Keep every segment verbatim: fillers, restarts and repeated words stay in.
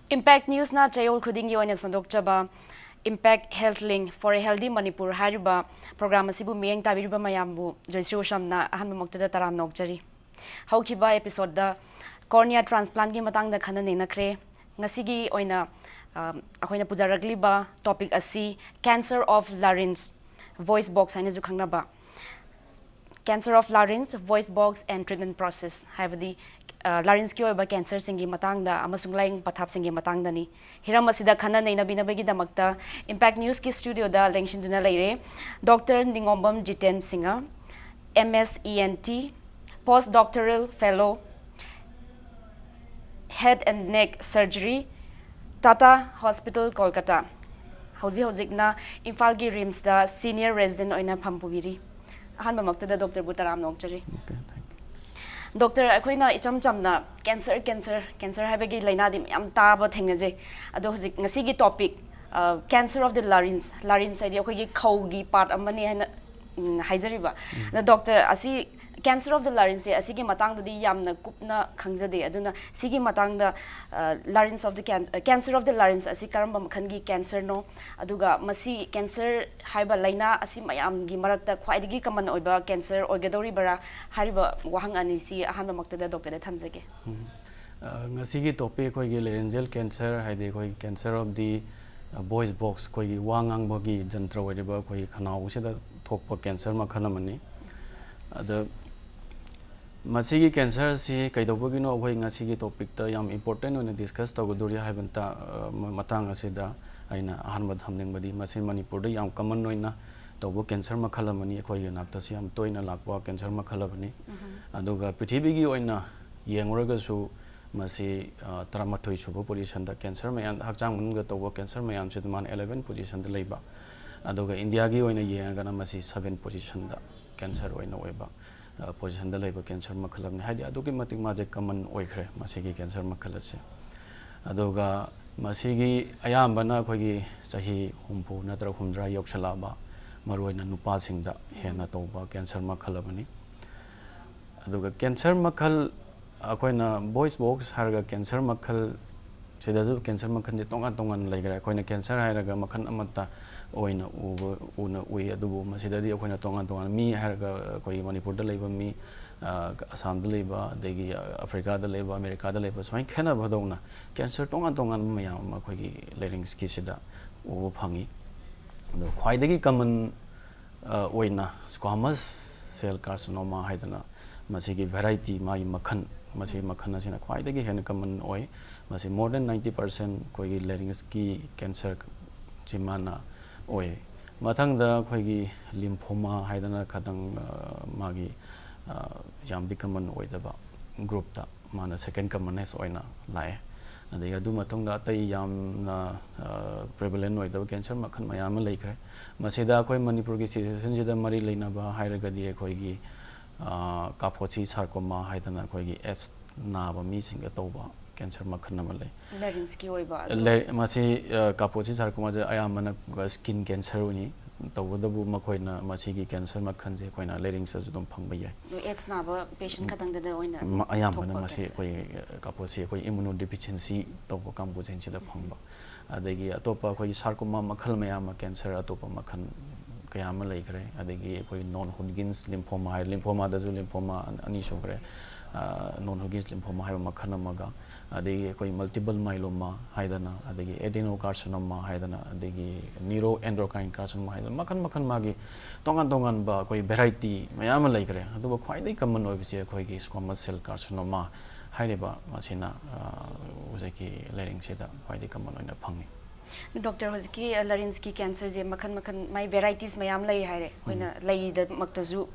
Impact Newsꯅ ꯆꯌꯣꯜ ꯈꯨꯗꯤꯡꯒꯤ ꯑꯣꯏꯅ ꯁꯟꯗꯣꯛꯆꯕ Impact Health Link for a Healthy Manipur ꯍꯥꯏꯔꯤꯕ ꯄ꯭ꯔꯣꯒ꯭ꯔꯥꯝ ꯑꯁꯤꯕꯨ ꯃꯤꯠꯌꯦꯡ ꯇꯥꯕꯤꯔꯤꯕ ꯃꯌꯥꯝꯕꯨ ꯖꯣꯏꯁ꯭ꯔꯤ ꯎꯁꯝꯅ ꯑꯍꯥꯟꯕꯃꯛꯇꯗ ꯇꯔꯥꯝꯅ ꯑꯣꯛꯆꯔꯤ꯫ ꯍꯧꯈꯤꯕ ꯑꯦꯄꯤꯁꯣꯗꯇ cornea transplantꯀꯤ ꯃꯇꯥꯡꯗ ꯈꯟꯅ ꯅꯩꯅꯈ꯭ꯔꯦ꯫ ꯉꯁꯤꯒꯤ ꯑꯣꯏꯅ ꯑ, ꯑꯩꯈꯣꯏꯅ ꯄꯨꯖꯔꯛꯂꯤꯕ ꯇꯣꯄꯤꯛ ꯑꯁꯤ cancer of larynx, voice box ꯍꯥꯏꯅꯁꯨ ꯈꯪꯅꯕ, cancer of larynx, voice box and treatment process ꯍꯥꯏꯕꯗꯤ ꯂꯥꯔꯤꯟꯁꯀꯤ ꯑꯣꯏꯕ ꯀꯦꯟꯁꯔꯁꯤꯡꯒꯤ ꯃꯇꯥꯡꯗ ꯑꯃꯁꯨꯡ ꯂꯥꯏꯌꯦꯡ ꯄꯊꯥꯞꯁꯤꯡꯒꯤ ꯃꯇꯥꯡꯗꯅꯤ꯫ ꯍꯤꯔꯝ ꯑꯁꯤꯗ ꯈꯟꯅ ꯅꯩꯅꯕꯤꯅꯕꯒꯤꯗꯃꯛꯇ Impact Newsꯀꯤ ꯁ꯭ꯇꯨꯗꯤꯑꯣꯗ ꯂꯦꯡꯁꯤꯟꯗꯨꯅ ꯂꯩꯔꯦ doctor Ningombam Jiten Singh, M S E N T, post doctoral fellow, head and neck surgery, Tata Hospital, Kolkata꯫ ꯍꯧꯖꯤꯛ ꯍꯧꯖꯤꯛꯅ ꯏꯝꯐꯥꯜꯒꯤ ꯔꯤꯝꯁꯇ senior resident ꯑꯣꯏꯅ ꯐꯝ ꯄꯨꯕꯤꯔꯤ꯫ ꯑꯍꯥꯟꯕꯃꯛꯇꯗ ꯗꯣꯛꯇꯔꯕꯨ ꯇꯔꯥꯝꯅ ꯑꯣꯛꯆꯔꯤ꯫ Okay, thank you. ꯗꯣꯛꯇꯔ, ꯑꯩꯈꯣꯏꯅ ꯏꯆꯝ ꯆꯝꯅ ꯀꯦꯟꯁꯔ, ꯀꯦꯟꯁꯔ, ꯀꯦꯟꯁꯔ ꯍꯥꯏꯕꯒꯤ ꯂꯥꯏꯅꯥꯗꯤ ꯃꯌꯥꯝ ꯇꯥꯕ ꯊꯦꯡꯅꯖꯩ꯫ ꯑꯗꯣ ꯍꯧꯖꯤꯛ ꯉꯁꯤꯒꯤ topic cancer of the larynx, larynx ꯍꯥꯏꯗꯤ ꯑꯩꯈꯣꯏꯒꯤ ꯈꯧꯒꯤ ꯄꯥꯔꯠ ꯑꯃꯅꯤ ꯍꯥꯏꯅ ꯎꯝ, ꯍꯥꯏꯖꯔꯤꯕ꯫ ꯑꯗꯣ ꯗꯣꯛꯇꯔ, ꯑꯁꯤ cancer of the larynxꯁꯦ ꯑꯁꯤꯒꯤ ꯃꯇꯥꯡꯗꯗꯤ ꯌꯥꯝꯅ ꯀꯨꯞꯅ ꯈꯪꯖꯗꯦ, ꯑꯗꯨꯅ ꯁꯤꯒꯤ ꯃꯇꯥꯡꯗ larynx of the can- cancer of the larynx ꯑꯁꯤ ꯀꯔꯝꯕ ꯃꯈꯜꯒꯤ ꯀꯦꯟꯁꯔꯅꯣ, ꯑꯗꯨꯒ ꯃꯁꯤ ꯀꯦꯟꯁꯔ ꯍꯥꯏꯕ ꯂꯥꯏꯅꯥ ꯑꯁꯤ ꯃꯌꯥꯝꯒꯤ ꯃꯔꯛꯇ ꯈ꯭ꯋꯥꯏꯗꯒꯤ ꯀꯃꯟ ꯑꯣꯏꯕ ꯀꯦꯟꯁꯔ ꯑꯣꯏꯒꯗꯧꯔꯤꯕꯔꯥ ꯍꯥꯏꯔꯤꯕ ꯋꯥꯍꯪ ꯑꯅꯤꯁꯤ ꯑꯍꯥꯟꯕꯃꯛꯇꯗ ꯗꯣꯛꯇꯔꯗ ꯊꯝꯖꯒꯦ꯫ ꯎꯝ꯫ ꯑ, ꯉꯁꯤꯒꯤ ꯇꯣꯄꯤꯛ ꯑꯩꯈꯣꯏꯒꯤ laryngeal cancer ꯍꯥꯏꯗꯤ ꯑꯩꯈꯣꯏꯒꯤ cancer of the voice box, ꯑꯩꯈꯣꯏꯒꯤ ꯋꯥ ꯉꯥꯡꯕꯒꯤ ꯖꯟꯇ꯭ꯔ ꯑꯣꯏꯔꯤꯕ ꯑꯩꯈꯣꯏꯒꯤ ꯈꯅꯥꯎꯁꯤꯗ ꯊꯣꯛꯄ ꯀꯦꯟꯁꯔ ꯃꯈꯜ ꯑꯃꯅꯤ꯫ ꯑꯗ ꯃꯁꯤꯒꯤ ꯀꯦꯟꯁꯔꯁꯤ ꯀꯩꯗꯧꯕꯒꯤꯅꯣ ꯑꯩꯈꯣꯏ ꯉꯁꯤꯒꯤ ꯇꯣꯄꯤꯛꯇ ꯌꯥꯝ ꯏꯝꯄꯣꯔꯇꯦꯟ ꯑꯣꯏꯅ ꯗꯤꯁꯀꯁ ꯇꯧꯒꯗꯧꯔꯤ ꯍꯥꯏꯕ ꯃꯇꯥ- ꯑ, ꯃ- ꯃꯇꯥꯡ ꯑꯁꯤꯗ ꯑꯩꯅ ꯑꯍꯥꯟꯕꯗ ꯊꯝꯅꯤꯡꯕꯗꯤ ꯃꯁꯤ ꯃꯅꯤꯄꯨꯔꯗ ꯌꯥꯝ ꯀꯃꯟ ꯑꯣꯏꯅ ꯇꯧꯕ ꯀꯦꯟꯁꯔ ꯃꯈꯜ ꯑꯃꯅꯤ, ꯑꯩꯈꯣꯏꯒꯤ ꯅꯥꯛꯇꯁꯨ ꯌꯥꯝ ꯇꯣꯏꯅ ꯂꯥꯛꯄ ꯀꯦꯟꯁꯔ ꯃꯈꯜ ꯑꯃꯅꯤ꯫ ꯑꯗꯨꯒ ꯄ꯭ꯔꯤꯊꯤꯕꯤꯒꯤ ꯑꯣꯏꯅ ꯌꯦꯡꯂꯨꯔꯒꯁꯨ ꯃꯁꯤ, ꯑ, ꯇꯔꯥꯃꯥꯊꯣꯏ ꯁꯨꯕ ꯄꯣꯖꯤꯁꯟꯗ ꯀꯦꯟꯁꯔ ꯃꯌꯥꯝ, ꯍꯛꯆꯥꯡ ꯃꯅꯨꯡꯗ ꯇꯧꯕ ꯀꯦꯟꯁꯔ ꯃꯌꯥꯝꯁꯤꯗ ꯃꯥꯅ eleven ꯄꯣꯖꯤꯁꯟꯗ ꯂꯩꯕ꯫ ꯑꯗꯨꯒ ꯏꯟꯗꯤꯌꯥꯒꯤ ꯑꯣꯏꯅ ꯌꯦꯡꯂꯒꯅ ꯃꯁꯤ seven ꯄꯣꯖꯤꯁꯟꯗ ꯀꯦꯟꯁꯔ ꯑꯣꯏꯅ ꯑꯣꯏꯕ, ꯑ, ꯄꯣꯖꯤꯁꯟꯗ ꯂꯩꯕ ꯀꯦꯟꯁꯔ ꯃꯈꯜ ꯑꯃꯅꯤ꯫ ꯍꯥꯏꯗꯤ ꯑꯗꯨꯛꯀꯤ ꯃꯇꯤꯛ ꯃꯥꯁꯦ ꯀꯃꯟ ꯑꯣꯏꯈ꯭ꯔꯦ ꯃꯁꯤꯒꯤ ꯀꯦꯟꯁꯔ ꯃꯈꯜ ꯑꯁꯦ꯫ ꯑꯗꯨꯒ ꯃꯁꯤꯒꯤ ꯑꯌꯥꯝꯕꯅ ꯑꯩꯈꯣꯏꯒꯤ ꯆꯍꯤ ꯍꯨꯝꯐꯨ ꯅꯠꯇ꯭ꯔꯒ ꯍꯨꯝꯗ꯭ꯔꯥ ꯌꯧꯁꯜꯂꯛꯂꯕ, ꯃꯔꯨꯑꯣꯏꯅ ꯅꯨꯄꯥꯁꯤꯡꯗ ꯍꯦꯟꯅ ꯇꯧꯕ ꯀꯦꯟꯁꯔ ꯃꯈꯜ ꯑꯃꯅꯤ꯫ ꯑꯗꯨꯒ ꯀꯦꯟꯁꯔ ꯃꯈꯜ, ꯑꯩꯈꯣꯏꯅ voice box ꯍꯥꯏꯔꯒ ꯀꯦꯟꯁꯔ ꯃꯈꯜ ꯁꯤꯗꯁꯨ ꯀꯦꯟꯁꯔ ꯃꯈꯜꯁꯦ ꯇꯣꯉꯥꯟ ꯇꯣꯉꯥꯟꯅ ꯂꯩꯈ꯭ꯔꯦ꯫ ꯑꯩꯈꯣꯏꯅ ꯀꯦꯟꯁꯔ ꯍꯥꯏꯔꯒ ꯃꯈꯜ ꯑꯃꯠꯇ ꯑꯣꯏꯅ ꯎꯕ, ꯎꯅ ꯎꯏ꯫ ꯑꯗꯨꯕꯨ ꯃꯁꯤꯗꯗꯤ ꯑꯩꯈꯣꯏꯅ ꯇꯣꯉꯥꯟ ꯇꯣꯉꯥꯟ, ꯃꯤ ꯍꯥꯏꯔꯒ ꯑꯩꯈꯣꯏꯒꯤ ꯃꯅꯤꯄꯨꯔꯗ ꯂꯩꯕ ꯃꯤ, ꯑ, ꯑꯁꯥꯝꯗ ꯂꯩꯕ, ꯑꯗꯒꯤ ꯑꯐ꯭ꯔꯤꯀꯥꯗ ꯂꯩꯕ, ꯑꯃꯦꯔꯤꯀꯥꯗ ꯂꯩꯕ, ꯁꯨꯃꯥꯏꯅ ꯈꯦꯠꯅꯕꯗꯧꯅ ꯀꯦꯟꯁꯔ ꯇꯣꯉꯥꯟ ꯇꯣꯉꯥꯟꯕ ꯃꯌꯥꯝ ꯑꯃ ꯑꯩꯈꯣꯏꯒꯤ ꯂꯦꯔꯤꯡꯁꯀꯤꯁꯤꯗ ꯎꯕ ꯐꯪꯉꯤ꯫ ꯑꯗꯣ ꯈ꯭ꯋꯥꯏꯗꯒꯤ ꯀꯃꯟ ꯑ, ꯑꯣꯏꯅ squamous cell carcinoma ꯍꯥꯏꯗꯅ ꯃꯁꯤꯒꯤ ꯚꯦꯔꯥꯏꯇꯤ, ꯃꯥꯒꯤ ꯃꯈꯜ, ꯃꯁꯤꯒꯤ ꯃꯈꯜ ꯑꯁꯤꯅ ꯈ꯭ꯋꯥꯏꯗꯒꯤ ꯍꯦꯟꯅ ꯀꯃꯟ ꯑꯣꯏ꯫ ꯃꯁꯤ more than ninety percent ꯑꯩꯈꯣꯏꯒꯤ ꯂꯦꯔꯤꯡꯁꯀꯤ ꯀꯦꯟꯁꯔꯁꯤ ꯃꯥꯅ ꯑꯣꯏ꯫ ꯃꯊꯪꯗ ꯑꯩꯈꯣꯏꯒꯤ ꯂꯤꯝꯐꯣꯃꯥ ꯍꯥꯏꯗꯅ ꯈꯇꯪ, ꯑ, ꯃꯥꯒꯤ, ꯑ, ꯌꯥꯝꯗꯤ ꯀꯃꯟ ꯑꯣꯏꯗꯕ ꯒ꯭ꯔꯨꯞꯇ ꯃꯥꯅ ꯁꯦꯀꯦꯟ ꯀꯃꯟꯅꯦꯁ ꯑꯣꯏꯅ ꯂꯥꯛꯑꯦ꯫ ꯑꯗꯒꯤ ꯑꯗꯨ ꯃꯇꯨꯡꯗ ꯑꯇꯩ ꯌꯥꯝꯅ, ꯑ, ꯄ꯭ꯔꯤꯚꯦꯂꯦꯟ ꯑꯣꯏꯗꯕ ꯀꯦꯟꯁꯔ ꯃꯈꯜ ꯃꯌꯥꯝ ꯑꯃ ꯂꯩꯈ꯭ꯔꯦ꯫ ꯃꯁꯤꯗ ꯑꯩꯈꯣꯏ ꯃꯅꯤꯄꯨꯔꯒꯤ ꯁꯤꯆꯨꯋꯦꯁꯟꯁꯤꯗ ꯃꯔꯤ ꯂꯩꯅꯕ ꯍꯥꯏꯔꯒꯗꯤ ꯑꯩꯈꯣꯏꯒꯤ, ꯑ, ꯀꯥꯄꯣꯠꯁꯤ ꯁꯥꯔꯀꯣꯃꯥ ꯍꯥꯏꯗꯅ ꯑꯩꯈꯣꯏꯒꯤ ꯑꯦꯠꯁ ꯅꯥꯕ ꯃꯤꯁꯤꯡꯗ ꯇꯧꯕ ꯀꯦꯟꯁꯔ ꯃꯈꯜ ꯑꯃ ꯂꯩ꯫ ꯂꯦꯔꯤꯡꯁꯀꯤ ꯑꯣꯏꯕ ꯑꯗꯨ ꯂꯦ-, ꯃꯁꯤ, ꯑ, ꯀꯥꯄꯣꯠꯁꯤ ꯁꯥꯔꯀꯣꯃꯥꯁꯦ ꯑꯌꯥꯝꯕꯅ ꯁ꯭ꯀꯤꯟ ꯀꯦꯟꯁꯔꯅꯤ꯫ ꯇꯧꯕꯇꯕꯨ ꯃꯈꯣꯏꯅ ꯃꯁꯤꯒꯤ ꯀꯦꯟꯁꯔ ꯃꯈꯜꯁꯦ ꯑꯩꯈꯣꯏꯅ ꯂꯦꯔꯤꯡꯁꯇꯁꯨ ꯑꯗꯨꯝ ꯐꯪꯕ ꯌꯥꯏ꯫ ꯑꯦꯠꯁ ꯅꯥꯕ ꯄꯦꯁꯦꯟ ꯈꯛꯇꯪꯗꯗ ꯑꯣꯏꯅ ꯃ-, ꯑꯌꯥꯝꯕꯅ ꯊꯣꯛꯄ ꯃꯁꯤ ꯀꯦꯟꯁꯔ꯫ ꯑꯩꯈꯣꯏ, ꯑ, ꯀꯥꯄꯣꯠꯁꯤ ꯑꯩꯈꯣꯏ immunodeficiency ꯇꯧꯕ ꯀꯥꯡꯕꯨꯁꯤꯡꯁꯤꯗ ꯐꯪꯕ꯫ ꯑꯗꯒꯤ ꯑꯇꯣꯞꯄ ꯑꯩꯈꯣꯏꯒꯤ ꯁꯥꯔꯀꯣꯃꯥ ꯃꯈꯜ ꯃꯌꯥꯝ ꯑꯃ, ꯀꯦꯟꯁꯔ ꯑꯇꯣꯞꯄ ꯃꯈꯜ ꯀꯌꯥ ꯑꯃ ꯂꯩꯈ꯭ꯔꯦ꯫ ꯑꯗꯒꯤ ꯑꯩꯈꯣꯏ non Hodgkin's lymphoma ꯍꯥꯏ, ꯂꯤꯝꯐꯣꯃꯥꯗꯁꯨ ꯂꯤꯝꯐꯣꯃꯥ ꯑꯅꯤ ꯁꯨꯈ꯭ꯔꯦ꯫ ꯑ, non Hodgkin's lymphoma ꯍꯥꯏꯕ ꯃꯈꯜ ꯑꯃꯒ, ꯑꯗꯒꯤ ꯑꯩꯈꯣꯏ multiple myeloma ꯍꯥꯏꯗꯅ, ꯑꯗꯒꯤ adenocarcinoma ꯍꯥꯏꯗꯅ, ꯑꯗꯒꯤ neuroendocrine carcinoma ꯍꯥꯏꯗꯅ, ꯃꯈꯜ ꯃꯈꯜ ꯃꯥꯒꯤ ꯇꯣꯉꯥꯟ ꯇꯣꯉꯥꯟꯕ ꯑꯩꯈꯣꯏ ꯚꯦꯔꯥꯏꯇꯤ ꯃꯌꯥꯝ ꯑꯃ ꯂꯩꯈ꯭ꯔꯦ꯫ ꯑꯗꯨꯒ ꯈ꯭ꯋꯥꯏꯗꯒꯤ ꯀꯃꯟ ꯑꯣꯏꯕꯁꯦ ꯑꯩꯈꯣꯏꯒꯤ squamous cell carcinoma ꯍꯥꯏꯔꯤꯕ ꯃꯁꯤꯅ, ꯑ, ꯍꯧꯖꯤꯛꯀꯤ ꯂꯦꯔꯤꯡꯁꯤꯗ ꯈ꯭ꯋꯥꯏꯗꯒꯤ ꯀꯃꯟ ꯑꯣꯏꯅ ꯐꯪꯉꯤ꯫ ꯗꯣꯛꯇꯔ, ꯍꯧꯖꯤꯛꯀꯤ, ꯑ, ꯂꯦꯔꯤꯡꯁꯀꯤ ꯀꯦꯟꯁꯔꯁꯦ ꯃꯈꯜ ꯃꯈꯜ, ꯃꯥꯏ ꯚꯦꯔꯥꯏꯇꯤꯁ ꯃꯌꯥꯝ ꯂꯩ ꯍꯥꯏꯔꯦ꯫ ꯑꯩꯈꯣꯏꯅ ꯂꯩꯗꯃꯛꯇꯁꯨ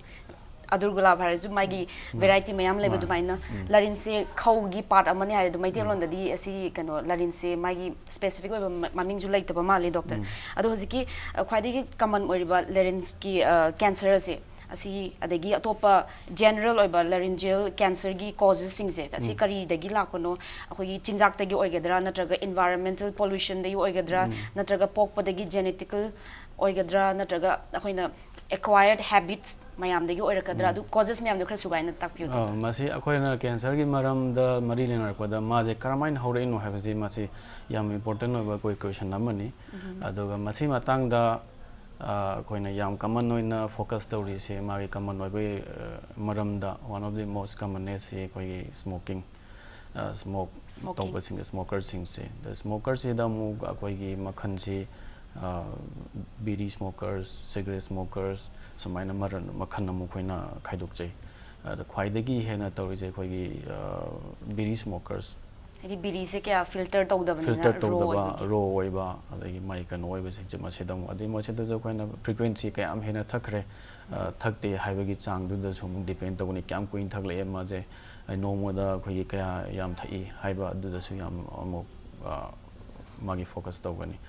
ꯑꯗꯨꯔ ꯒꯨꯂꯥꯞ ꯍꯥꯏꯔꯁꯨ ꯃꯥꯒꯤ ꯚꯦꯔꯥꯏꯇꯤ ꯃꯌꯥꯝ ꯂꯩꯕ ꯃꯥꯅꯦ꯫ ꯑꯗꯨꯃꯥꯏꯅ ꯂꯦꯔꯤꯡꯁꯁꯦ ꯈꯧꯒꯤ ꯄꯥꯔꯠ ꯑꯃꯅꯤ ꯍꯥꯏꯔꯦ꯫ ꯑꯗꯨ ꯃꯩꯇꯩꯂꯣꯟꯗꯗꯤ ꯑꯁꯤ ꯀꯩꯅꯣ ꯂꯦꯔꯤꯡꯁꯁꯦ ꯃꯥꯒꯤ ꯁ꯭ꯄꯦꯁꯤꯐꯤꯛ ꯑꯣꯏꯕ ꯃ-, ꯃꯃꯤꯡꯁꯨ ꯂꯩꯇꯕ ꯃꯥꯜꯂꯤ ꯗꯣꯛꯇꯔ꯫ ꯑꯗꯣ ꯍꯧꯖꯤꯛꯀꯤ, ꯑ, ꯈ꯭ꯋꯥꯏꯗꯒꯤ ꯀꯃꯟ ꯑꯣꯏꯔꯤꯕ ꯂꯦꯔꯤꯡꯁꯀꯤ, ꯑ, ꯀꯦꯟꯁꯔ ꯑꯁꯦ, ꯑꯁꯤ ꯑꯗꯒꯤ ꯑꯇꯣꯞꯄ ꯖꯦꯅꯔꯦꯜ ꯑꯣꯏꯕ ꯂꯦꯔꯤꯡꯖꯤꯌꯦꯜ ꯀꯦꯟꯁꯔꯒꯤ ꯀꯣꯖꯦꯁꯁꯤꯡꯁꯦ ꯑꯁꯤ ꯀꯔꯤꯗꯒꯤ ꯂꯥꯛꯄꯅꯣ? ꯑꯩꯈꯣꯏꯒꯤ ꯆꯤꯟꯖꯥꯛꯇꯒꯤ ꯑꯣꯏꯒꯗ꯭ꯔꯥ, ꯅꯠꯇ꯭ꯔꯒ ꯏꯟꯚꯥꯏꯔꯣꯟꯃꯦꯟꯇꯦꯜ ꯄꯣꯂꯨꯁꯟꯗꯒꯤ ꯑꯣꯏꯒꯗ꯭ꯔꯥ, ꯅꯠꯇ꯭ꯔꯒ ꯄꯣꯛꯄꯗꯒꯤ ꯖꯦꯅꯦꯇꯤꯀꯦꯜ ꯑꯣꯏꯒꯗ꯭ꯔꯥ, ꯅꯠꯇ꯭ꯔꯒ ꯑꯩꯈꯣꯏꯅ ꯑꯦꯀ꯭ꯋꯥꯌꯔꯗ ꯍꯦꯕꯤꯠꯁ ꯃꯌꯥꯝꯗꯒꯤ ꯑꯣꯏꯔꯛꯀꯗ꯭ꯔꯥ? ꯑꯗꯨ ꯀꯣꯖꯦꯁ ꯃꯌꯥꯝꯗꯣ ꯈꯔ ꯁꯨꯒꯥꯏꯅ ꯇꯥꯛꯄꯤꯌꯨ꯫ ꯑ, ꯃꯁꯤ ꯑꯩꯈꯣꯏꯅ ꯀꯦꯟꯁꯔꯒꯤ ꯃꯔꯝꯗ ꯃꯔꯤ ꯂꯩꯅꯔꯛꯄꯗ ꯃꯥꯁꯦ ꯀꯔꯝꯍꯥꯏꯅ ꯍꯧꯔꯛꯏꯅꯣ ꯍꯥꯏꯕꯁꯤ ꯃꯁꯤ ꯌꯥꯝ ꯏꯝꯄꯣꯔꯇꯦꯟ ꯑꯣꯏꯕ ꯑꯩꯈꯣꯏ ꯀꯣꯏꯁꯟ ꯑꯃꯅꯤ꯫ ꯑꯗꯨꯒ ꯃꯁꯤ ꯃꯇꯥꯡꯗ, ꯑ, ꯑꯩꯈꯣꯏꯅ ꯌꯥꯝ ꯀꯃꯟ ꯑꯣꯏꯅ ꯐꯣꯀꯁ ꯇꯧꯔꯤꯁꯦ ꯃꯥꯒꯤ ꯀꯃꯟ ꯑꯣꯏꯕ, ꯑ, ꯃꯔꯝꯗ one of the most commonest ꯁꯤ ꯑꯩꯈꯣꯏꯒꯤ ꯁ꯭ꯃꯣꯀꯤꯡ꯫ Smoke Smoking. ꯇꯧꯕꯁꯤꯡ, ꯁ꯭ꯃꯣꯀꯔꯁꯤꯡꯁꯦ꯫ ꯑꯗ ꯁ꯭ꯃꯣꯀꯔꯁꯤꯗ ꯑꯃꯨꯛ ꯑꯩꯈꯣꯏꯒꯤ ꯃꯈꯜꯁꯤ, ꯑ, ꯕꯤꯔꯤ ꯁ꯭ꯃꯣꯀꯔꯁ, ꯁꯤꯒꯔꯦꯠ ꯁ꯭ꯃꯣꯀꯔꯁ, ꯁꯨꯃꯥꯏꯅ ꯃꯔ-, ꯃꯈꯜ ꯑꯃꯨꯛ ꯑꯩꯈꯣꯏꯅ ꯈꯥꯏꯗꯣꯛꯆꯩ꯫ ꯑꯗ ꯈ꯭ꯋꯥꯏꯗꯒꯤ ꯍꯦꯟꯅ ꯇꯧꯔꯤꯁꯦ ꯑꯩꯈꯣꯏꯒꯤ, ꯑ, ꯕꯤꯔꯤ ꯁ꯭ꯃꯣꯀꯔꯁ꯫ ꯍꯥꯏꯗꯤ ꯕꯤꯔꯤꯁꯦ ꯀꯌꯥ ꯐꯤꯜꯇꯔ ꯇꯧꯗꯕꯅꯤꯅ, ꯐꯤꯜꯇꯔ ꯔꯣ ꯇꯧꯗꯕ, ꯑꯣꯏꯕꯒꯤ꯫ ꯔꯣ ꯑꯣꯏꯕ, ꯑꯗꯒꯤ ꯃꯥꯒꯤ ꯀꯩꯅꯣ ꯑꯣꯏꯕꯁꯤꯡꯁꯦ ꯃꯁꯤꯗ ꯑꯃꯨꯛ, ꯑꯗꯩ ꯃꯁꯤꯗꯁꯨ ꯑꯩꯈꯣꯏꯅ ꯐ꯭ꯔꯤꯀ꯭ꯋꯦꯟꯁꯤ ꯀꯌꯥꯝ ꯍꯦꯟꯅ ꯊꯛꯈ꯭ꯔꯦ, ꯑ, ꯊꯛꯇꯦ ꯍꯥꯏꯕꯒꯤ ꯆꯥꯡꯗꯨꯗꯁꯨ ꯑꯃꯨꯛ ꯗꯤꯄꯦꯟ ꯇꯧꯒꯅꯤ, ꯀꯌꯥꯝ ꯀꯨꯏꯅ ꯊꯛꯂꯛꯑꯦ ꯃꯥꯁꯦ, ꯑꯩ ꯅꯣꯡꯃꯗ ꯑꯩꯈꯣꯏꯒꯤ ꯀꯌꯥ ꯌꯥꯝ ꯊꯛꯏ ꯍꯥꯏꯕ ꯑꯗꯨꯗꯁꯨ ꯌꯥꯝ ꯑꯃꯨꯛ, ꯑ, ꯃꯥꯒꯤ ꯐꯣꯀꯁ ꯇꯧꯒꯅꯤ꯫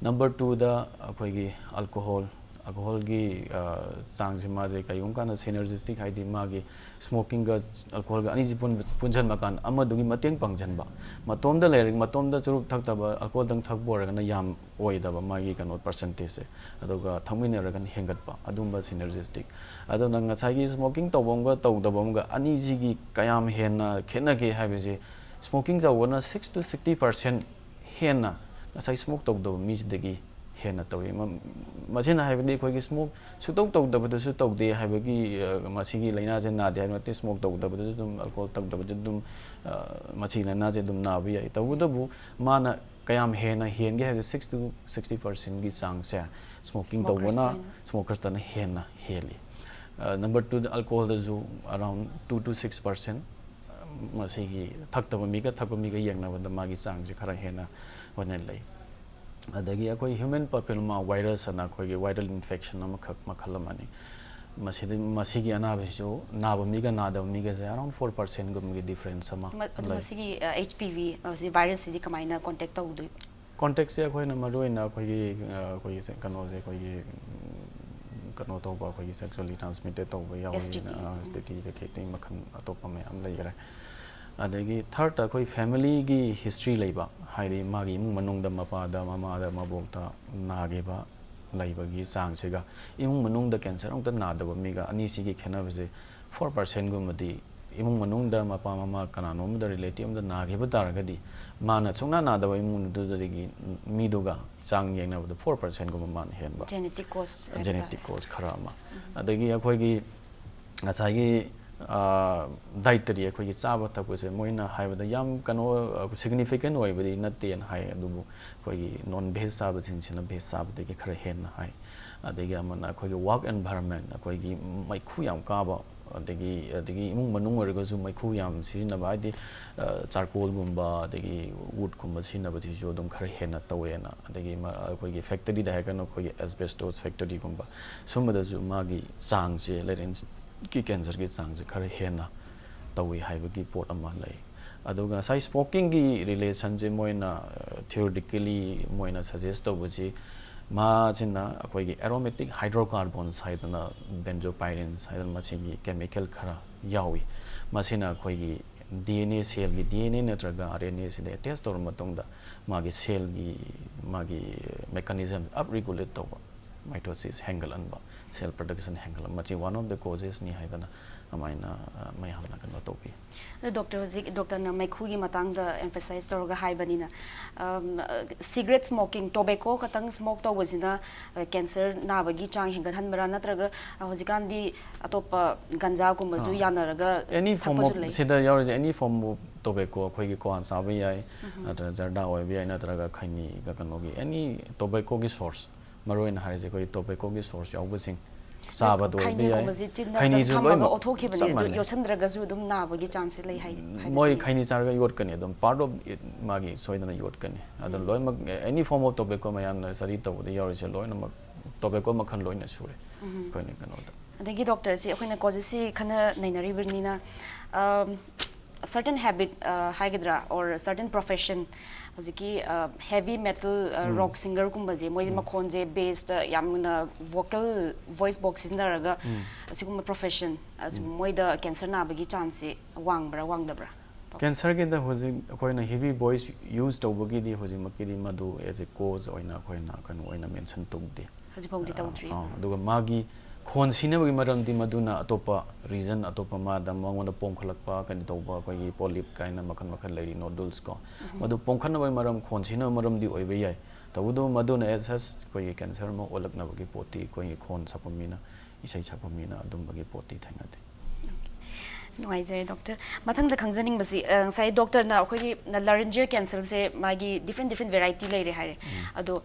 ꯅꯝꯕꯔ ꯇꯨꯗ ꯑꯩꯈꯣꯏꯒꯤ ꯑꯜꯀꯣꯍꯣꯜ, ꯑꯜꯀꯣꯍꯣꯜꯒꯤ, ꯑ, ꯆꯥꯡꯁꯤ ꯃꯥꯁꯦ ꯀꯔꯤꯒꯨꯝꯕ ꯀꯥꯟꯗ ꯁꯤꯅꯔꯖꯤꯁꯇꯤꯛ, ꯍꯥꯏꯗꯤ ꯃꯥꯒꯤ ꯁ꯭ꯃꯣꯀꯤꯡꯒ ꯑꯜꯀꯣꯍꯣꯜꯒ ꯑꯅꯤꯁꯤ ꯄꯨꯟꯕ-, ꯄꯨꯟꯁꯤꯟꯕ ꯀꯥꯟꯗ ꯑꯃꯗꯨꯒꯤ ꯃꯇꯦꯡ ꯄꯥꯡꯁꯤꯟꯕ꯫ ꯃꯇꯣꯝꯗ ꯂꯩꯔꯒ, ꯃꯇꯣꯝꯗ ꯆꯨꯔꯨꯞ ꯊꯛꯇꯕ, ꯑꯜꯀꯣꯍꯣꯜꯗꯪ ꯊꯛꯄ ꯑꯣꯏꯔꯒꯅ ꯌꯥꯝ ꯑꯣꯏꯗꯕ ꯃꯥꯒꯤ ꯀꯩꯅꯣ ꯄꯔꯁꯦꯟꯇꯦꯖꯁꯦ, ꯑꯗꯨꯒ ꯊꯛꯃꯤꯟꯅꯔꯒꯅ ꯍꯦꯟꯒꯠꯄ, ꯑꯗꯨꯝꯕ ꯁꯤꯅꯔꯖꯤꯁꯇꯤꯛ꯫ ꯑꯗꯨꯅ ꯉꯁꯥꯏꯒꯤ ꯁ꯭ꯃꯣꯀꯤꯡ ꯇꯧꯕ ꯑꯃꯒ ꯇꯧꯗꯕ ꯑꯃꯒ ꯑꯅꯤꯁꯤꯒꯤ ꯀꯌꯥꯝ ꯍꯦꯟꯅ ꯈꯦꯠꯅꯒꯦ ꯍꯥꯏꯕꯁꯦ, ꯁ꯭ꯃꯣꯀꯤꯡ ꯇꯧꯕꯅ six to sixty percent ꯍꯦꯟꯅ ꯉꯁꯥꯏ ꯁ꯭ꯃꯣꯛ ꯇꯧꯗꯕ ꯃꯤꯁꯤꯗꯒꯤ ꯍꯦꯟꯅ ꯇꯧꯏ꯫ ꯃ-, ꯃꯁꯤꯅ ꯍꯥꯏꯕꯗꯤ ꯑꯩꯈꯣꯏꯒꯤ ꯁ꯭ꯃꯣꯛ ꯁꯨꯇꯧ ꯇꯧꯗꯕꯗꯁꯨ ꯇꯧꯗꯦ ꯍꯥꯏꯕꯒꯤ, ꯑ, ꯃꯁꯤꯒꯤ ꯂꯥꯏꯅꯥꯁꯦ ꯅꯥꯗꯦ ꯍꯥꯏꯕ ꯅꯠꯇꯦ, ꯁ꯭ꯃꯣꯛ ꯇꯧꯗꯕꯗꯁꯨ ꯑꯗꯨꯝ, ꯑꯜꯀꯣꯍꯣꯜ ꯇꯧꯗꯕꯗꯁꯨ ꯑꯗꯨꯝ, ꯑ, ꯃꯁꯤ ꯂꯥꯏꯅꯥꯁꯦ ꯑꯗꯨꯝ ꯅꯥꯕ ꯌꯥꯏ꯫ ꯇꯧꯕꯇꯕꯨ ꯃꯥꯅ ꯀꯌꯥꯝ ꯍꯦꯟꯅ ꯍꯦꯟꯒꯦ ꯍꯥꯏꯕꯁꯦ, six to sixty percentꯒꯤ ꯆꯥꯡꯁꯦ ꯁ꯭ꯃꯣꯀꯤꯡ Smokers ꯇꯧꯕꯅ, ꯇꯧꯕꯅ꯫ ꯁ꯭ꯃꯣꯀꯔꯁꯇꯅ ꯍꯦꯟꯅ ꯍꯦꯜꯂꯤ꯫ ꯑ, ꯅꯝꯕꯔ ꯇꯨꯗ ꯑꯜꯀꯣꯍꯣꯜꯗꯁꯨ around two to six percent ꯃꯁꯤꯒꯤ ꯊꯛꯇꯕ ꯃꯤꯒ ꯊꯛꯄ ꯃꯤꯒ ꯌꯦꯡꯅꯕꯗ ꯃꯥꯒꯤ ꯆꯥꯡꯁꯦ ꯈꯔ ꯍꯦꯟꯅ ꯑꯣꯏꯅ ꯂꯩ꯫ ꯑꯗꯒꯤ ꯑꯩꯈꯣꯏ ꯍ꯭ꯌꯨꯃꯦꯟ ꯄꯥꯄꯤꯂꯣꯃꯥ ꯚꯥꯏꯔꯁ ꯑꯅ ꯑꯩꯈꯣꯏꯒꯤ ꯚꯥꯏꯔꯦꯜ ꯏꯟꯐꯦꯛꯁꯟ ꯑꯃꯈꯛ, ꯃꯈꯜ ꯑꯃꯅꯤ꯫ ꯃꯁꯤꯗ, ꯃꯁꯤꯒꯤ ꯑꯅꯥꯕꯁꯤꯁꯨ ꯅꯥꯕ ꯃꯤꯒ ꯅꯥꯗꯕ ꯃꯤꯒꯁꯦ around four percentꯒꯨꯝꯕꯒꯤ ꯗꯤꯐ꯭ꯔꯦꯟꯁ ꯑꯃ ꯃ-, ꯑꯗꯨ ꯂꯩ꯫ ꯃꯁꯤꯒꯤ, ꯑ, HPV, ꯑ, ꯁꯤ ꯚꯥꯏꯔꯁꯁꯤꯗꯤ ꯀꯃꯥꯏꯅ ꯀꯣꯟꯇꯦꯛ ꯇꯧꯗꯣꯏꯕ? ꯀꯣꯟꯇꯦꯛꯁꯦ ꯑꯩꯈꯣꯏꯅ ꯃꯔꯨ ꯑꯣꯏꯅ ꯑꯩꯈꯣꯏꯒꯤ, ꯑ, ꯑꯩꯈꯣꯏꯒꯤ ꯁꯦ-, ꯀꯩꯅꯣꯁꯦ, ꯑꯩꯈꯣꯏꯒꯤ, ꯎꯝ, ꯀꯩꯅꯣ ꯇꯧꯕ, ꯑꯩꯈꯣꯏꯒꯤ ꯁꯦꯛꯁꯨꯋꯦꯜꯂꯤ ꯇ꯭ꯔꯥꯟꯁꯃꯤꯇꯦꯠ ꯇꯧꯕ ꯌꯥꯎꯋꯤ, STD. ꯑ, STD ꯀꯩꯀꯩ ꯑꯇꯩ ꯃꯈꯜ ꯑꯇꯣꯞꯄ ꯃꯌꯥꯝ ꯂꯩꯈꯔꯦ꯫ ꯑꯗꯒꯤ ꯊꯥꯔꯠꯇ ꯑꯩꯈꯣꯏ ꯐꯦꯃꯤꯂꯤꯒꯤ ꯍꯤꯁꯇ꯭ꯔꯤ ꯂꯩꯕ, ꯍꯥꯏꯗꯤ ꯃꯥꯒꯤ ꯏꯃꯨꯡ ꯃꯅꯨꯡꯗ ꯃꯄꯥꯗ, ꯃꯃꯥꯗ, ꯃꯕꯣꯛꯇ ꯅꯥꯈꯤꯕ, ꯂꯩꯕꯒꯤ ꯆꯥꯡꯁꯤꯒ ꯏꯃꯨꯡ ꯃꯅꯨꯡꯗ ꯀꯦꯟꯁꯔ ꯑꯃꯨꯛꯇ ꯅꯥꯗꯕ ꯃꯤꯒ ꯑꯅꯤꯁꯤꯒꯤ ꯈꯦꯠꯅꯕꯁꯦ ꯐꯣꯔ ꯄꯥꯔꯁꯦꯟꯒꯨꯝꯕꯗꯤ ꯏꯃꯨꯡ ꯃꯅꯨꯡꯗ ꯃꯄꯥ ꯃꯃꯥ ꯀꯅꯥꯅꯣꯝꯗ ꯔꯤꯂꯦꯇꯤꯚ ꯑꯃꯗ ꯅꯥꯈꯤꯕ ꯇꯥꯔꯒꯗꯤ ꯃꯥꯅ ꯁꯨꯡꯅꯥ ꯅꯥꯗꯕ ꯏꯃꯨꯡꯗꯨꯗꯒꯤ ꯃꯤꯗꯨꯒ ꯆꯥꯡ ꯌꯦꯡꯅꯕꯗ ꯐꯣꯔ ꯄꯥꯔꯁꯦꯟꯒꯨꯝꯕ ꯃꯥꯅ ꯍꯦꯟꯕ ꯖꯦꯅꯦꯇꯤꯛ ꯀꯣꯁ ꯖꯦꯅꯦꯇꯤꯛ ꯀꯣꯁ ꯈꯔ ꯑꯃ ꯑꯗꯒꯤ ꯑꯩꯈꯣꯏꯒꯤ ꯉꯁꯥꯏꯒꯤ ꯗꯥꯏꯠꯇꯔꯤ ꯑꯩꯈꯣꯏꯒꯤ ꯆꯥꯕ ꯊꯛꯄꯁꯦ ꯃꯣꯏꯅ ꯍꯥꯏꯕꯗ ꯌꯥꯝ ꯀꯩꯅꯣ ꯁꯤꯒꯅꯤꯐꯤꯀꯦꯟ ꯑꯣꯏꯕꯗꯤ ꯅꯠꯇꯦꯅ ꯍꯥꯏ, ꯑꯗꯨꯕꯨ ꯑꯩꯈꯣꯏꯒꯤ ꯅꯣꯟ ꯚꯦꯖ ꯆꯥꯕꯁꯤꯡꯁꯤꯅ ꯚꯦꯖ ꯆꯥꯕꯗꯒꯤ ꯈꯔ ꯍꯦꯟꯅ ꯍꯥꯏ꯫ ꯑꯗꯒꯤ ꯑꯃꯅ ꯑꯩꯈꯣꯏꯒꯤ ꯋꯥꯛ ꯑꯦꯟꯚꯥꯏꯔꯟꯃꯦꯟ, ꯑꯩꯈꯣꯏꯒꯤ ꯃꯩꯈꯨ ꯌꯥꯝ ꯀꯥꯕ, ꯑꯗꯒꯤ ꯑꯗꯒꯤ ꯏꯃꯨꯡ ꯃꯅꯨꯡ ꯑꯣꯏꯔꯒꯁꯨ ꯃꯩꯈꯨ ꯌꯥꯝ ꯁꯤꯖꯤꯟꯅꯕ, ꯍꯥꯏꯗꯤ ꯆꯥꯔꯀꯣꯜꯒꯨꯝꯕ ꯑꯗꯒꯤ ꯋꯨꯗꯀꯨꯝꯕ ꯁꯤꯖꯤꯟꯅꯕꯁꯤꯁꯨ ꯑꯗꯨꯝ ꯈꯔ ꯍꯦꯟꯅ ꯇꯧꯋꯦꯅ꯫ ꯑꯗꯒꯤ ꯃ- ꯑꯩꯈꯣꯏꯒꯤ ꯐꯦꯛꯇꯔꯤꯗ ꯍꯥꯏꯔꯒꯅ ꯑꯩꯈꯣꯏꯒꯤ ꯑꯦꯁꯕꯦꯁꯇꯣꯁ ꯐꯦꯛꯇꯔꯤꯒꯨꯝꯕ ꯁꯨꯝꯕꯗꯁꯨ ꯃꯥꯒꯤ ꯆꯥꯡꯁꯦ, ꯂꯥꯏꯔꯦꯟꯒꯤ ꯀꯦꯟꯁꯔꯒꯤ ꯆꯥꯡꯁꯦ ꯈꯔ ꯍꯦꯟꯅ ꯇꯧꯏ ꯍꯥꯏꯕꯒꯤ ꯄꯣꯠ ꯑꯃ ꯂꯩ꯫ ꯑꯗꯨꯒ ꯉꯁꯥꯏ ꯁ꯭ꯃꯣꯀꯤꯡꯒꯤ ꯔꯤꯂꯦꯁꯟꯁꯦ ꯃꯣꯏꯅ ꯊꯤꯑꯣꯔꯤꯇꯤꯀꯦꯂꯤ ꯃꯣꯏꯅ ꯁꯖꯦꯁ ꯇꯧꯕꯁꯤ, ꯃꯥꯁꯤꯅ ꯑꯩꯈꯣꯏꯒꯤ ꯑꯦꯔꯣꯃꯦꯇꯤꯛ ꯍꯥꯏꯗ꯭ꯔꯣꯀꯥꯔꯕꯣꯟꯁ ꯍꯥꯏꯗꯅ, ꯕꯦꯟꯖꯣꯄꯥꯏꯔꯤꯟꯁ ꯍꯥꯏꯗꯅ ꯃꯁꯤꯒꯤ ꯀꯦꯃꯤꯀꯦꯜ ꯈꯔ ꯌꯥꯎꯏ꯫ ꯃꯁꯤꯅ ꯑꯩꯈꯣꯏꯒꯤ ꯗꯤ ꯑꯦꯟ ꯑꯦ ꯁꯦꯜꯒꯤ ꯗꯤ ꯑꯦꯟ ꯑꯦ ꯅꯠꯇ꯭ꯔꯒ ꯑꯥꯔ ꯑꯦꯟ ꯑꯦꯁꯤꯗ ꯑꯦꯇꯦꯆ ꯇꯧꯔꯕ ꯃꯇꯨꯡꯗ ꯃꯥꯒꯤ ꯁꯦꯜꯒꯤ ꯃꯥꯒꯤ ꯃꯦꯀꯥꯅꯤꯖꯝ ꯑꯞ ꯔꯤꯒꯨꯂꯦꯠ ꯇꯧꯕ, ꯃꯥꯏꯇꯣꯁꯤꯁ ꯍꯦꯟꯒꯠꯍꯟꯕ, ꯁꯦꯜ ꯄ꯭ꯔꯗꯛꯁꯟ ꯍꯦꯟꯒꯠꯍꯟꯕ, ꯃꯁꯤ ꯋꯥꯟ ꯑꯣꯐ ꯗ ꯀꯣꯖꯦꯁꯅꯤ ꯍꯥꯏꯗꯅ ꯑꯗꯨꯃꯥꯏꯅ ꯑ, ꯃꯌꯥꯝꯅ ꯀꯩꯅꯣ ꯇꯧꯕꯤ꯫ ꯑꯗꯣ ꯗꯣꯛꯇꯔ, ꯍꯧꯖꯤꯛ ꯗꯣꯛꯇꯔꯅ ꯃꯩꯈꯨꯒꯤ ꯃꯇꯥꯡꯗ ꯑꯦꯝꯐꯁꯥꯏꯁ ꯇꯧꯔꯒ ꯍꯥꯏꯕꯅꯤꯅ, ꯁꯤꯒꯔꯦꯠ ꯁ꯭ꯃꯣꯀꯤꯡ, ꯇꯣꯕꯦꯀꯣ ꯈꯛꯇꯪ ꯁ꯭ꯃꯣꯛ ꯇꯧꯕꯁꯤꯅ ꯀꯦꯟꯁꯔ ꯅꯥꯕꯒꯤ ꯆꯥꯡ ꯍꯦꯟꯒꯠꯍꯟꯕ꯭ꯔꯥ, ꯅꯠꯇ꯭ꯔꯒ ꯑ, ꯍꯧꯖꯤꯛꯀꯥꯟꯗꯤ ꯑꯇꯣꯞꯄ ꯒꯟꯖꯥꯒꯨꯝꯕꯁꯨ ꯑꯥ꯫ ꯌꯥꯅꯔꯒ ꯑꯦꯅꯤ ꯐꯣꯔꯝ ꯊꯛꯄꯁꯨ ꯑꯣꯐ ꯂꯩ? ꯁꯤꯗ ꯌꯥꯎꯔꯤꯁꯦ ꯑꯦꯅꯤ ꯐꯣꯔꯝ ꯑꯣꯐ ꯇꯣꯕꯦꯀꯣ, ꯑꯩꯈꯣꯏꯒꯤ ꯀ꯭ꯋꯥ ꯆꯥꯕ ꯌꯥꯏ, ꯅꯠꯇ꯭ꯔꯒ ꯖꯔꯗꯥ ꯑꯣꯏꯕ ꯌꯥꯏ, ꯅꯠꯇ꯭ꯔꯒ ꯈꯩꯅꯤꯒ ꯀꯩꯅꯣꯒꯤ ꯑꯦꯅꯤ ꯇꯣꯕꯦꯀꯣꯒꯤ ꯁꯣꯔꯁ, ꯃꯔꯨꯑꯣꯏꯅ ꯍꯥꯏꯔꯤꯁꯦ ꯑꯩꯈꯣꯏꯒꯤ ꯇꯣꯕꯦꯀꯣꯒꯤ ꯁꯣꯔꯁ ꯌꯥꯎꯕꯁꯤꯡ ꯆꯥꯕꯗ ꯑꯣꯏꯕ ꯌꯥꯏ꯫ ꯈꯩꯅꯤꯒꯨꯝꯕꯁꯤ ꯆꯤꯟꯗ ꯈꯩꯅꯤꯁꯨ ꯊꯝꯃꯒ ꯂꯣꯏꯅꯃꯛ ꯊꯝꯃꯒ ꯑꯣꯠꯊꯣꯛꯈꯤꯕꯅꯦ꯫ ꯆꯞ ꯑꯗꯨ ꯃꯥꯟꯅꯩ꯫ ꯌꯣꯠꯁꯤꯟꯗ꯭ꯔꯒꯁꯨ ꯑꯗꯨꯝ ꯅꯥꯕꯒꯤ ꯆꯥꯟꯁꯁꯦ ꯂꯩ ꯍꯥꯏ, ꯍꯥꯏꯕꯁꯤꯅꯤ꯫ ꯃꯣꯏ ꯈꯩꯅꯤ ꯆꯥꯔꯒ ꯌꯣꯠꯀꯅꯤ, ꯑꯗꯨꯝ ꯄꯥꯔꯠ ꯑꯣꯐ ꯃꯥꯒꯤ ꯁꯣꯏꯗꯅ ꯌꯣꯠꯀꯅꯤ꯫ ꯑꯗꯨ ꯂꯣꯏꯅꯃꯛ ꯑꯦꯅꯤ ꯐꯣꯔꯝ ꯑꯣꯐ ꯇꯣꯕꯦꯀꯣ ꯃꯌꯥꯝꯅ ꯁꯔꯖꯔꯤ ꯇꯧꯕꯗ ꯌꯥꯎꯔꯤꯁꯦ ꯂꯣꯏꯅꯃꯛ ꯇꯣꯕꯦꯀꯣ ꯃꯈꯜ ꯂꯣꯏꯅ ꯁꯨꯔꯦ ꯑꯩꯈꯣꯏꯅ ꯀꯩꯅꯣꯗ꯫ ꯑꯗꯒꯤ ꯗꯣꯛꯇꯔꯁꯤ ꯑꯩꯈꯣꯏꯅ ꯀꯣꯖꯦꯁꯁꯤ ꯈꯟꯅ ꯅꯩꯅꯔꯤꯕꯅꯤꯅ, ꯑꯝ, certain habit, ꯑ, ꯍꯥꯏꯒꯗ꯭ꯔꯥ, or certain profession, ꯍꯧꯖꯤꯛꯀꯤ, ꯑ, heavy metal, ꯑ, rock singerꯒꯨꯝꯕꯁꯦ, ꯃꯣꯏꯁꯦ ꯃꯈꯣꯟꯁꯦ ꯕꯦꯁꯇ ꯌꯥꯝꯅ ꯚꯣꯀꯦꯜ, ꯚꯣꯏꯁ ꯕꯣꯛꯁ ꯁꯤꯖꯤꯟꯅꯔꯒ ꯑꯁꯤꯒꯨꯝꯕ profession, ꯑꯁꯤ ꯃꯣꯏꯗ ꯀꯦꯟꯁꯔ ꯅꯥꯕꯒꯤ ꯆꯥꯟꯁꯁꯦ ꯋꯥꯡꯕ꯭ꯔꯥ, ꯋꯥꯡꯗꯕ꯭ꯔꯥ? ꯀꯦꯟꯁꯔꯒꯤꯗ ꯍꯧꯖꯤꯛ ꯑꯩꯈꯣꯏꯅ ꯍꯦꯚꯤ ꯚꯣꯏꯁ ꯌꯨꯁ ꯇꯧꯕꯒꯤꯗꯤ ꯍꯧꯖꯤꯛꯃꯛꯀꯤꯗꯤ ꯃꯗꯨ as a cause ꯑꯣꯏꯅ ꯑꯩꯈꯣꯏꯅ ꯀꯩꯅꯣ ꯑꯣꯏꯅ ꯃꯦꯟꯁꯟ ꯇꯧꯗꯦ꯫ ꯍꯧꯖꯤꯛ ꯐꯥꯎꯗꯤ ꯇꯧꯗ꯭ꯔꯤ꯫ ꯑꯥ, ꯑꯗꯨꯒ ꯃꯥꯒꯤ ꯈꯣꯟ ꯁꯤꯅꯕꯒꯤ ꯃꯔꯝꯗꯤ ꯃꯗꯨꯅ ꯑꯇꯣꯞꯄ ꯔꯤꯖꯟ, ꯑꯇꯣꯞꯄ ꯃꯥꯗ ꯃꯉꯣꯟꯗ ꯄꯣꯝꯈꯠꯂꯛꯄ, ꯀꯩꯅꯣ ꯇꯧꯕ, ꯑꯩꯈꯣꯏꯒꯤ ꯄꯣꯂꯤꯞ ꯀꯥꯏꯅ ꯃꯈꯜ ꯃꯈꯜ ꯂꯩꯔꯤ, ꯅꯣꯗꯨꯜꯁ ꯀꯣ, ꯃꯗꯨ ꯄꯣꯝꯈꯠꯅꯕꯒꯤ ꯃꯔꯝ, ꯈꯣꯟ ꯁꯤꯅꯕ ꯃꯔꯝꯗꯤ ꯑꯣꯏꯕ ꯌꯥꯏ꯫ ꯇꯧꯕꯇꯕꯨ ꯃꯗꯨꯅ ꯑꯦꯁ ꯁꯁ ꯑꯩꯈꯣꯏꯒꯤ ꯀꯦꯟꯁꯔ ꯑꯃ ꯑꯣꯜꯂꯛꯅꯕꯒꯤ ꯄꯣꯠꯇꯤ ꯑꯩꯈꯣꯏꯒꯤ ꯈꯣꯟ ꯁꯛꯄ ꯃꯤꯅ, ꯏꯁꯩ ꯁꯛꯄ ꯃꯤꯅ ꯑꯗꯨꯝꯕꯒꯤ ꯄꯣꯠꯇꯤ ꯊꯦꯡꯅꯗꯦ꯫ ꯅꯨꯡꯉꯥꯏꯖꯔꯦ ꯗꯣꯛꯇꯔ꯫ ꯃꯊꯪꯗ ꯈꯪꯖꯅꯤꯡꯕꯁꯤ, ꯑ, ꯉꯁꯥꯏ ꯗꯣꯛꯇꯔꯅ ꯑꯩꯈꯣꯏꯒꯤ laryngeal cancerꯁꯦ ꯃꯥꯒꯤ different different variety ꯂꯩꯔꯦ ꯍꯥꯏꯔꯦ꯫ ꯑꯗꯣ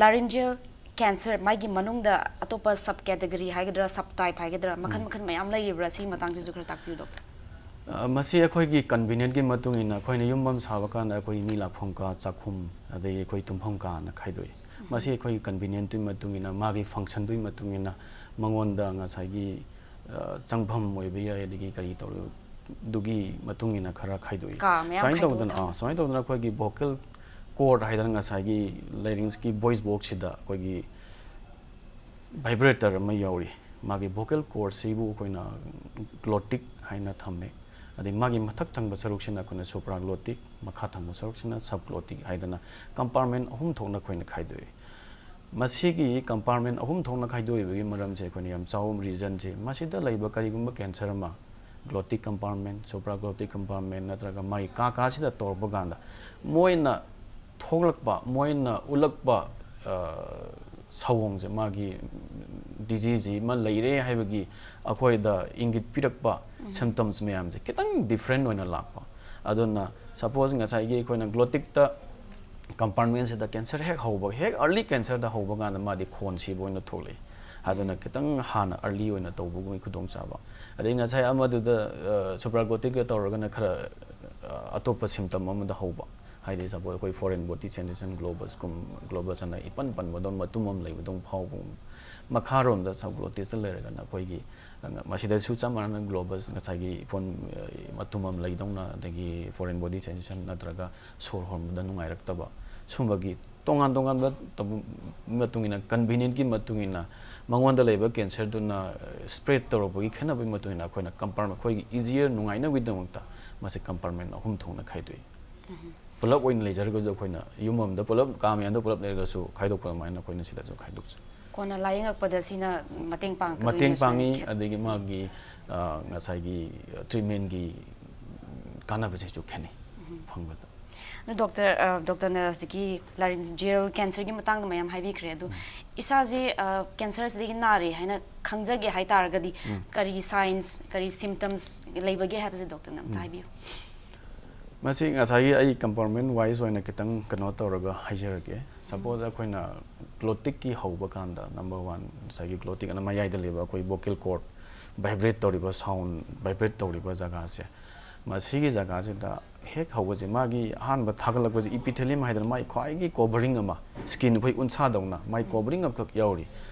laryngeal cancer ꯃꯥꯒꯤ ꯃꯅꯨꯡꯗ ꯑꯇꯣꯞꯄ sub category ꯍꯥꯏꯒꯗ꯭ꯔꯥ, sub type ꯍꯥꯏꯒꯗ꯭ꯔꯥ, ꯃꯈꯜ ꯃꯈꯜ ꯃꯌꯥꯝ ꯂꯩꯔꯤꯕ꯭ꯔꯥ? ꯁꯤꯒꯤ ꯃꯇꯥꯡꯁꯤꯁꯨ ꯈꯔ ꯇꯥꯛꯄꯤꯌꯨ ꯗꯣꯛꯇꯔ꯫ ꯑ, ꯃꯁꯤ ꯑꯩꯈꯣꯏꯒꯤ ꯀꯟꯚꯤꯅꯤꯌꯟꯒꯤ ꯃꯇꯨꯡ ꯏꯟꯅ, ꯑꯩꯈꯣꯏꯅ ꯌꯨꯝ ꯑꯃ ꯁꯥꯕ ꯀꯥꯟꯗ ꯑꯩꯈꯣꯏ ꯃꯤ ꯂꯥꯛꯐꯝ ꯀꯥ, ꯆꯥꯛꯈꯨꯝ, ꯑꯗꯒꯤ ꯑꯩꯈꯣꯏ ꯇꯨꯝꯐꯝ ꯀꯥꯅ ꯈꯥꯏꯗꯣꯛꯏ꯫ ꯃꯁꯤ ꯑꯩꯈꯣꯏꯒꯤ ꯀꯟꯚꯤꯅꯤꯌꯟꯗꯨꯒꯤ ꯃꯇꯨꯡ ꯏꯟꯅ, ꯃꯥꯒꯤ ꯐꯪꯁꯟꯗꯨꯒꯤ ꯃꯇꯨꯡ ꯏꯟꯅ, ꯃꯉꯣꯟꯗ ꯉꯁꯥꯏꯒꯤ, ꯑ, ꯆꯪꯐꯝ ꯑꯣꯏꯕ ꯌꯥꯏ, ꯑꯗꯒꯤ ꯀꯔꯤ ꯇꯧꯔꯤꯗꯨꯒꯤ ꯃꯇꯨꯡ ꯏꯟꯅ ꯈꯔ ꯈꯥꯏꯗꯣꯛꯏ꯫ ꯀꯥ ꯃꯌꯥꯝ ꯁꯨꯃꯥꯏꯅ ꯇꯧꯗꯅ, ꯈꯥꯏꯗꯣꯛꯑꯒ꯫ ꯑꯥ, ꯁꯨꯃꯥꯏꯅ ꯇꯧꯗꯅ ꯑꯩꯈꯣꯏꯒꯤ vocal cord ꯍꯥꯏꯗꯅ ꯉꯁꯥꯏꯒꯤ larynxꯀꯤ voice boxꯁꯤꯗ ꯑꯩꯈꯣꯏꯒꯤ vibrator ꯑꯃ ꯌꯥꯎꯔꯤ꯫ ꯃꯥꯒꯤ vocal cordꯁꯤꯕꯨ ꯑꯩꯈꯣꯏꯅ glottic ꯍꯥꯏꯅ ꯊꯝꯃꯦ꯫ ꯑꯗꯩ ꯃꯥꯒꯤ ꯃꯊꯛ ꯊꯪꯕ ꯁꯔꯨꯛꯁꯤꯅ ꯑꯩꯈꯣꯏꯅ supraglottic, ꯃꯈꯥ ꯊꯪꯕ ꯁꯔꯨꯛꯁꯤꯅ subglottic ꯍꯥꯏꯗꯅ compartment ꯑꯍꯨꯝ ꯊꯣꯛꯅ ꯑꯩꯈꯣꯏꯅ ꯈꯥꯏꯗꯣꯛꯏ꯫ ꯃꯁꯤꯒꯤ compartment ꯑꯍꯨꯝ ꯊꯣꯛꯅ ꯈꯥꯏꯗꯣꯛꯏꯕꯒꯤ ꯃꯔꯝꯁꯦ ꯑꯩꯈꯣꯏꯅ ꯌꯥꯝ ꯆꯥꯎꯕ reasonꯁꯦ, ꯃꯁꯤꯗ ꯂꯩꯕ ꯀꯔꯤꯒꯨꯝꯕ cancer ꯑꯃ glottic compartment, supraglottic compartment ꯅꯠꯇ꯭ꯔꯒ ꯃꯥꯒꯤ ꯀꯥ ꯀꯥꯁꯤꯗ ꯇꯧꯔꯛꯄ ꯀꯥꯟꯗ ꯃꯣꯏꯅ ꯊꯣꯛꯂꯛꯄ, ꯃꯣꯏꯅ ꯎꯠꯂꯛꯄ, ꯑ, ꯁꯑꯣꯡꯁꯦ, ꯃꯥꯒꯤ diseaseꯁꯤ ꯑꯃ ꯂꯩꯔꯦ ꯍꯥꯏꯕꯒꯤ ꯑꯩꯈꯣꯏꯗ ꯏꯪꯒꯤꯠ ꯄꯤꯔꯛꯄ symptoms ꯃꯌꯥꯝꯁꯦ ꯈꯤꯇꯪ different ꯑꯣꯏꯅ ꯂꯥꯛꯄ꯫ ꯑꯗꯨꯅ suppose ꯉꯁꯥꯏꯒꯤ ꯑꯩꯈꯣꯏꯅ glotticꯇ compartmentꯁꯤꯗ cancer ꯍꯦꯛ ꯍꯧꯕ, ꯍꯦꯛ early cancerꯗ ꯍꯧꯕ ꯀꯥꯟꯗ ꯃꯥꯗꯤ ꯈꯣꯟ ꯁꯤꯕ ꯑꯣꯏꯅ ꯊꯣꯛꯂꯛꯏ꯫ ꯑꯗꯨꯅ ꯈꯤꯇꯪ ꯍꯥꯟꯅ early ꯑꯣꯏꯅ ꯇꯧꯕꯒꯤ ꯈꯨꯗꯣꯡꯆꯥꯕ꯫ ꯑꯗꯩ ꯉꯁꯥꯏ ꯑꯃꯗꯨꯗ, ꯑ, supraglotticꯇ ꯇꯧꯔꯒꯅ ꯈꯔ, ꯑ, ꯑꯇꯣꯞꯄ symptom ꯑꯃꯗ ꯍꯧꯕ꯫ ꯍꯥꯏꯗꯤ suppose ꯑꯩꯈꯣꯏ foreign body sensation, globusꯀꯨꯝ-, globus ꯑꯅ ꯏꯄꯟ ꯄꯟꯕꯗꯧ, ꯃꯇꯨꯝ ꯑꯃ ꯂꯩꯕꯗꯧ ꯐꯥꯎꯕꯒꯨꯝꯕ꯫ ꯃꯈꯥꯔꯣꯝꯗ subglottisꯇ ꯂꯩꯔꯒꯅ ꯑꯩꯈꯣꯏꯒꯤ, ꯑ, ꯃꯁꯤꯗꯁꯨ ꯆꯞ ꯃꯥꯟꯅꯅ globus ꯉꯁꯥꯏꯒꯤ ꯏꯄꯣꯟ, ꯑ, ꯃꯇꯨꯝ ꯑꯃ ꯂꯩꯗꯧꯅ, ꯑꯗꯒꯤ foreign body sensation ꯅꯠꯇ꯭ꯔꯒ ꯁꯣꯔ ꯍꯣꯟꯕꯗ ꯅꯨꯡꯉꯥꯏꯔꯛꯇꯕ, ꯁꯨꯝꯕꯒꯤ ꯇꯣꯉꯥꯟ ꯇꯣꯉꯥꯟꯕ ꯇꯧꯕ ꯃꯇꯨꯡ ꯏꯟꯅ, convenientꯀꯤ ꯃꯇꯨꯡ ꯏꯟꯅ, ꯃꯉꯣꯟꯗ ꯂꯩꯕ cancerꯗꯨꯅ, ꯑ, spread ꯇꯧꯔꯛꯄꯒꯤ ꯈꯦꯠꯅꯕꯒꯤ ꯃꯇꯨꯡ ꯏꯟꯅ ꯑꯩꯈꯣꯏꯅ compartment, ꯑꯩꯈꯣꯏꯒꯤ easier ꯅꯨꯡꯉꯥꯏꯅꯕꯒꯤꯗꯃꯛꯇ ꯃꯁꯤ compartment ꯑꯍꯨꯝ ꯊꯣꯛꯅ ꯈꯥꯏꯗꯣꯛꯏ꯫ ꯄꯨꯂꯞ ꯑꯣꯏꯅ ꯂꯩꯖꯔꯒꯁꯨ ꯑꯩꯈꯣꯏꯅ ꯌꯨꯝ ꯑꯃꯗ ꯄꯨꯂꯞ ꯀꯥ ꯃꯌꯥꯝꯗ ꯄꯨꯂꯞ ꯂꯩꯔꯒꯁꯨ ꯈꯥꯏꯗꯣꯛꯄ ꯑꯗꯨꯃꯥꯏꯅ ꯑꯩꯈꯣꯏꯅ ꯁꯤꯗꯁꯨ ꯈꯥꯏꯗꯣꯛꯆꯩ꯫ ꯀꯣꯟꯅ ꯂꯥꯏꯌꯦꯡꯉꯛꯄꯗ ꯁꯤꯅ ꯃꯇꯦꯡ ꯄꯥꯡꯉꯛꯀꯗꯣꯏꯅꯤ ꯃꯇꯦꯡ ꯄꯥꯡꯉꯤ꯫ ꯁꯨꯃꯥꯏꯅ ꯈꯦꯠ- ꯑꯗꯒꯤ ꯃꯥꯒꯤ ꯑ, ꯉꯁꯥꯏꯒꯤ ꯇ꯭ꯔꯤꯠꯃꯦꯟꯒꯤ ꯀꯥꯟꯅꯕꯁꯤꯁꯨ ꯈꯦꯠꯅꯩ ꯐꯪꯕꯗ꯫ ꯑꯗꯣ ꯗꯣꯛꯇꯔ ꯑ, ꯗꯣꯛꯇꯔꯅ ꯍꯧꯖꯤꯛꯀꯤ ꯂꯥꯔꯤꯟꯖꯤꯌꯦꯜ ꯀꯦꯟꯁꯔꯒꯤ ꯃꯇꯥꯡꯗ ꯃꯌꯥꯝ ꯍꯥꯏꯕꯤꯈ꯭ꯔꯦ꯫ ꯑꯗꯣ ꯏꯁꯥꯁꯦ ꯑ, ꯀꯦꯟꯁꯔꯁꯤꯗꯒꯤ ꯅꯥꯔꯦ ꯍꯥꯏꯅ ꯈꯪꯖꯒꯦ ꯍꯥꯏꯇꯥꯔꯒꯗꯤ ꯀꯔꯤ ꯁꯥꯏꯟꯁ, ꯀꯔꯤ ꯁꯤꯝꯇꯝꯁ ꯂꯩꯕꯒꯦ ꯍꯥꯏꯕꯁꯦ ꯗꯣꯛꯇꯔꯅ ꯑꯝꯇ ꯍꯥꯏꯕꯤꯌꯨ꯫ ꯃꯁꯤ ꯉꯁꯥꯏꯒꯤ ꯑꯩ ꯀꯝꯄꯥꯔꯠꯃꯦꯟ ꯋꯥꯏꯁ ꯑꯣꯏꯅ ꯈꯤꯇꯪ ꯀꯩꯅꯣ ꯇꯧꯔꯒ ꯍꯥꯏꯖꯔꯒꯦ꯫ ꯁꯄꯣꯁ ꯑꯩꯈꯣꯏꯅ ꯒ꯭ꯂꯣꯇꯤꯛꯀꯤ ꯍꯧꯕ ꯀꯥꯟꯗ, ꯅꯝꯕꯔ ꯋꯥꯟ, ꯉꯁꯥꯏꯒꯤ ꯒ꯭ꯂꯣꯇꯤꯛ ꯑꯅ ꯃꯌꯥꯏꯗ ꯂꯩꯕ ꯑꯩꯈꯣꯏ ꯚꯣꯀꯦꯜ ꯀꯣꯔꯠ ꯚꯥꯏꯕ꯭ꯔꯦꯠ ꯇꯧꯔꯤꯕ, ꯁꯥꯎꯟ ꯚꯥꯏꯕ꯭ꯔꯦꯠ ꯇꯧꯔꯤꯕ ꯖꯒꯥꯁꯦ, ꯃꯁꯤꯒꯤ ꯖꯒꯥꯁꯤꯗ ꯍꯦꯛ ꯍꯧꯕꯁꯦ, ꯃꯥꯒꯤ ꯑꯍꯥꯟꯕ ꯊꯥꯒꯠꯂꯛꯄꯁꯦ ꯏꯄꯤꯊꯦꯂꯤꯌꯝ ꯍꯥꯏꯗꯅ ꯃꯥꯒꯤ ꯈ꯭ꯋꯥꯏꯒꯤ ꯀꯣꯚꯔꯤꯡ ꯑꯃ, ꯁ꯭ꯀꯤꯟ ꯑꯩꯈꯣꯏ ꯎꯟꯁꯥꯗꯧꯅ ꯃꯥꯒꯤ ꯀꯣꯚꯔꯤꯡ ꯑꯃꯈꯛ ꯌꯥꯎꯔꯤ꯫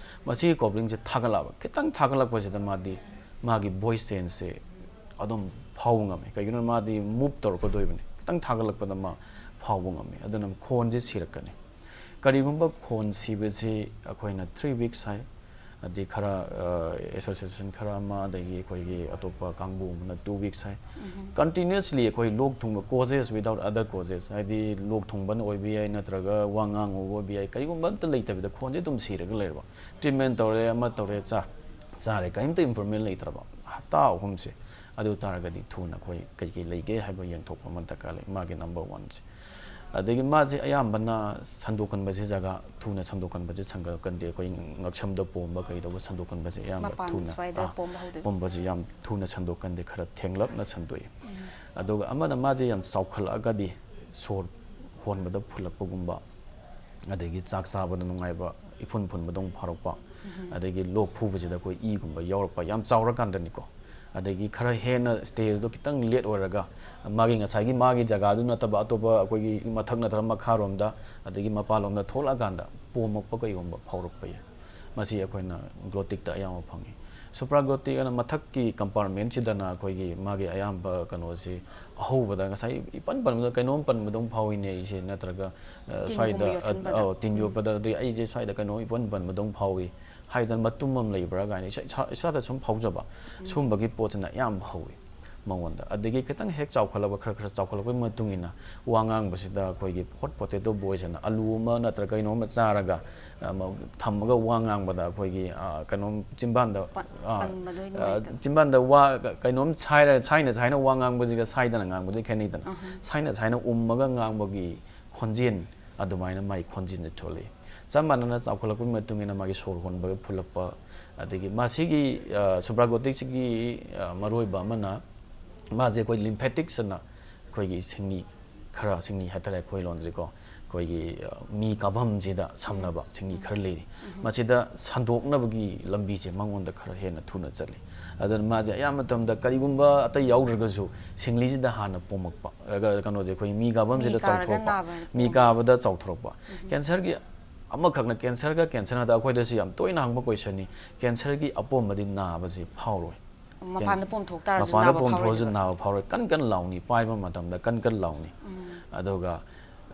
ꯃꯁꯤꯒꯤ ꯀꯣꯚꯔꯤꯡꯁꯦ ꯊꯥꯒꯠꯂꯛꯑꯕ, ꯈꯤꯇꯪ ꯊꯥꯒꯠꯂꯛꯄꯁꯤꯗ ꯃꯥꯗꯤ ꯃꯥꯒꯤ ꯚꯣꯏꯁ ꯆꯦꯟꯖꯁꯦ ꯑꯗꯨꯝ ꯐꯥꯎꯕ ꯉꯝꯃꯤ꯫ ꯀꯩꯒꯤꯅꯣ, ꯃꯥꯗꯤ ꯃꯨꯚ ꯇꯧꯔꯛꯀꯗꯣꯏꯕꯅꯤ꯫ ꯈꯤꯇꯪ ꯊꯥꯒꯠꯂꯛꯄꯗ ꯃꯥ ꯐꯥꯎꯕ ꯉꯝꯃꯤ꯫ ꯑꯗꯨꯅ ꯈꯣꯟꯁꯦ ꯁꯤꯔꯛꯀꯅꯤ꯫ ꯀꯔꯤꯒꯨꯝꯕ ꯈꯣꯟ ꯁꯤꯕꯁꯤ ꯑꯩꯈꯣꯏꯅ ꯊ꯭ꯔꯤ ꯋꯤꯛꯁ ꯍꯥꯏ, ꯑꯗꯩ ꯈꯔ ꯑꯦꯁꯣꯁꯤꯌꯦꯁꯟ ꯈꯔ ꯑꯃ, ꯑꯗꯒꯤ ꯑꯩꯈꯣꯏꯒꯤ ꯑꯇꯣꯞꯄ ꯀꯥꯡꯕꯨ ꯑꯃꯅ ꯇꯨ ꯋꯤꯛꯁ ꯍꯥꯏ꯫ ꯀꯟꯇꯤꯅ꯭ꯌꯨꯁꯂꯤ ꯑꯩꯈꯣꯏ ꯂꯣꯛ ꯊꯨꯡꯕ, ꯀꯣꯖꯦꯁ ꯋꯤꯗꯥꯎꯠ ꯑꯗꯔ ꯀꯣꯖꯦꯁ, ꯍꯥꯏꯗꯤ ꯂꯣꯛ ꯊꯨꯡꯕꯅ ꯑꯣꯏꯕ ꯌꯥꯏ, ꯅꯠꯇ꯭ꯔꯒ ꯋꯥ ꯉꯥꯡꯉꯨꯕ ꯑꯣꯏꯕ ꯌꯥꯏ, ꯀꯔꯤꯒꯨꯝꯕ ꯑꯝꯇ ꯂꯩꯇꯕꯤꯗ ꯈꯣꯟꯁꯦ ꯑꯗꯨꯝ ꯁꯤꯔꯒ ꯂꯩꯔꯕ, ꯇ꯭ꯔꯤꯠꯃꯦꯟ ꯇꯧꯔꯦ, ꯑꯃ ꯇꯧꯔꯦ, ꯆꯥ ꯆꯥꯔꯦ, ꯀꯔꯤꯝꯇ ꯏꯝꯄ꯭ꯔꯨꯚꯃꯦꯟ ꯂꯩꯇ꯭ꯔꯕ ꯍꯞꯇꯥ ꯑꯍꯨꯝꯁꯦ, ꯑꯗꯨ ꯇꯥꯔꯒꯗꯤ ꯊꯨꯅ ꯑꯩꯈꯣꯏ ꯀꯩꯀꯩ ꯂꯩꯒꯦ ꯍꯥꯏꯕ ꯌꯦꯡꯊꯣꯛꯄ ꯑꯃ ꯗꯔꯀꯥꯔ ꯂꯩ꯫ ꯃꯥꯒꯤ ꯅꯝꯕꯔ ꯋꯥꯟꯁꯦ꯫ ꯑꯗꯒꯤ ꯃꯥꯁꯦ ꯑꯌꯥꯝꯕꯅ ꯁꯟꯗꯣꯛꯀꯟꯕꯁꯦ, ꯖꯒꯥ ꯊꯨꯅ ꯁꯟꯗꯣꯛꯀꯟꯕꯁꯦ ꯁꯟꯗꯣꯛꯀꯟꯗꯦ꯫ ꯑꯩꯈꯣꯏ ꯉꯛꯁꯝꯗ ꯄꯣꯝꯕ ꯀꯩꯗꯧꯕ ꯁꯟꯗꯣꯛꯀꯟꯕꯁꯦ ꯑꯌꯥꯝꯕ ꯃꯄꯥꯟ ꯊꯨꯅ, ꯁ꯭ꯋꯥꯏꯗ ꯑꯥ, ꯄꯣꯝꯕ ꯍꯧꯗꯣꯏꯕ꯫ ꯄꯣꯝꯕꯁꯦ ꯌꯥꯝ ꯊꯨꯅ ꯁꯟꯗꯣꯛꯀꯟꯗꯦ, ꯈꯔ ꯊꯦꯡꯂꯞꯅ ꯁꯟꯗꯣꯛꯏ꯫ ꯑꯗꯨꯒ ꯑꯃꯅ ꯃꯥꯁꯦ ꯌꯥꯝ ꯆꯥꯎꯈꯠꯂꯛꯑꯒꯗꯤ ꯁꯣꯔ ꯍꯣꯟꯕꯗ ꯐꯨꯜꯂꯛꯄꯒꯨꯝꯕ, ꯑꯗꯒꯤ ꯆꯥꯛ ꯆꯥꯕꯗ ꯅꯨꯡꯉꯥꯏꯕ, ꯏꯐꯨꯟ ꯐꯨꯟꯕꯗꯧ ꯐꯥꯎꯔꯛꯄ, ꯑꯗꯒꯤ ꯂꯣꯛ ꯈꯨꯕꯁꯤꯗ ꯑꯩꯈꯣꯏ ꯏꯒꯨꯝꯕ ꯌꯥꯎꯔꯛꯄ, ꯌꯥꯝ ꯆꯥꯎꯔꯀꯥꯟꯗꯅꯤꯀꯣ꯫ ꯑꯗꯒꯤ ꯈꯔ ꯍꯦꯟꯅ ꯁ꯭ꯇꯦꯖꯇꯣ ꯈꯤꯇꯪ ꯂꯦꯠ ꯑꯣꯏꯔꯒ ꯃꯥꯒꯤ ꯉꯁꯥꯏꯒꯤ ꯃꯥꯒꯤ ꯖꯒꯥꯗꯨ ꯅꯠꯇꯕ ꯑꯇꯣꯞꯄ ꯑꯩꯈꯣꯏꯒꯤ ꯃꯊꯛ ꯅꯠꯇ꯭ꯔꯒ ꯃꯈꯥꯔꯣꯝꯗ, ꯑꯗꯒꯤ ꯃꯄꯥꯟꯂꯣꯝꯗ ꯊꯣꯛꯂꯛꯑꯀꯥꯟꯗ ꯄꯣꯝꯃꯛꯄ ꯀꯩꯒꯨꯝꯕ ꯐꯥꯎꯔꯛꯄ ꯌꯥꯏ꯫ ꯃꯁꯤ ꯑꯩꯈꯣꯏꯅ ꯒ꯭ꯂꯣꯇꯤꯛꯇ ꯑꯌꯥꯝꯕ ꯐꯪꯉꯤ꯫ ꯁꯨꯄ꯭ꯔꯥꯒ꯭ꯂꯣꯇꯤꯛ ꯑꯅ ꯃꯊꯛꯀꯤ ꯀꯝꯄꯥꯔꯠꯃꯦꯟꯁꯤꯗꯅ ꯑꯩꯈꯣꯏꯒꯤ ꯃꯥꯒꯤ ꯑꯌꯥꯝꯕ ꯀꯩꯅꯣꯁꯤ ꯑꯍꯧꯕꯗ ꯉꯁꯥꯏ ꯏꯄꯟ ꯄꯟꯕꯗ ꯀꯩꯅꯣꯝ ꯄꯟꯕꯗꯧ ꯐꯥꯎꯏꯅꯦ ꯑꯩꯁꯦ, ꯅꯠꯇ꯭ꯔꯒ ꯑ, ꯇꯤꯟꯒꯨꯝꯕ ꯁ꯭ꯋꯥꯏꯗ, ꯌꯣꯠꯁꯤꯟꯕꯗ꯫ ꯑ, ꯑꯧ, ꯇꯤꯟ ꯌꯣꯠꯄꯗ, ꯑꯗꯩ ꯑꯩꯁꯦ ꯁ꯭ꯋꯥꯏꯗ ꯀꯩꯅꯣ ꯏꯄꯟ ꯄꯟꯕꯗꯧ ꯐꯥꯎꯏ ꯍꯥꯏꯗꯅ ꯃꯇꯨꯝ ꯑꯃ ꯂꯩꯕ꯭ꯔꯥ ꯀꯥꯏꯅ ꯏꯁꯥ, ꯏꯁꯥ, ꯏꯁꯥꯗ ꯁꯨꯝ ꯐꯥꯎꯖꯕ, ꯁꯨꯝꯕꯒꯤ ꯄꯣꯠꯁꯤꯅ ꯑꯌꯥꯝꯕ ꯍꯧꯋꯤ꯫ ꯃꯉꯣꯟꯗ꯫ ꯑꯗꯒꯤ ꯈꯤꯇꯪ ꯍꯦꯛ ꯆꯥꯎꯈꯠꯂꯛꯄ, ꯈꯔ ꯈꯔ ꯆꯥꯎꯈꯠꯂꯛꯄꯒꯤ ꯃꯇꯨꯡ ꯏꯟꯅ ꯋꯥ ꯉꯥꯡꯕꯁꯤꯗ ꯑꯩꯈꯣꯏꯒꯤ ꯍꯣꯠ ꯄꯣꯇꯦꯇꯣ ꯕꯣꯏꯁ ꯍꯥꯏꯅ ꯑꯂꯨ ꯑꯃ ꯅꯠꯇ꯭ꯔꯒ ꯀꯩꯅꯣꯝ ꯑꯃ ꯆꯥꯔꯒ, ꯑꯃ ꯊꯝꯃꯒ ꯋꯥ ꯉꯥꯡꯕꯗ ꯑꯩꯈꯣꯏꯒꯤ, ꯑ, ꯀꯩꯅꯣꯝ ꯆꯤꯝꯕꯥꯟꯗ, ꯄ- ꯑ, ꯄꯟꯕꯗꯣ ꯑ, ꯅꯨꯡꯉꯥꯏꯇꯕ꯫ ꯆꯤꯝꯕꯥꯟꯗ ꯋꯥ ꯀꯩꯅꯣꯝ ꯁꯥꯏꯔ, ꯁꯥꯏꯅ ꯁꯥꯏꯅ ꯋꯥ ꯉꯥꯡꯕꯁꯤꯒ ꯁꯥꯏꯗꯅ ꯉꯥꯡꯕꯁꯤ ꯈꯦꯠꯅꯩꯗꯅ꯫ ꯑꯍ꯫ ꯁꯥꯏꯅ ꯁꯥꯏꯅ ꯎꯝꯃꯒ ꯉꯥꯡꯕꯒꯤ ꯈꯣꯟꯖꯦꯜ ꯑꯗꯨꯃꯥꯏꯅ ꯃꯥꯒꯤ ꯈꯣꯟꯖꯦꯜꯁꯦ ꯊꯣꯛꯂꯛꯏ꯫ ꯆꯞ ꯃꯥꯟꯅꯅ ꯆꯥꯎꯈꯠꯂꯛꯄꯒꯤ ꯃꯇꯨꯡ ꯏꯟꯅ ꯃꯥꯒꯤ ꯁꯣꯔ ꯍꯣꯟꯕꯒ ꯐꯨꯜꯂꯛꯄ, ꯑꯗꯒꯤ ꯃꯁꯤꯒꯤ, ꯑ, ꯁꯨꯄ꯭ꯔꯥꯒ꯭ꯂꯣꯇꯤꯛꯁꯤꯒꯤ, ꯑ, ꯃꯔꯨꯑꯣꯏꯕ ꯑꯃꯅ ꯃꯥꯁꯦ ꯑꯩꯈꯣꯏ ꯂꯤꯝꯐꯦꯇꯤꯛꯁ ꯑꯅ ꯑꯩꯈꯣꯏꯒꯤ ꯁꯤꯡꯂꯤ ꯈꯔ, ꯁꯤꯡꯂꯤ ꯍꯥꯏꯇꯥꯔꯦ ꯑꯩꯈꯣꯏ ꯂꯣꯟꯗꯗꯤꯀꯣ, ꯑꯩꯈꯣꯏꯒꯤ, ꯑ, ꯃꯤ ꯀꯥꯐꯝꯁꯤꯗ ꯁꯝꯅꯕ ꯁꯤꯡꯂꯤ ꯈꯔ ꯂꯩꯔꯤ꯫ ꯃꯁꯤꯗ ꯁꯟꯗꯣꯛꯅꯕꯒꯤ ꯂꯝꯕꯤꯁꯦ ꯃꯉꯣꯟꯗ ꯈꯔ ꯍꯦꯟꯅ ꯊꯨꯅ ꯆꯠꯂꯤ꯫ ꯑꯗꯨꯅ ꯃꯥꯁꯦ ꯑꯌꯥꯝꯕ ꯃꯇꯝꯗ ꯀꯔꯤꯒꯨꯝꯕ ꯑꯇꯩ ꯌꯥꯎꯗ꯭ꯔꯒꯁꯨ ꯁꯤꯡꯂꯤꯁꯤꯗ ꯍꯥꯟꯅ ꯄꯣꯝꯃꯛꯄ, ꯑ, ꯀꯩꯅꯣꯁꯦ ꯑꯩꯈꯣꯏ ꯃꯤ ꯀꯥꯐꯝꯁꯤꯗ ꯃꯤ ꯀꯥꯔꯒ ꯆꯥꯎꯊꯣꯔꯛꯄ, ꯅꯥꯕ, ꯃꯤ ꯀꯥꯕꯗ ꯆꯥꯎꯊꯣꯔꯛꯄ꯫ ꯀꯦꯟꯁꯔꯒꯤ ꯑꯃꯈꯛꯅ, ꯀꯦꯟꯁꯔꯒ ꯀꯦꯟꯁꯔ ꯅꯠꯇ ꯑꯩꯈꯣꯏꯗꯁꯨ ꯌꯥꯝ ꯇꯣꯏꯅ ꯍꯪꯕ ꯀꯣꯏꯁꯟꯅꯤ, ꯀꯦꯟꯁꯔꯒꯤ ꯑꯄꯣꯝꯕꯗꯤ ꯅꯥꯕꯁꯤ ꯐꯥꯎꯔꯣꯏ꯫ ꯃꯄꯥꯟꯗ ꯄꯣꯝꯊꯣꯛ ꯇꯥꯔꯁꯨ ꯃꯄꯥꯟꯗ ꯅꯥꯕ ꯄꯣꯝꯊꯣꯛꯑꯁꯨ ꯐꯥꯎꯔꯣꯏꯗꯕ꯫ ꯅꯥꯕ ꯐꯥꯎꯔꯣꯏ, ꯀꯟ ꯀꯟ ꯂꯥꯎꯅꯤ, ꯄꯥꯏꯕ ꯃꯇꯝꯗ ꯀꯟ ꯀꯟ ꯂꯥꯎꯅꯤ꯫ ꯎꯝ꯫ ꯑꯗꯨꯒ,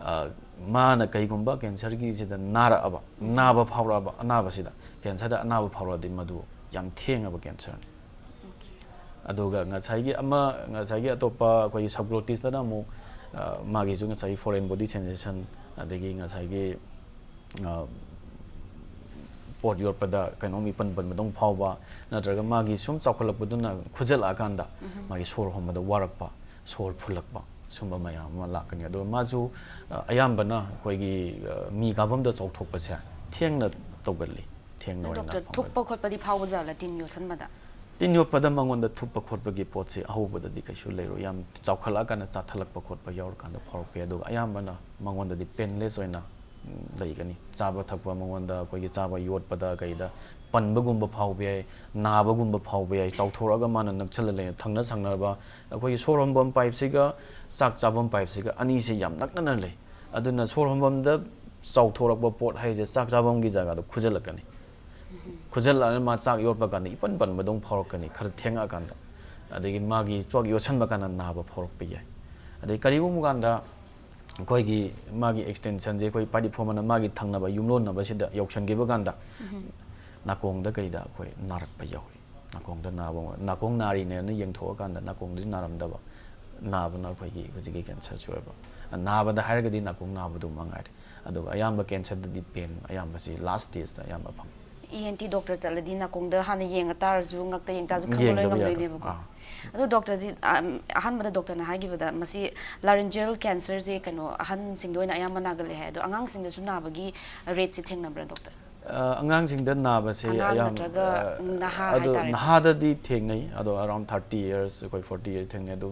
ꯑ, ꯃꯥꯅ ꯀꯩꯒꯨꯝꯕ ꯀꯦꯟꯁꯔꯒꯤꯁꯤꯗ ꯅꯥꯔꯛꯑꯕ, ꯅꯥꯕ ꯐꯥꯎꯔꯛꯑꯕ, ꯑꯅꯥꯕꯁꯤꯗ, ꯀꯦꯟꯁꯔꯗ ꯑꯅꯥꯕ ꯐꯥꯎꯔꯛꯑꯗꯤ ꯃꯗꯨ ꯌꯥꯝ ꯊꯦꯡꯉꯕ ꯀꯦꯟꯁꯔꯅꯤ꯫ ꯑꯗꯨꯒ ꯉꯁꯥꯏꯒꯤ ꯑꯃ, ꯉꯁꯥꯏꯒꯤ ꯑꯇꯣꯞꯄ ꯑꯩꯈꯣꯏꯒꯤ ꯁꯕꯒ꯭ꯂꯣꯇꯤꯁꯇꯅ ꯑꯃꯨꯛ, ꯑ, ꯃꯥꯒꯤꯁꯨ ꯉꯁꯥꯏꯒꯤ ꯐꯣꯔꯦꯟ ꯕꯣꯗꯤ ꯁꯦꯟꯁꯦꯁꯟ, ꯑꯗꯒꯤ ꯉꯁꯥꯏꯒꯤ, ꯑ, ꯄꯣꯠ ꯌꯣꯠꯄꯗ ꯀꯩꯅꯣꯝ ꯏꯄꯟ ꯄꯟꯕꯗꯧ ꯐꯥꯎꯕ, ꯅꯠꯇ꯭ꯔꯒ ꯃꯥꯒꯤ ꯁꯨꯝ ꯆꯥꯎꯈꯠꯂꯛꯄꯗꯨꯅ ꯈꯨꯖꯜꯂꯛꯑꯀꯥꯟꯗ ꯃꯥꯒꯤ ꯁꯣꯔ ꯍꯣꯟꯕꯗ ꯋꯥꯔꯛꯄ, ꯁꯣꯔ ꯐꯨꯜꯂꯛꯄ, ꯁꯨꯝꯕ ꯃꯌꯥꯝ ꯑꯃ ꯂꯥꯛꯀꯅꯤ꯫ ꯑꯗꯨꯒ ꯃꯥꯁꯨ, ꯑ, ꯑꯌꯥꯝꯕꯅ ꯑꯩꯈꯣꯏꯒꯤ, ꯑ, ꯃꯤ ꯀꯥꯐꯝꯗ ꯆꯥꯎꯊꯣꯛꯄꯁꯦ ꯊꯦꯡꯅ ꯇꯧꯒꯜꯂꯤ, ꯊꯦꯡꯅ ꯑꯣꯏꯅ ꯗꯣꯛꯇꯔ, ꯐꯥꯎꯒꯜꯂꯤ꯫ ꯊꯨꯞꯄ ꯈꯣꯠꯄꯗꯤ ꯐꯥꯎꯕ ꯖꯥꯠꯂ ꯇꯤꯟ ꯌꯣꯠꯁꯟꯕꯗ? ꯇꯤꯟ ꯌꯣꯠꯄꯗ ꯃꯉꯣꯟꯗ ꯊꯨꯞꯄ ꯈꯣꯠꯄꯒꯤ ꯄꯣꯠꯁꯦ ꯑꯍꯧꯕꯗꯗꯤ ꯀꯩꯁꯨ ꯂꯩꯔꯣꯏ꯫ ꯌꯥꯝ ꯆꯥꯎꯈꯠꯂꯛꯑꯀꯥꯟꯗ, ꯆꯥꯊꯠꯂꯛꯄ ꯈꯣꯠꯄ ꯌꯥꯎꯔꯀꯥꯟꯗ ꯐꯥꯎꯔꯛꯄ ꯌꯥꯏ꯫ ꯑꯗꯨꯒ ꯑꯌꯥꯝꯕꯅ ꯃꯉꯣꯟꯗꯗꯤ ꯄꯦꯟꯂꯦꯁ ꯑꯣꯏꯅ, ꯎꯝ, ꯂꯩꯒꯅꯤ꯫ ꯆꯥꯕ ꯊꯛꯄ ꯃꯉꯣꯟꯗ ꯑꯩꯈꯣꯏꯒꯤ ꯆꯥꯕ ꯌꯣꯠꯄꯗ ꯀꯩꯗ ꯄꯟꯕꯒꯨꯝꯕ ꯐꯥꯎꯕ ꯌꯥꯏ, ꯅꯥꯕꯒꯨꯝꯕ ꯐꯥꯎꯕ ꯌꯥꯏ, ꯆꯥꯎꯊꯣꯔꯛꯑꯒ ꯃꯥꯅ ꯅꯛꯁꯜꯂ ꯂꯩ꯫ ꯊꯪꯅ ꯁꯪꯅꯔꯕ ꯑꯩꯈꯣꯏꯒꯤ ꯁꯣꯔ ꯍꯣꯟꯐꯝ ꯄꯥꯏꯞꯁꯤꯒ ꯆꯥꯛ ꯆꯥꯐꯝ ꯄꯥꯏꯞꯁꯤꯒ ꯑꯅꯤꯁꯦ ꯌꯥꯝ ꯅꯛꯅꯅ ꯂꯩ꯫ ꯑꯗꯨꯅ ꯁꯣꯔ ꯍꯣꯟꯐꯝꯗ ꯆꯥꯎꯊꯣꯔꯛꯄ ꯄꯣꯠ ꯍꯥꯏꯁꯦ ꯆꯥꯛ ꯆꯥꯐꯝꯒꯤ ꯖꯒꯥꯗꯣ ꯈꯨꯖꯜꯂꯛꯀꯅꯤ꯫ ꯈꯨꯖꯜꯂꯛꯑꯒ ꯃꯥ ꯆꯥꯛ ꯌꯣꯠꯄ ꯀꯥꯟꯗ ꯏꯄꯟ ꯄꯟꯕꯗꯧ ꯐꯥꯎꯔꯛꯀꯅꯤ ꯈꯔ ꯊꯦꯡꯉꯛꯑꯀꯥꯟꯗ꯫ ꯑꯗꯒꯤ ꯃꯥꯒꯤ ꯆꯥꯛ ꯌꯣꯠꯁꯟꯕ ꯀꯥꯟꯗ ꯅꯥꯕ ꯐꯥꯎꯔꯛꯄ ꯌꯥꯏ꯫ ꯑꯗꯩ ꯀꯔꯤꯒꯨꯝꯕ ꯀꯥꯟꯗ ꯑꯩꯈꯣꯏꯒꯤ ꯃꯥꯒꯤ ꯑꯦꯛꯁꯇꯦꯟꯁꯟꯁꯦ ꯑꯩꯈꯣꯏ ꯄꯥꯏꯔꯤꯞ ꯐꯣꯝ ꯑꯃꯅ ꯃꯥꯒꯤ ꯊꯪꯅꯕ ꯌꯨꯝꯂꯣꯟꯅꯕꯁꯤꯗ ꯌꯧꯁꯟꯈꯤꯕ ꯀꯥꯟꯗ ꯅꯥꯀꯣꯡꯗ ꯀꯩꯗ ꯑꯩꯈꯣꯏ ꯅꯥꯔꯛꯄ ꯌꯥꯎꯏ꯫ ꯅꯥꯀꯣꯡꯗ ꯅꯥꯕ ꯑꯃ, ꯅꯥꯀꯣꯡ ꯅꯥꯔꯤꯅꯦꯅ ꯌꯦꯡꯊꯣꯛꯑꯀꯥꯟꯗ ꯅꯥꯀꯣꯡꯗꯨꯗꯤ ꯅꯥꯔꯝꯗꯕ, ꯅꯥꯕꯅ ꯑꯩꯈꯣꯏꯒꯤ ꯍꯧꯖꯤꯛꯀꯤ ꯀꯦꯟꯁꯔꯁꯤ ꯑꯣꯏꯕ꯫ ꯅꯥꯕꯗ ꯍꯥꯏꯔꯒꯗꯤ ꯅꯥꯀꯣꯡ ꯅꯥꯕꯗꯨꯃ ꯉꯥꯏꯔꯦ꯫ ꯑꯗꯨꯒ ꯑꯌꯥꯝꯕ ꯀꯦꯟꯁꯔꯗꯗꯤ ꯄꯦꯟ ꯑꯌꯥꯝꯕꯁꯤ ꯂꯥꯁ ꯁ꯭ꯇꯦꯖꯇ ꯑꯌꯥꯝꯕ ꯐꯪꯉꯤ꯫ ꯏ ꯑꯦꯟ ꯇꯤ ꯗꯣꯛꯇꯔ ꯆꯠꯂꯗꯤ ꯅꯥꯀꯣꯡꯗ ꯍꯥꯟꯅ ꯌꯦꯡꯉ ꯇꯥꯔꯁꯨ, ꯉꯛꯇ ꯌꯦꯡ ꯇꯥꯔꯁꯨ ꯈꯪꯕ ꯂꯣꯏ ꯌꯦꯡꯗꯕ ꯌꯥꯗꯕ꯫ ꯉꯝꯗꯣꯏꯅꯦꯕꯀꯣ꯫ ꯑꯥ꯫ ꯑꯗꯣ ꯗꯣꯛꯇꯔꯁꯤ, ꯑꯝ, ꯑꯍꯥꯟꯕꯗ ꯗꯣꯛꯇꯔꯅ ꯍꯥꯏꯈꯤꯕꯗ ꯃꯁꯤ laryngeal cancerꯁꯦ ꯀꯩꯅꯣ ꯑꯍꯟꯁꯤꯡꯗ ꯑꯣꯏꯅ ꯑꯌꯥꯝꯕ ꯅꯥꯒꯜꯂꯦ ꯍꯥꯏ꯫ ꯑꯗꯣ ꯑꯉꯥꯡꯁꯤꯡꯗꯁꯨ ꯅꯥꯕꯒꯤ rateꯁꯤ ꯊꯦꯡꯅꯕ꯭ꯔꯥ ꯗꯣꯛꯇꯔ? ꯑ, ꯑꯉꯥꯡꯁꯤꯡꯗ ꯅꯥꯕꯁꯦ ꯑꯉꯥꯡ ꯑꯌꯥꯝ-, ꯅꯠꯇ꯭ꯔꯒ ꯑ, ꯅꯍꯥ ꯑꯗꯣ ꯍꯥꯏꯇꯥꯔꯦꯀꯣ꯫ ꯅꯍꯥꯗꯗꯤ ꯊꯦꯡꯅꯩ, ꯑꯗꯣ around thirty years, ꯑꯩꯈꯣꯏ forty years ꯊꯦꯡꯅꯩ꯫ ꯑꯗꯣ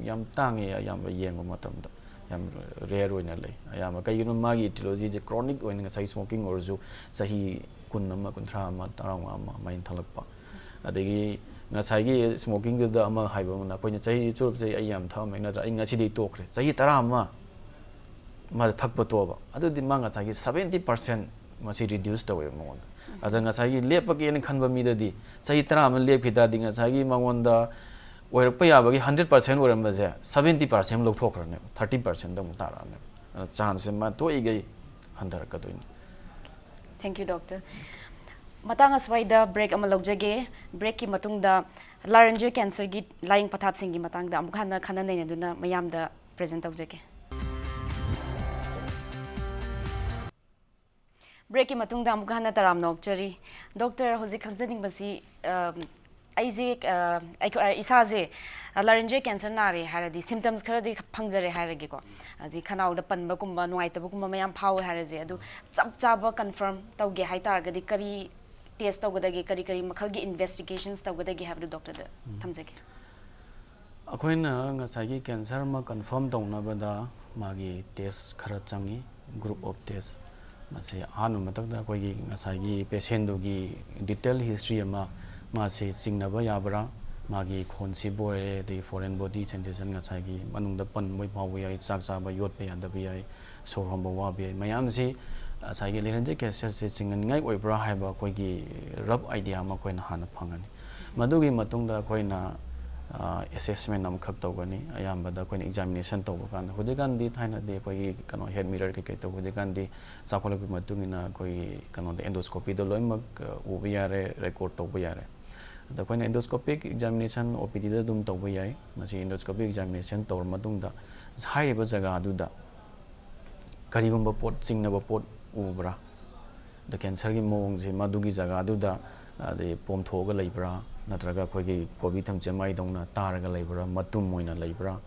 ꯌꯥꯝ ꯇꯥꯡꯉꯦ, ꯑꯌꯥꯝꯕ ꯌꯦꯡꯕ ꯃꯇꯝꯗ ꯌꯥꯝ rare ꯑꯣꯏꯅ ꯂꯩ꯫ ꯑꯌꯥꯝꯕ ꯀꯩꯒꯤꯅꯣ, ꯃꯥꯒꯤ etiologyꯁꯦ chronic ꯑꯣꯏꯅ, ꯉꯁꯥꯏ smoking ꯑꯣꯏꯔꯁꯨ ꯆꯍꯤ ꯀꯨꯟ ꯑꯃ, ꯀꯨꯟꯊ꯭ꯔꯥ ꯑꯃ, ꯇꯔꯥꯃꯉꯥ ꯑꯃ ꯑꯗꯨꯃꯥꯏꯅ ꯊꯛꯂꯛꯄ꯫ ꯑꯗꯒꯤ ꯉꯁꯥꯏꯒꯤ smokingꯗꯨꯗ ꯑꯃ ꯍꯥꯏꯕ ꯑꯃꯅ, ꯑꯩꯈꯣꯏꯅ ꯆꯍꯤ ꯆꯨꯞꯄꯁꯦ ꯑꯩ ꯌꯥꯝ ꯊꯛꯑꯝꯃꯦ, ꯅꯠꯇ꯭ꯔ ꯑꯩ ꯉꯁꯤꯗꯤ ꯇꯣꯛꯈ꯭ꯔꯦ, ꯆꯍꯤ ꯇꯔꯥ ꯑꯃ ꯃꯥꯗ ꯊꯛꯄ ꯇꯣꯛꯑꯕ, ꯑꯗꯨꯗꯤ ꯃꯥ ꯉꯁꯥꯏꯒꯤ seventy percent ꯃꯁꯤ reduce ꯇꯧꯋꯦꯕ ꯃꯉꯣꯟꯗ꯫ ꯑꯗ ꯉꯁꯥꯏꯒꯤ ꯂꯦꯞꯄꯒꯦꯅ ꯈꯟꯕ ꯃꯤꯗꯗꯤ ꯆꯍꯤ ꯇꯔꯥ ꯑꯃ ꯂꯦꯞꯈꯤ ꯇꯥꯔꯗꯤ ꯉꯁꯥꯏꯒꯤ ꯃꯉꯣꯟꯗ ꯑꯣꯏꯔꯛꯄ ꯌꯥꯕꯒꯤ hundred percent ꯑꯣꯏꯔꯝꯕꯁꯦ seventy percent ꯂꯧꯊꯣꯛꯈ꯭ꯔꯅꯦꯕ, thirty percentꯗ ꯑꯃꯨꯛ ꯇꯥꯔꯛꯑꯅꯦꯕ꯫ ꯑꯗ chanceꯁꯦ ꯃꯥ ꯇꯣꯛꯏꯈꯩ ꯍꯟꯊꯔꯛꯀꯗꯣꯏꯅꯤ꯫ Thank you, doctor. ꯃꯇꯥꯡ ꯑꯁ꯭ꯋꯥꯏꯗ break ꯑꯃ ꯂꯧꯖꯒꯦ꯫ Breakꯀꯤ ꯃꯇꯨꯡꯗ laryngeal cancerꯒꯤ ꯂꯥꯏꯌꯦꯡ ꯄꯊꯥꯞꯁꯤꯡꯒꯤ ꯃꯇꯥꯡꯗ ꯑꯃꯨꯛ ꯍꯟꯅ ꯈꯟꯅ ꯅꯩꯅꯗꯨꯅ ꯃꯌꯥꯝꯗ present ꯇꯧꯖꯒꯦ꯫ Breakꯀꯤ ꯃꯇꯨꯡꯗ ꯑꯃꯨꯛ ꯍꯟꯅ ꯇꯔꯥꯝꯅ ꯑꯣꯛꯆꯔꯤ꯫ ꯗꯣꯛꯇꯔ, ꯍꯧꯖꯤꯛ ꯈꯪꯖꯅꯤꯡꯕꯁꯤ, ꯑꯝ, ꯑꯩꯁꯦ, ꯑ, ꯑꯩꯈꯣꯏ, ꯑ, ꯏꯁꯥꯁꯦ, ꯑ, laryngeal cancer ꯅꯥꯔꯦ ꯍꯥꯏꯔꯗꯤ symptoms ꯈꯔꯗꯤ ꯐꯪꯖꯔꯦ ꯍꯥꯏꯔꯒꯦꯀꯣ꯫ ꯍꯧꯖꯤꯛ ꯈꯅꯥꯎꯗ ꯄꯟꯕꯒꯨꯝꯕ, ꯅꯨꯡꯉꯥꯏꯇꯕꯒꯨꯝꯕ ꯃꯌꯥꯝ ꯐꯥꯎꯋꯦ ꯍꯥꯏꯔꯁꯦ꯫ ꯑꯗꯨ ꯆꯞ ꯆꯥꯕ confirm ꯇꯧꯒꯦ ꯍꯥꯏꯇꯥꯔꯒꯗꯤ ꯀꯔꯤ test ꯇꯧꯒꯗꯒꯦ, ꯀꯔꯤ ꯀꯔꯤ ꯃꯈꯜꯒꯤ investigations ꯇꯧꯒꯗꯒꯦ ꯍꯥꯏꯕꯗꯨ ꯗꯣꯛꯇꯔꯗ ꯊꯝꯖꯒꯦ꯫ ꯑꯩꯈꯣꯏꯅ ꯉꯁꯥꯏꯒꯤ cancer ꯑꯃ confirm ꯇꯧꯅꯕꯗ ꯃꯥꯒꯤ test ꯈꯔ ꯆꯪꯉꯤ, group of test꯫ ꯃꯁꯤ ꯑꯍꯥꯟꯕ ꯃꯊꯛꯇ ꯑꯩꯈꯣꯏꯒꯤ ꯉꯁꯥꯏꯒꯤ patientꯗꯨꯒꯤ detail history ꯑꯃ, ꯃꯥꯁꯤ ꯆꯤꯡꯅꯕ ꯌꯥꯕ꯭ꯔꯥ, ꯃꯥꯒꯤ ꯈꯣꯟ ꯁꯤꯕ ꯑꯣꯏꯔꯦ, ꯑꯗꯒꯤ foreign body sensation, ꯉꯁꯥꯏꯒꯤ ꯃꯅꯨꯡꯗ ꯄꯟꯕ ꯐꯥꯎꯕ ꯌꯥꯏ, ꯆꯥꯛ ꯆꯥꯕ ꯌꯣꯠꯄ ꯌꯥꯗꯕ ꯌꯥꯏ, ꯁꯣꯔ ꯍꯣꯟꯕ ꯋꯥꯕ ꯌꯥꯏ, ꯃꯌꯥꯝꯁꯤ ꯉꯁꯥꯏꯒꯤ laryngeal cancerꯁꯦ ꯆꯤꯡꯅꯅꯤꯡꯉꯥꯏ ꯑꯣꯏꯕ꯭ꯔꯥ ꯍꯥꯏꯕ ꯑꯩꯈꯣꯏꯒꯤ rough idea ꯑꯃ ꯑꯩꯈꯣꯏꯅ ꯍꯥꯟꯅ ꯐꯪꯒꯅꯤ꯫ ꯃꯗꯨꯒꯤ ꯃꯇꯨꯡꯗ ꯑꯩꯈꯣꯏꯅ, ꯑ, assessment ꯑꯃꯈꯛ ꯇꯧꯒꯅꯤ꯫ ꯑꯌꯥꯝꯕꯗ ꯑꯩꯈꯣꯏꯅ examination ꯇꯧꯕ ꯀꯥꯟꯗ, ꯍꯧꯖꯤꯛꯀꯥꯟꯗꯤ, ꯊꯥꯏꯅꯗꯤ ꯑꯩꯈꯣꯏꯒꯤ ꯀꯩꯅꯣ head mirror ꯀꯩꯀꯩ ꯇꯧꯕ, ꯍꯧꯖꯤꯛꯀꯥꯟꯗꯤ ꯆꯥꯎꯈꯠꯂꯛꯄꯒꯤ ꯃꯇꯨꯡ ꯏꯟꯅ ꯑꯩꯈꯣꯏꯒꯤ ꯀꯩꯅꯣꯗ endoscopyꯗ ꯂꯣꯏꯅꯃꯛ, ꯑ, ꯎꯕ ꯌꯥꯔꯦ, record ꯇꯧꯕ ꯌꯥꯔꯦ꯫ ꯑꯗ ꯑꯩꯈꯣꯏꯅ endoscopic examination OPDꯗ ꯑꯗꯨꯝ ꯇꯧꯕ ꯌꯥꯏ꯫ ꯃꯁꯤ endoscopic examination ꯇꯧꯔ ꯃꯇꯨꯡꯗ ꯍꯥꯏꯔꯤꯕ ꯖꯒꯥꯗꯨꯗ ꯀꯔꯤꯒꯨꯝꯕ ꯄꯣꯠ, ꯆꯤꯡꯅꯕ ꯄꯣꯠ ꯎꯕ꯭ꯔꯥ, ꯑꯗ cancerꯒꯤ ꯃꯑꯣꯡꯁꯦ ꯃꯗꯨꯒꯤ ꯖꯒꯥꯗꯨꯗ ꯑꯗꯩ ꯄꯣꯝꯊꯣꯛꯑꯒ ꯂꯩꯕ꯭ꯔꯥ, ꯅꯠꯇ꯭ꯔꯒ ꯑꯩꯈꯣꯏꯒꯤ ꯀꯣꯕꯤ ꯊꯝꯆꯦꯠ ꯃꯥꯏꯗꯧꯅ ꯇꯥꯔꯒ ꯂꯩꯕ꯭ꯔꯥ, ꯃꯇꯨꯝ ꯑꯣꯏꯅ ꯂꯩꯕ꯭ꯔꯥ,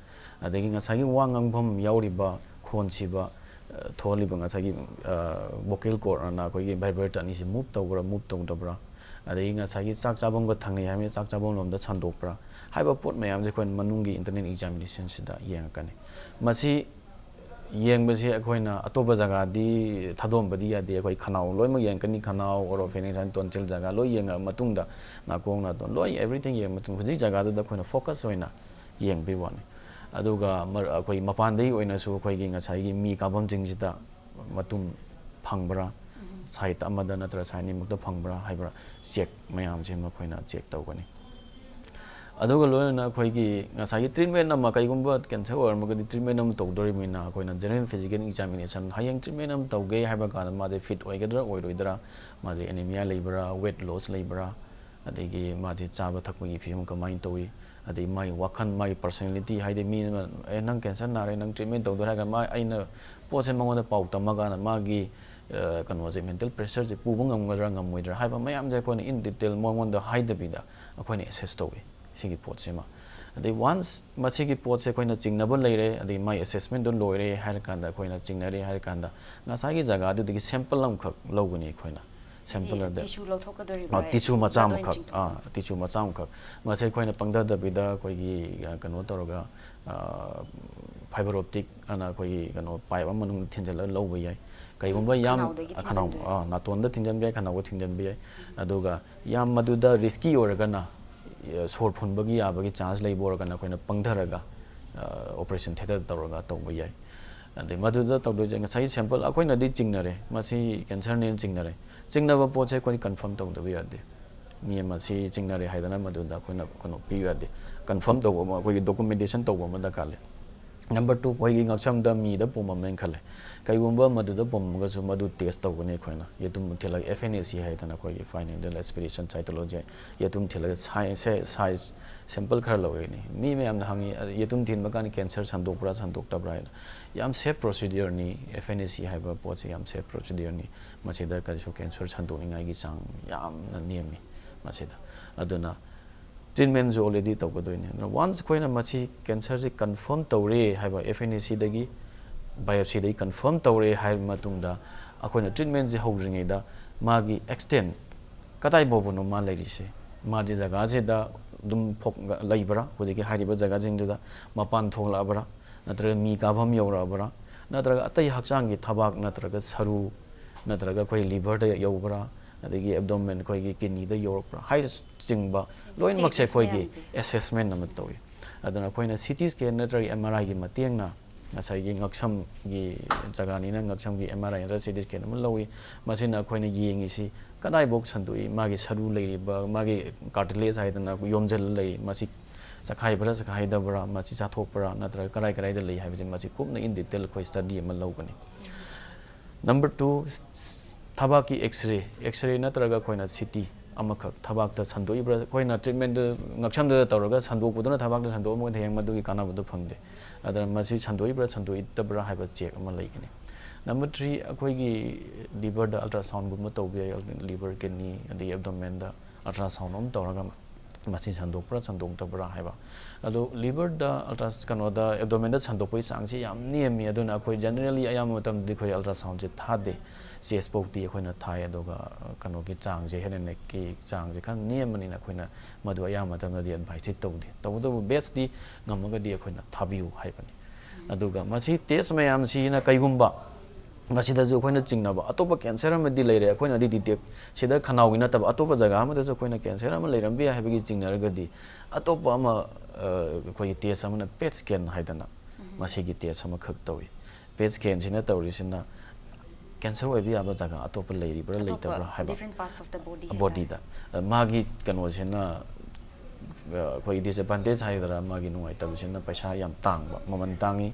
ꯑꯗꯒꯤ ꯉꯁꯥꯏꯒꯤ ꯋꯥ ꯉꯥꯡꯐꯝ ꯌꯥꯎꯔꯤꯕ ꯈꯣꯟꯁꯤꯕ, ꯑ, ꯊꯣꯛꯍꯜꯂꯤꯕ ꯉꯁꯥꯏꯒꯤ, ꯑ, vocal cordꯅ ꯑꯩꯈꯣꯏꯒꯤ vibrator ꯑꯅꯤꯁꯤ move ꯇꯧꯕ꯭ꯔꯥ, move ꯇꯧꯗꯕ꯭ꯔꯥ, ꯑꯗꯒꯤ ꯉꯁꯥꯏꯒꯤ ꯆꯥꯛ ꯆꯥꯐꯝꯒ ꯊꯪꯅꯩ ꯍꯥꯏꯕꯅꯤꯅ ꯆꯥꯛ ꯆꯥꯐꯝ ꯂꯣꯝꯗ ꯁꯟꯗꯣꯛꯄ꯭ꯔꯥ ꯍꯥꯏꯕ ꯄꯣꯠ ꯃꯌꯥꯝꯁꯦ ꯑꯩꯈꯣꯏꯅ ꯃꯅꯨꯡꯒꯤ internal examinationꯁꯤꯗ ꯌꯦꯡꯉꯛꯀꯅꯤ꯫ ꯃꯁꯤ ꯌꯦꯡꯕꯁꯦ ꯑꯩꯈꯣꯏꯅ ꯑꯇꯣꯞꯄ ꯖꯒꯥꯗꯤ ꯊꯥꯗꯣꯛꯑꯝꯕꯗꯤ ꯌꯥꯗꯦ꯫ ꯑꯩꯈꯣꯏ ꯈꯅꯥꯎ ꯂꯣꯏꯅꯃꯛ ꯌꯦꯡꯉꯛꯀꯅꯤ, ꯈꯅꯥꯎ, oropharynx, tonsil ꯖꯒꯥ ꯂꯣꯏ ꯌꯦꯡꯉꯛꯑ ꯃꯇꯨꯡꯗ, ꯅꯥꯀꯣꯡ, ꯅꯥꯇꯣꯟ ꯂꯣꯏ everything ꯌꯦꯡꯉ ꯃꯇꯨꯡ ꯍꯧꯖꯤꯛ ꯖꯒꯥꯗꯨꯗ ꯑꯩꯈꯣꯏꯅ focus ꯑꯣꯏꯅ ꯌꯦꯡꯕꯒꯤ ꯋꯥꯅꯤ꯫ ꯑꯗꯨꯒ ꯃꯔ-, ꯑꯩꯈꯣꯏ ꯃꯄꯥꯟꯗꯒꯤ ꯑꯣꯏꯅꯁꯨ ꯑꯩꯈꯣꯏꯒꯤ ꯉꯁꯥꯏꯒꯤ ꯃꯤ ꯀꯥꯐꯝꯁꯤꯡꯁꯤꯗ ꯃꯇꯨꯝ ꯐꯪꯕ꯭ꯔꯥ, side ꯑꯃꯗ ꯅꯠꯇ꯭ꯔ side ꯑꯅꯤꯃꯛꯇ ꯐꯪꯕ꯭ꯔꯥ ꯍꯥꯏꯕ꯭ꯔꯥ, check ꯃꯌꯥꯝꯁꯦ ꯃꯈꯣꯏꯅ check ꯇꯧꯒꯅꯤ꯫ ꯑꯗꯨꯒ ꯂꯣꯏꯅꯅ ꯑꯩꯈꯣꯏꯒꯤ ꯉꯁꯥꯏꯒꯤ treatment ꯑꯃ, ꯀꯩꯒꯨꯝꯕ cancer ꯑꯣꯏꯔꯝꯃꯒꯗꯤ treatment ꯑꯃ ꯇꯧꯗꯣꯔꯤꯕꯅꯤꯅ ꯑꯩꯈꯣꯏꯅ general physical examination, ꯍꯌꯦꯡ treatment ꯑꯃ ꯇꯧꯒꯦ ꯍꯥꯏꯕ ꯀꯥꯟꯗ ꯃꯥꯁꯦ fit ꯑꯣꯏꯒꯗ꯭ꯔꯥ ꯑꯣꯏꯔꯣꯏꯗ꯭ꯔꯥ, ꯃꯥꯁꯦ anemia ꯂꯩꯕ꯭ꯔꯥ, weight loss ꯂꯩꯕ꯭ꯔꯥ, ꯑꯗꯒꯤ ꯃꯥꯁꯦ ꯆꯥꯕ ꯊꯛꯄꯒꯤ ꯐꯤꯕꯝ ꯀꯃꯥꯏꯅ ꯇꯧꯏ, ꯑꯗꯩ ꯃꯥꯒꯤ ꯋꯥꯈꯜ, ꯃꯥꯒꯤ personality, ꯍꯥꯏꯗꯤ ꯃꯤ ꯑꯃ, "ꯑꯦ, ꯅꯪ cancer ꯅꯥꯔꯦ, ꯅꯪ treatment ꯇꯧꯗꯣꯔꯦ" ꯍꯥꯏꯔꯒ ꯃꯥ, ꯑꯩꯅ ꯄꯣꯠꯁꯦ ꯃꯉꯣꯟꯗ ꯄꯥꯎ ꯇꯝꯃꯀꯥꯟꯗ ꯃꯥꯒꯤ, ꯑ, ꯀꯩꯅꯣꯁꯦ, mental pressureꯁꯦ ꯄꯨꯕ ꯉꯝꯒꯗ꯭ꯔꯥ ꯉꯝꯃꯣꯏꯗ꯭ꯔꯥ ꯍꯥꯏꯕ ꯃꯌꯥꯝꯁꯦ ꯑꯩꯈꯣꯏꯅ in detail ꯃꯉꯣꯟꯗ ꯍꯥꯏꯗꯕꯤꯗ ꯑꯩꯈꯣꯏꯅ assess ꯇꯧꯏ ꯁꯤꯒꯤ ꯄꯣꯠꯁꯤꯃ꯫ ꯑꯗꯩ once ꯃꯁꯤꯒꯤ ꯄꯣꯠꯁꯦ ꯑꯩꯈꯣꯏꯅ ꯆꯤꯡꯅꯕ ꯂꯩꯔꯦ, ꯑꯗꯩ ꯃꯥꯏ assessmentꯗꯣ ꯂꯣꯏꯔꯦ ꯍꯥꯏꯔꯀꯥꯟꯗ, ꯑꯩꯈꯣꯏꯅ ꯆꯤꯡꯅꯔꯦ ꯍꯥꯏꯔꯀꯥꯟꯗ, ꯉꯁꯥꯏꯒꯤ ꯖꯒꯥꯗꯨꯗꯒꯤ sample ꯑꯃꯈꯛ ꯂꯧꯒꯅꯤ ꯑꯩꯈꯣꯏꯅ꯫ Sample ꯍꯥꯏꯗꯤ ꯑꯗ tissue ꯂꯧꯊꯣꯛꯀꯗꯣꯔꯤꯕ꯭ꯔꯥ? ꯑꯥ, tissue ꯃꯆꯥ ꯃꯗ ꯑꯣꯏꯅ ꯑꯃꯈꯛ, ꯆꯤꯡꯊꯣꯛꯀꯗꯣꯏꯔꯥ? ꯑꯥ, tissue ꯃꯆꯥ ꯑꯃꯈꯛ꯫ ꯃꯁꯦ ꯑꯩꯈꯣꯏꯅ ꯄꯪꯊꯗꯕꯤꯗ ꯑꯩꯈꯣꯏꯒꯤ, ꯑ, ꯀꯩꯅꯣ ꯇꯧꯔꯒ, ꯑ, fiber optic ꯑꯅ ꯑꯩꯈꯣꯏꯒꯤ ꯀꯩꯅꯣ pipe ꯑꯃ ꯃꯅꯨꯡꯗ ꯊꯤꯟꯖꯤꯜꯂꯒ ꯂꯧꯕ ꯌꯥꯏ꯫ ꯀꯩꯒꯨꯝꯕ ꯎꯝ, ꯌꯥꯝ ꯈꯅꯥꯎꯗꯒꯤ ꯑ, ꯈꯅꯥꯎ, ꯊꯤꯟꯖꯤꯟꯗꯣꯏꯔꯥ? ꯑ, ꯅꯥꯇꯣꯟꯗ ꯊꯤꯟꯖꯤꯟꯕ ꯌꯥꯏ, ꯈꯅꯥꯎꯗ ꯊꯤꯟꯖꯤꯟꯕ ꯌꯥꯏ꯫ ꯎꯝ꯫ ꯑꯗꯨꯒ ꯌꯥꯝ ꯃꯗꯨꯗ risky ꯑꯣꯏꯔꯒꯅ, ꯑ, ꯁꯣꯔ ꯐꯨꯟꯕꯒꯤ ꯌꯥꯕꯒꯤ chance ꯂꯩꯕ ꯑꯣꯏꯔꯒꯅ ꯑꯩꯈꯣꯏꯅ ꯄꯪꯊꯔꯒ, ꯑ, operation theatre ꯇꯧꯔꯒ ꯇꯧꯕ ꯌꯥꯏ꯫ ꯑꯗꯩ ꯃꯗꯨꯗ ꯇꯧꯗꯣꯏꯁꯦ ꯉꯁꯥꯏꯒꯤ sample ꯑꯩꯈꯣꯏꯅꯗꯤ ꯆꯤꯡꯅꯔꯦ, ꯃꯁꯤ cancerꯅꯦꯅ ꯆꯤꯡꯅꯔꯦ꯫ ꯆꯤꯡꯅꯕ ꯄꯣꯠꯁꯦ ꯑꯩꯈꯣꯏ confirm ꯇꯧꯗꯕ ꯌꯥꯗꯦ꯫ ꯃꯤ ꯑꯃ ꯁꯤ ꯆꯤꯡꯅꯔꯦ ꯍꯥꯏꯗꯅ ꯃꯗꯨꯗ ꯑꯩꯈꯣꯏꯅ ꯀꯩꯅꯣ ꯄꯤꯕ ꯌꯥꯗꯦ꯫ Confirm ꯇꯧꯕ ꯑꯃ, ꯑꯩꯈꯣꯏꯒꯤ documentation ꯇꯧꯕ ꯑꯃ ꯗꯔꯀꯥꯔ ꯂꯩ꯫ Number two, ꯑꯩꯈꯣꯏꯒꯤ ꯉꯛꯁꯝꯗ ꯃꯤꯗ ꯄꯣꯝꯃꯝꯃꯦꯅ ꯈꯜꯂꯦ꯫ ꯀꯩꯒꯨꯝꯕ ꯃꯗꯨꯗ ꯄꯣꯝꯃꯒꯁꯨ ꯃꯗꯨ test ꯇꯧꯒꯅꯤ ꯑꯩꯈꯣꯏꯅ꯫ ꯌꯦꯇꯨꯝ ꯊꯤꯜꯂꯒ F N A C ꯍꯥꯏꯗꯅ ꯑꯩꯈꯣꯏꯒꯤ fine needle aspiration cytology ꯌꯦꯇꯨꯝ ꯊꯤꯜꯂꯒ size, size sample ꯈꯔ ꯂꯧꯒꯅꯤ꯫ ꯃꯤ ꯃꯌꯥꯝꯅ ꯍꯪꯉꯤ, "ꯑ, ꯌꯦꯇꯨꯝ ꯊꯤꯟꯕ ꯀꯥꯟꯗ cancer ꯁꯟꯗꯣꯛꯄ꯭ꯔꯥ ꯁꯟꯗꯣꯛꯇꯕ꯭ꯔꯥ?" ꯍꯥꯏꯅ꯫ ꯌꯥꯝ safe procedureꯅꯤ꯫ F N A C ꯍꯥꯏꯕ ꯄꯣꯠꯁꯤ ꯌꯥꯝ safe procedureꯅꯤ꯫ ꯃꯁꯤꯗ ꯀꯔꯤꯁꯨ cancer ꯁꯟꯗꯣꯛꯅꯤꯡꯉꯥꯏꯒꯤ ꯆꯥꯡ ꯌꯥꯝꯅ ꯅꯦꯝꯃꯤ ꯃꯁꯤꯗ꯫ ꯑꯗꯨꯅ treatmentꯁꯨ already ꯇꯧꯒꯗꯣꯏꯅꯤ꯫ ꯑꯗꯨꯅ once ꯑꯩꯈꯣꯏꯅ ꯃꯁꯤ cancerꯁꯤ confirm ꯇꯧꯔꯦ ꯍꯥꯏꯕ, F N A Cꯗꯒꯤ, biopsyꯗꯒꯤ confirm ꯇꯧꯔꯦ ꯍꯥꯏꯕ ꯃꯇꯨꯡꯗ, ꯑꯩꯈꯣꯏꯅ treatmentꯁꯤ ꯍꯧꯗ꯭ꯔꯤꯉꯩꯗ ꯃꯥꯒꯤ extent ꯀꯗꯥꯏ ꯐꯥꯎꯕꯅꯣ ꯃꯥ ꯂꯩꯔꯤꯁꯦ, ꯃꯥꯗꯤ ꯖꯒꯥꯁꯤꯗ ꯑꯗꯨꯝ ꯐꯣꯛ-, ꯂꯩꯕ꯭ꯔꯥ, ꯍꯧꯖꯤꯛꯀꯤ ꯍꯥꯏꯔꯤꯕ ꯖꯒꯥꯁꯤꯡꯗꯨꯗ ꯃꯄꯥꯟ ꯊꯣꯛꯂꯛꯑꯕ꯭ꯔꯥ, ꯅꯠꯇ꯭ꯔꯒ ꯃꯤ ꯀꯥꯐꯝ ꯌꯧꯔꯛꯑꯕ꯭ꯔꯥ, ꯅꯠꯇ꯭ꯔꯒ ꯑꯇꯩ ꯍꯛꯆꯥꯡꯒꯤ ꯊꯕꯥꯛ ꯅꯠꯇ꯭ꯔꯒ ꯁꯔꯨ ꯅꯠꯇ꯭ꯔꯒ ꯑꯩꯈꯣꯏ liverꯗ ꯌꯧꯕ꯭ꯔꯥ, ꯑꯗꯒꯤ abdomen, ꯑꯩꯈꯣꯏꯒꯤ kidneyꯗ ꯌꯧꯔꯛꯄ꯭ꯔꯥ ꯍꯥꯏꯅꯆꯤꯡꯕ ꯂꯣꯏꯅꯃꯛꯁꯦ stages ꯑꯩꯈꯣꯏꯒꯤ ꯃꯌꯥꯝꯁꯦ꯫ Assessment ꯑꯃ ꯇꯧꯏ꯫ ꯑꯗꯨꯅ ꯑꯩꯈꯣꯏꯅ C T scan ꯅꯠꯇ꯭ꯔꯒ M R Iꯒꯤ ꯃꯇꯦꯡꯅ ꯉꯁꯥꯏꯒꯤ ꯉꯛꯁꯝꯒꯤ ꯖꯒꯥꯅꯤꯅ ꯉꯛꯁꯝꯒꯤ M R I ꯅꯠꯇ꯭ꯔꯒ C T scan ꯑꯃ ꯂꯧꯏ꯫ ꯃꯁꯤꯅ ꯑꯩꯈꯣꯏꯅ ꯌꯦꯡꯉꯤꯁꯤ ꯀꯗꯥꯏꯐꯥꯎ ꯁꯟꯗꯣꯛꯏ, ꯃꯥꯒꯤ ꯁꯔꯨ ꯂꯩꯔꯤꯕ, ꯃꯥꯒꯤ cartilage ꯍꯥꯏꯗꯅ ꯌꯣꯝꯁꯤꯜꯂ ꯂꯩꯔꯤ, ꯃꯁꯤ ꯆꯈꯥꯏꯕ꯭ꯔꯥ ꯆꯈꯥꯏꯗꯕ꯭ꯔꯥ, ꯃꯁꯤ ꯆꯥꯊꯣꯛꯄ꯭ꯔꯥ ꯅꯠꯇ꯭ꯔꯒ ꯀꯗꯥꯏ ꯀꯗꯥꯏꯗ ꯂꯩ ꯍꯥꯏꯕꯁꯤ ꯃꯁꯤ ꯀꯨꯞꯅ in detail ꯑꯩꯈꯣꯏ study ꯑꯃ ꯂꯧꯒꯅꯤ꯫ Number two, ꯊꯕꯥꯛꯀꯤ X-ray, X-ray ꯅꯠꯇ꯭ꯔꯒ ꯑꯩꯈꯣꯏꯅ C T ꯑꯃꯈꯛ ꯊꯕꯥꯛꯇ ꯁꯟꯗꯣꯛꯏꯕ꯭ꯔꯥ, ꯑꯩꯈꯣꯏꯅ treatmentꯗꯨ ꯉꯛꯁꯝꯗꯨꯗ ꯇꯧꯔꯒ ꯁꯟꯗꯣꯛꯄꯗꯨꯅ ꯊꯕꯥꯛꯇ ꯁꯟꯗꯣꯛꯑꯝꯃꯒꯗꯤ ꯍꯌꯦꯡ ꯃꯗꯨꯒꯤ ꯀꯥꯟꯅꯕꯗꯨ ꯐꯪꯗꯦ꯫ ꯑꯗꯨꯅ ꯃꯁꯤ ꯁꯟꯗꯣꯛꯏꯕ꯭ꯔꯥ ꯁꯟꯗꯣꯛꯇꯕ꯭ꯔꯥ ꯍꯥꯏꯕ check ꯑꯃ ꯂꯩꯒꯅꯤ꯫ Number three, ꯑꯩꯈꯣꯏꯒꯤ liverꯗ ultrasoundꯒꯨꯝꯕ ꯇꯧꯕ ꯌꯥꯏ, liver, kidney ꯑꯗꯒꯤ abdomenꯗ ultrasound ꯑꯃ ꯇꯧꯔꯒ ꯃꯁꯤ ꯁꯟꯗꯣꯛꯄ꯭ꯔꯥ ꯁꯟꯗꯣꯛꯇꯕ꯭ꯔꯥ ꯍꯥꯏꯕ꯫ ꯑꯗꯣ liverꯗ ultras-, ꯀꯩꯅꯣꯗ abdomenꯗ ꯁꯟꯗꯣꯛꯄꯒꯤ ꯆꯥꯡꯁꯤ ꯌꯥꯝ ꯅꯦꯝꯃꯤ꯫ ꯑꯗꯨꯅ ꯑꯩꯈꯣꯏ generally ꯑꯌꯥꯝꯕ ꯃꯇꯝꯗꯗꯤ ꯑꯩꯈꯣꯏ ultrasoundꯁꯦ ꯊꯥꯗꯦ꯫ Chest ꯐꯥꯎꯗꯤ ꯑꯩꯈꯣꯏꯅ ꯊꯥꯏ, ꯑꯗꯨꯒ ꯀꯩꯅꯣꯒꯤ ꯆꯥꯡꯁꯦ, head and neckꯀꯤ ꯆꯥꯡꯁꯦ ꯈꯔ ꯅꯦꯝꯕꯅꯤꯅ ꯑꯩꯈꯣꯏꯅ ꯃꯗꯨ ꯑꯌꯥꯝꯕ ꯃꯇꯝꯗꯗꯤ adviceꯇꯤ ꯇꯧꯗꯦ꯫ ꯇꯧꯕꯇꯕꯨ bestꯇꯤ ꯉꯝꯃꯒꯗꯤ ꯑꯩꯈꯣꯏꯅ ꯊꯥꯕꯤꯌꯨ ꯍꯥꯏꯕꯅꯤ꯫ ꯑꯗꯨꯒ ꯃꯁꯤ test ꯃꯌꯥꯝꯁꯤꯅ ꯀꯩꯒꯨꯝꯕ ꯃꯁꯤꯗꯁꯨ ꯑꯩꯈꯣꯏꯅ ꯆꯤꯡꯅꯕ ꯑꯇꯣꯞꯄ cancer ꯑꯃꯗꯤ ꯂꯩꯔꯦ, ꯑꯩꯈꯣꯏꯅꯗꯤ detect, ꯁꯤꯗ ꯈꯅꯥꯎꯒꯤ ꯅꯠꯇꯕ ꯑꯇꯣꯞꯄ ꯖꯒꯥ ꯑꯃꯗꯁꯨ ꯑꯩꯈꯣꯏꯅ cancer ꯑꯃ ꯂꯩꯔꯝꯕ ꯌꯥꯏ ꯍꯥꯏꯕꯒꯤ ꯆꯤꯡꯅꯔꯒꯗꯤ ꯑꯇꯣꯞꯄ ꯑꯃ, ꯑ, ꯑꯩꯈꯣꯏꯒꯤ test ꯑꯃꯅ PET scan ꯍꯥꯏꯗꯅ ꯃꯁꯤꯒꯤ test ꯑꯃꯈꯛ ꯇꯧꯏ꯫ PET scanꯁꯤꯅ ꯇꯧꯔꯤꯁꯤꯅ cancer ꯑꯣꯏꯕ ꯌꯥꯕ ꯖꯒꯥ ꯑꯇꯣꯞꯄ ꯂꯩꯔꯤꯕ꯭ꯔꯥ ꯑꯇꯣꯞꯄ ꯂꯩꯇꯕ꯭ꯔꯥ ꯍꯥꯏꯕ꯫ Different parts of the body ꯍꯥꯏꯇꯥꯔꯦ꯫ Bodyꯗ꯫ ꯑ, ꯃꯥꯒꯤ ꯀꯩꯅꯣꯁꯤꯅ ꯑꯩꯈꯣꯏ disadvantage ꯍꯥꯏꯒꯗ꯭ꯔꯥ, ꯃꯥꯒꯤ ꯅꯨꯡꯉꯥꯏꯇꯕꯁꯤꯅ ꯄꯩꯁꯥ ꯌꯥꯝ ꯇꯥꯡꯕ, ꯃꯃꯜ ꯇꯥꯡꯉꯤ,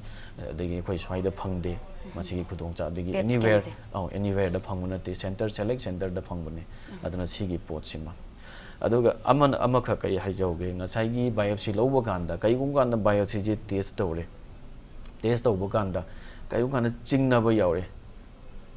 ꯑꯗꯒꯤ ꯑꯩꯈꯣꯏ ꯁ꯭ꯋꯥꯏꯗ ꯐꯪꯗꯦ ꯃꯁꯤꯒꯤ ꯈꯨꯗꯣꯡꯆꯥ, ꯑꯗꯒꯤ PET anywhere, scanꯁꯦ꯫ ꯑꯧ, anywhereꯗ ꯐꯪꯕ ꯅꯠꯇꯦ, center, select centreꯗ ꯐꯪꯕꯅꯦ꯫ ꯑꯗꯨꯅ ꯁꯤꯒꯤ ꯄꯣꯠꯁꯤꯃ, ꯑꯗꯨꯒ ꯑꯃꯅ, ꯑꯃꯈꯛ ꯑꯩ ꯍꯥꯏꯖꯍꯧꯒꯦ, ꯉꯁꯥꯏꯒꯤ biopsy ꯂꯧꯕ ꯀꯥꯟꯗ, ꯀꯩꯒꯨꯝꯕ ꯀꯥꯟꯗ biopsyꯁꯦ test ꯇꯧꯔꯦ, test ꯇꯧꯕ ꯀꯥꯟꯗ ꯀꯩꯒꯨꯝꯕ ꯀꯥꯟꯗ ꯆꯤꯡꯅꯕ ꯌꯥꯎꯔꯦ,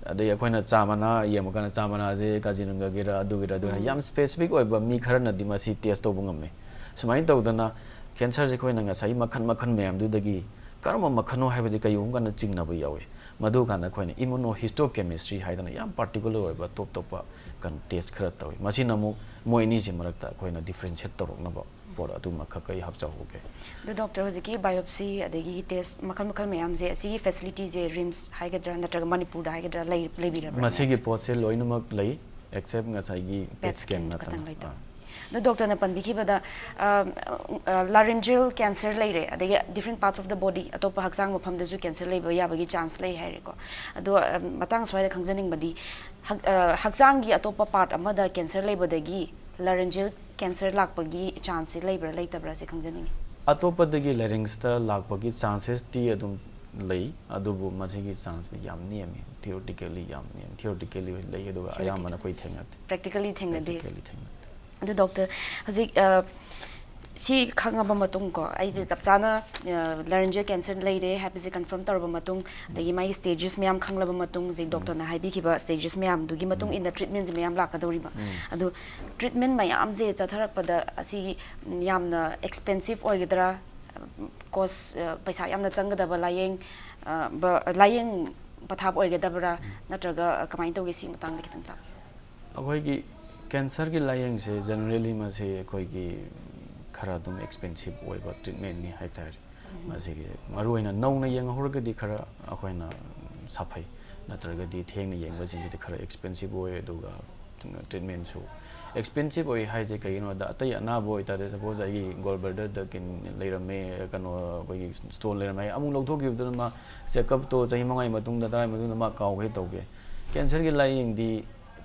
ꯑꯗꯩ ꯑꯩꯈꯣꯏꯅ ꯆꯥ ꯃꯅꯥ ꯌꯦꯡꯕ ꯀꯥꯟꯗ ꯆꯥ ꯃꯅꯥꯁꯦ ꯀꯥꯖꯤꯔꯪꯒꯒꯤꯔ ꯑꯗꯨꯒꯤꯔ ꯑꯗꯨꯒꯤꯔ ꯌꯥꯝ specific ꯑꯣꯏꯕ ꯃꯤ ꯈꯔꯅꯗꯤ ꯃꯁꯤ test ꯇꯧꯕ ꯉꯝꯃꯦ꯫ ꯁꯨꯃꯥꯏꯅ ꯇꯧꯗꯅ cancerꯁꯦ ꯑꯩꯈꯣꯏꯅ ꯉꯁꯥꯏ ꯃꯈꯜ ꯃꯈꯜ ꯃꯌꯥꯝꯗꯨꯗꯒꯤ ꯀꯔꯝꯕ ꯃꯈꯜꯅꯣ ꯍꯥꯏꯕꯁꯦ ꯀꯩꯒꯨꯝꯕ ꯀꯥꯟꯗ ꯆꯤꯡꯅꯕ ꯌꯥꯎꯏ꯫ ꯃꯗꯨ ꯀꯥꯟꯗ ꯑꯩꯈꯣꯏꯅ immunohistochemistry ꯍꯥꯏꯗꯅ ꯌꯥꯝ particular ꯑꯣꯏꯕ ꯇꯣꯞ ꯇꯣꯞꯄ ꯀꯩꯅꯣ test ꯈꯔ ꯇꯧꯏ꯫ ꯃꯁꯤꯅ ꯑꯃꯨꯛ ꯃꯣꯏ ꯑꯅꯤꯁꯤ ꯃꯔꯛꯇ ꯑꯩꯈꯣꯏꯅ differentiate ꯇꯧꯔꯛꯅꯕ ꯄꯣꯠ ꯑꯗꯨꯃꯈꯛ ꯑꯩ ꯍꯥꯞꯆꯍꯧꯒꯦ꯫ ꯑꯗꯣ doctor, ꯍꯧꯖꯤꯛꯀꯤ biopsy ꯑꯗꯒꯤ test ꯃꯈꯜ ꯃꯈꯜ ꯃꯌꯥꯝꯁꯦ, ꯑꯁꯤꯒꯤ facilityꯁꯦ RIMS ꯍꯥꯏꯒꯗ꯭ꯔꯥ ꯅꯠꯇ꯭ꯔꯒ ꯃꯅꯤꯄꯨꯔꯗ ꯍꯥꯏꯒꯗ꯭ꯔꯥ ꯂꯩ-, ꯂꯩꯕꯤꯔꯕ꯭ꯔꯥ? ꯃꯁꯤꯒꯤ ꯄꯣꯠꯁꯦ ꯂꯣꯏꯅꯃꯛ ꯂꯩ, except ꯉꯁꯥꯏꯒꯤ PET PET scan scan ꯅꯠꯇꯅ꯫ ꯈꯛꯇꯪ ꯂꯩꯇꯕ꯫ ꯑꯥ꯫ ꯑꯗꯣ doctorꯅ ꯄꯟꯕꯤꯈꯤꯕꯗ, ꯑ, ꯑ, laryngeal cancer ꯂꯩꯔꯦ, ꯑꯗꯒꯤ different parts of the body, ꯑꯇꯣꯞꯄ ꯍꯛꯆꯥꯡ ꯃꯐꯝꯗꯁꯨ cancer ꯂꯩꯕ ꯌꯥꯕꯒꯤ chance ꯂꯩ ꯍꯥꯏꯔꯦꯀꯣ꯫ ꯑꯗꯣ, ꯑ, ꯃꯇꯥꯡ ꯁ꯭ꯋꯥꯏꯗ ꯈꯪꯖꯅꯤꯡꯕꯗꯤ, ꯍꯛ-, ꯑ, ꯍꯛꯆꯥꯡꯒꯤ ꯑꯇꯣꯞꯄ part ꯑꯃꯗ cancer ꯂꯩꯕꯗꯒꯤ laryngeal cancer ꯂꯥꯛꯄꯒꯤ chanceꯁꯦ ꯂꯩꯕ꯭ꯔꯥ ꯂꯩꯇꯕ꯭ꯔꯥ ꯁꯤ ꯈꯪꯖꯅꯤꯡꯉꯤ꯫ ꯑꯇꯣꯞꯄꯗꯒꯤ larynxꯇ ꯂꯥꯛꯄꯒꯤ chancesꯇꯤ ꯑꯗꯨꯝ ꯂꯩ, ꯑꯗꯨꯕꯨ ꯃꯁꯤꯒꯤ chanceꯇꯤ ꯌꯥꯝ ꯅꯦꯝꯃꯤ, theoretically ꯌꯥꯝ ꯅꯦꯝꯃꯤ꯫ Theoretically ꯂꯩ, ꯑꯗꯨꯒ ꯑꯌꯥꯝꯕꯅ ꯑꯩꯈꯣꯏ ꯊꯦꯡꯅꯗꯦ꯫ Practically ꯊꯦꯡꯅꯗꯦ꯫ Practically ꯊꯦꯡꯅꯗꯦ꯫ ꯑꯗꯨ doctor, ꯍꯧꯖꯤꯛ, ꯑ, ꯁꯤ ꯈꯪꯉꯕ ꯃꯇꯨꯡ ꯀꯣ, ꯑꯩꯁꯦ ꯆꯞ ꯆꯥꯅ, ꯑ, laryngeal cancer ꯂꯩꯔꯦ ꯍꯥꯏꯕꯁꯦ confirm ꯇꯧꯔꯕ ꯃꯇꯨꯡ, ꯑꯗꯒꯤ ꯃꯥꯒꯤ stages ꯃꯌꯥꯝ ꯈꯪꯂꯕ ꯃꯇꯨꯡ, ꯍꯧꯖꯤꯛ doctorꯅ ꯍꯥꯏꯕꯤꯈꯤꯕ stages ꯃꯌꯥꯝꯗꯨꯒꯤ ꯃꯇꯨꯡ ꯏꯟꯅ treatmentꯁꯦ ꯃꯌꯥꯝ ꯂꯥꯛꯀꯗꯧꯔꯤꯕ꯫ ꯑꯗꯨ treatment ꯃꯌꯥꯝꯁꯦ ꯆꯠꯊꯔꯛꯄꯗ ꯑꯁꯤ ꯌꯥꯝꯅ expensive ꯑꯣꯏꯒꯗ꯭ꯔꯥ? Cost, ꯑ, ꯄꯩꯁꯥ ꯌꯥꯝꯅ ꯆꯪꯒꯗꯕ ꯂꯥꯏꯌꯦꯡ, ꯑ, ꯕ-, ꯂꯥꯏꯌꯦꯡ ꯄꯊꯥꯞ ꯑꯣꯏꯒꯗꯕ꯭ꯔꯥ? ꯅꯠꯇ꯭ꯔꯒ, ꯑ, ꯀꯃꯥꯏꯅ ꯇꯧꯒꯦ? ꯁꯤ ꯃꯇꯥꯡꯗ ꯈꯤꯇꯪ ꯇꯥꯛꯄꯤꯌꯨ꯫ ꯑꯩꯈꯣꯏꯒꯤ cancerꯒꯤ ꯂꯥꯏꯌꯦꯡꯁꯦ generally ꯃꯁꯤ ꯑꯩꯈꯣꯏꯒꯤ ꯈꯔ ꯑꯗꯨꯝ expensive ꯑꯣꯏꯕ treatmentꯅꯤ ꯍꯥꯏꯇꯥꯔꯦ꯫ ꯃꯁꯤꯒꯤꯁꯦ ꯃꯔꯨꯑꯣꯏꯅ ꯅꯧꯅ ꯌꯦꯡꯍꯧꯔꯒꯗꯤ ꯈꯔ ꯑꯩꯈꯣꯏꯅ ꯁꯥꯐꯩ, ꯅꯠꯇ꯭ꯔꯒꯗꯤ ꯊꯦꯡꯅ ꯌꯦꯡꯕꯁꯤꯡꯁꯤꯗꯤ ꯈꯔ expensive ꯑꯣꯏ, ꯑꯗꯨꯒ treatmentꯁꯨ expensive ꯑꯣꯏ ꯍꯥꯏꯁꯦ ꯀꯩꯒꯤꯅꯣꯗ, ꯑꯇꯩ ꯑꯅꯥꯕ ꯑꯣꯏꯇꯥꯔꯗꯤ, suppose ꯑꯩꯒꯤ gallbladderꯗ ꯀꯩꯅꯣ ꯂꯩꯔꯝꯃꯦ, ꯀꯩꯅꯣ ꯑꯩꯈꯣꯏꯒꯤ stone ꯂꯩꯔꯝꯃꯦ, ꯑꯃꯨꯛ ꯂꯧꯊꯣꯛꯈꯤꯕꯗꯨꯅ ꯃꯥ check upꯇꯣ ꯆꯍꯤ ꯃꯉꯥꯒꯤ ꯃꯇꯨꯡꯗ, ꯇꯔꯥꯒꯤ ꯃꯇꯨꯡꯗ ꯃꯥ ꯀꯥꯎꯒꯦ ꯇꯧꯒꯦ꯫ Cancerꯒꯤ ꯂꯥꯏꯌꯦꯡꯗꯤ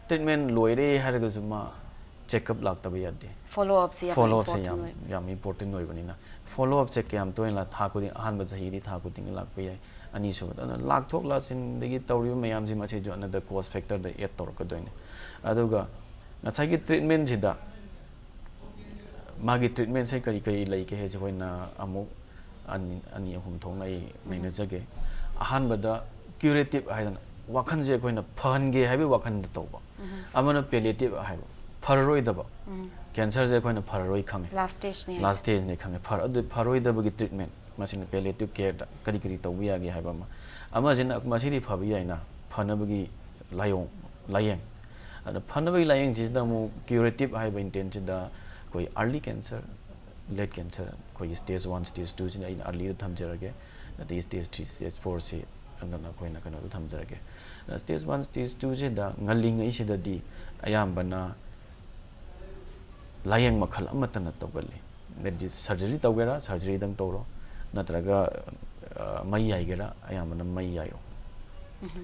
treatment ꯂꯣꯏꯔꯦ ꯍꯥꯏꯔꯒꯁꯨ ꯃꯥ ꯆꯦꯛꯑꯞ ꯂꯥꯛꯇꯕ ꯌꯥꯗꯦ꯫ ꯐꯣꯂꯣ ꯑꯞꯁꯦ ꯌꯥꯝ ꯐꯣꯂꯣ ꯑꯞꯁꯦ important ꯌꯥꯝ ꯑꯣꯏꯕ꯫ ꯌꯥꯝ ꯏꯝꯄꯣꯔꯇꯦꯟ ꯑꯣꯏꯕꯅꯤꯅ, ꯐꯣꯂꯣ ꯑꯞꯁꯦ ꯀꯌꯥꯝ ꯇꯣꯏꯅ ꯂꯥꯛ-, ꯊꯥ ꯈꯨꯗꯤꯡ, ꯑꯍꯥꯟꯕ ꯆꯍꯤꯗꯤ ꯊꯥ ꯈꯨꯗꯤꯡꯒꯤ ꯂꯥꯛꯄ ꯌꯥꯏ, ꯑꯅꯤꯁꯨꯕꯗ꯫ ꯑꯗꯨꯅ ꯂꯥꯛꯊꯣꯛ ꯂꯥꯛꯁꯤꯟꯗꯒꯤ ꯇꯧꯔꯤꯕ ꯃꯌꯥꯝꯁꯤ, ꯃꯁꯤꯁꯨ another cost factor ꯗ add ꯇꯧꯔꯛꯀꯗꯣꯏꯅꯤ꯫ ꯑꯗꯨꯒ ꯉꯁꯥꯏꯒꯤ ꯇ꯭ꯔꯤꯠꯃꯦꯟꯁꯤꯗ ꯃꯥꯒꯤ ꯇ꯭ꯔꯤꯠꯃꯦꯟꯁꯦ ꯀꯔꯤ ꯀꯔꯤ ꯂꯩꯒꯦ ꯍꯥꯏꯁꯦ ꯑꯩꯈꯣꯏꯅ ꯑꯃꯨꯛ ꯑꯅꯤ, ꯑꯅꯤ ꯑꯍꯨꯝ ꯊꯣꯛꯅ ꯑꯩ ꯅꯩꯅꯖꯒꯦ꯫ ꯑꯍꯥꯟꯕꯗ ꯀ꯭ꯌꯨꯔꯦꯇꯤꯞ ꯍꯥꯏꯗꯅ ꯋꯥꯈꯜꯁꯦ ꯑꯩꯈꯣꯏꯅ ꯐꯍꯟꯒꯦ ꯍꯥꯏꯕꯒꯤ ꯋꯥꯈꯜꯗ ꯇꯧꯕ꯫ ꯑꯃꯅ ꯄꯦꯂꯤꯌꯦꯇꯤꯞ ꯍꯥꯏꯕ, ꯐꯔꯔꯣꯏꯗꯕ꯫ ꯀꯦꯟꯁꯔꯁꯦ ꯑꯩꯈꯣꯏꯅ ꯐꯔꯔꯣꯏ ꯈꯪꯉꯦ꯫ ꯂꯥꯁ ꯁ꯭ꯇꯦꯖꯅꯤ ꯍꯥꯏꯁꯦ꯫ ꯂꯥꯁ ꯁ꯭ꯇꯦꯖꯅꯤ ꯈꯪꯉꯦ꯫ ꯐꯔ-, ꯑꯗꯨ ꯐꯔꯣꯏꯗꯕꯒꯤ ꯇ꯭ꯔꯤꯠꯃꯦꯟ, ꯃꯁꯤꯅ ꯄꯦꯂꯤꯌꯦꯇꯤꯞ ꯀꯦꯌꯔꯗ ꯀꯔꯤ ꯀꯔꯤ ꯇꯧꯕ ꯌꯥꯒꯦ ꯍꯥꯏꯕ ꯑꯃ꯫ ꯑꯃꯁꯤꯅ ꯃꯁꯤꯗꯤ ꯐꯕ ꯌꯥꯏꯅ, ꯐꯅꯕꯒꯤ ꯂꯥꯏꯑꯣꯡ, ꯂꯥꯏꯌꯦꯡ꯫ ꯑꯗ ꯐꯅꯕꯒꯤ ꯂꯥꯏꯌꯦꯡꯁꯤꯗ ꯑꯃꯨꯛ ꯀ꯭ꯌꯨꯔꯦꯇꯤꯞ ꯍꯥꯏꯕ ꯏꯟꯇꯦꯟꯁꯤꯗ ꯑꯩꯈꯣꯏ ꯑꯥꯔꯂꯤ ꯀꯦꯟꯁꯔ, ꯂꯦꯠ ꯀꯦꯟꯁꯔ, ꯑꯩꯈꯣꯏꯒꯤ ꯁ꯭ꯇꯦꯖ ꯋꯥꯟ, ꯁ꯭ꯇꯦꯖ ꯇꯨꯁꯤꯅ ꯑꯩꯅ ꯑꯥꯔꯂꯤꯗ ꯊꯝꯖꯔꯒꯦ, ꯑꯗꯩ ꯁ꯭ꯇꯦꯖ ꯊ꯭ꯔꯤ, ꯁ꯭ꯇꯦꯖ ꯐꯣꯔꯁꯤ ꯑꯗꯨꯅ ꯑꯩꯈꯣꯏꯅ ꯀꯩꯅꯣꯗ ꯊꯝꯖꯔꯒꯦ꯫ ꯁ꯭ꯇꯦꯖ ꯋꯥꯟ, ꯁ꯭ꯇꯦꯖ ꯇꯨꯁꯤꯗ ꯉꯜꯂꯤꯉꯩꯁꯤꯗꯗꯤ ꯑꯌꯥꯝꯕꯅ ꯂꯥꯏꯌꯦꯡ ꯃꯈꯜ ꯑꯃꯠꯇꯅ ꯇꯧꯒꯜꯂꯤ꯫ ꯍꯥꯏꯗꯤ ꯁꯔꯖꯔꯤ ꯇꯧꯒꯦꯔꯥ, ꯁꯔꯖꯔꯤꯗꯪ ꯇꯧꯔꯣ, ꯅꯠꯇ꯭ꯔꯒ, ꯑ, ꯃꯩ ꯌꯥꯏꯒꯦꯔꯥ, ꯑꯌꯥꯝꯕꯅ ꯃꯩ ꯌꯥꯏꯌꯣ꯫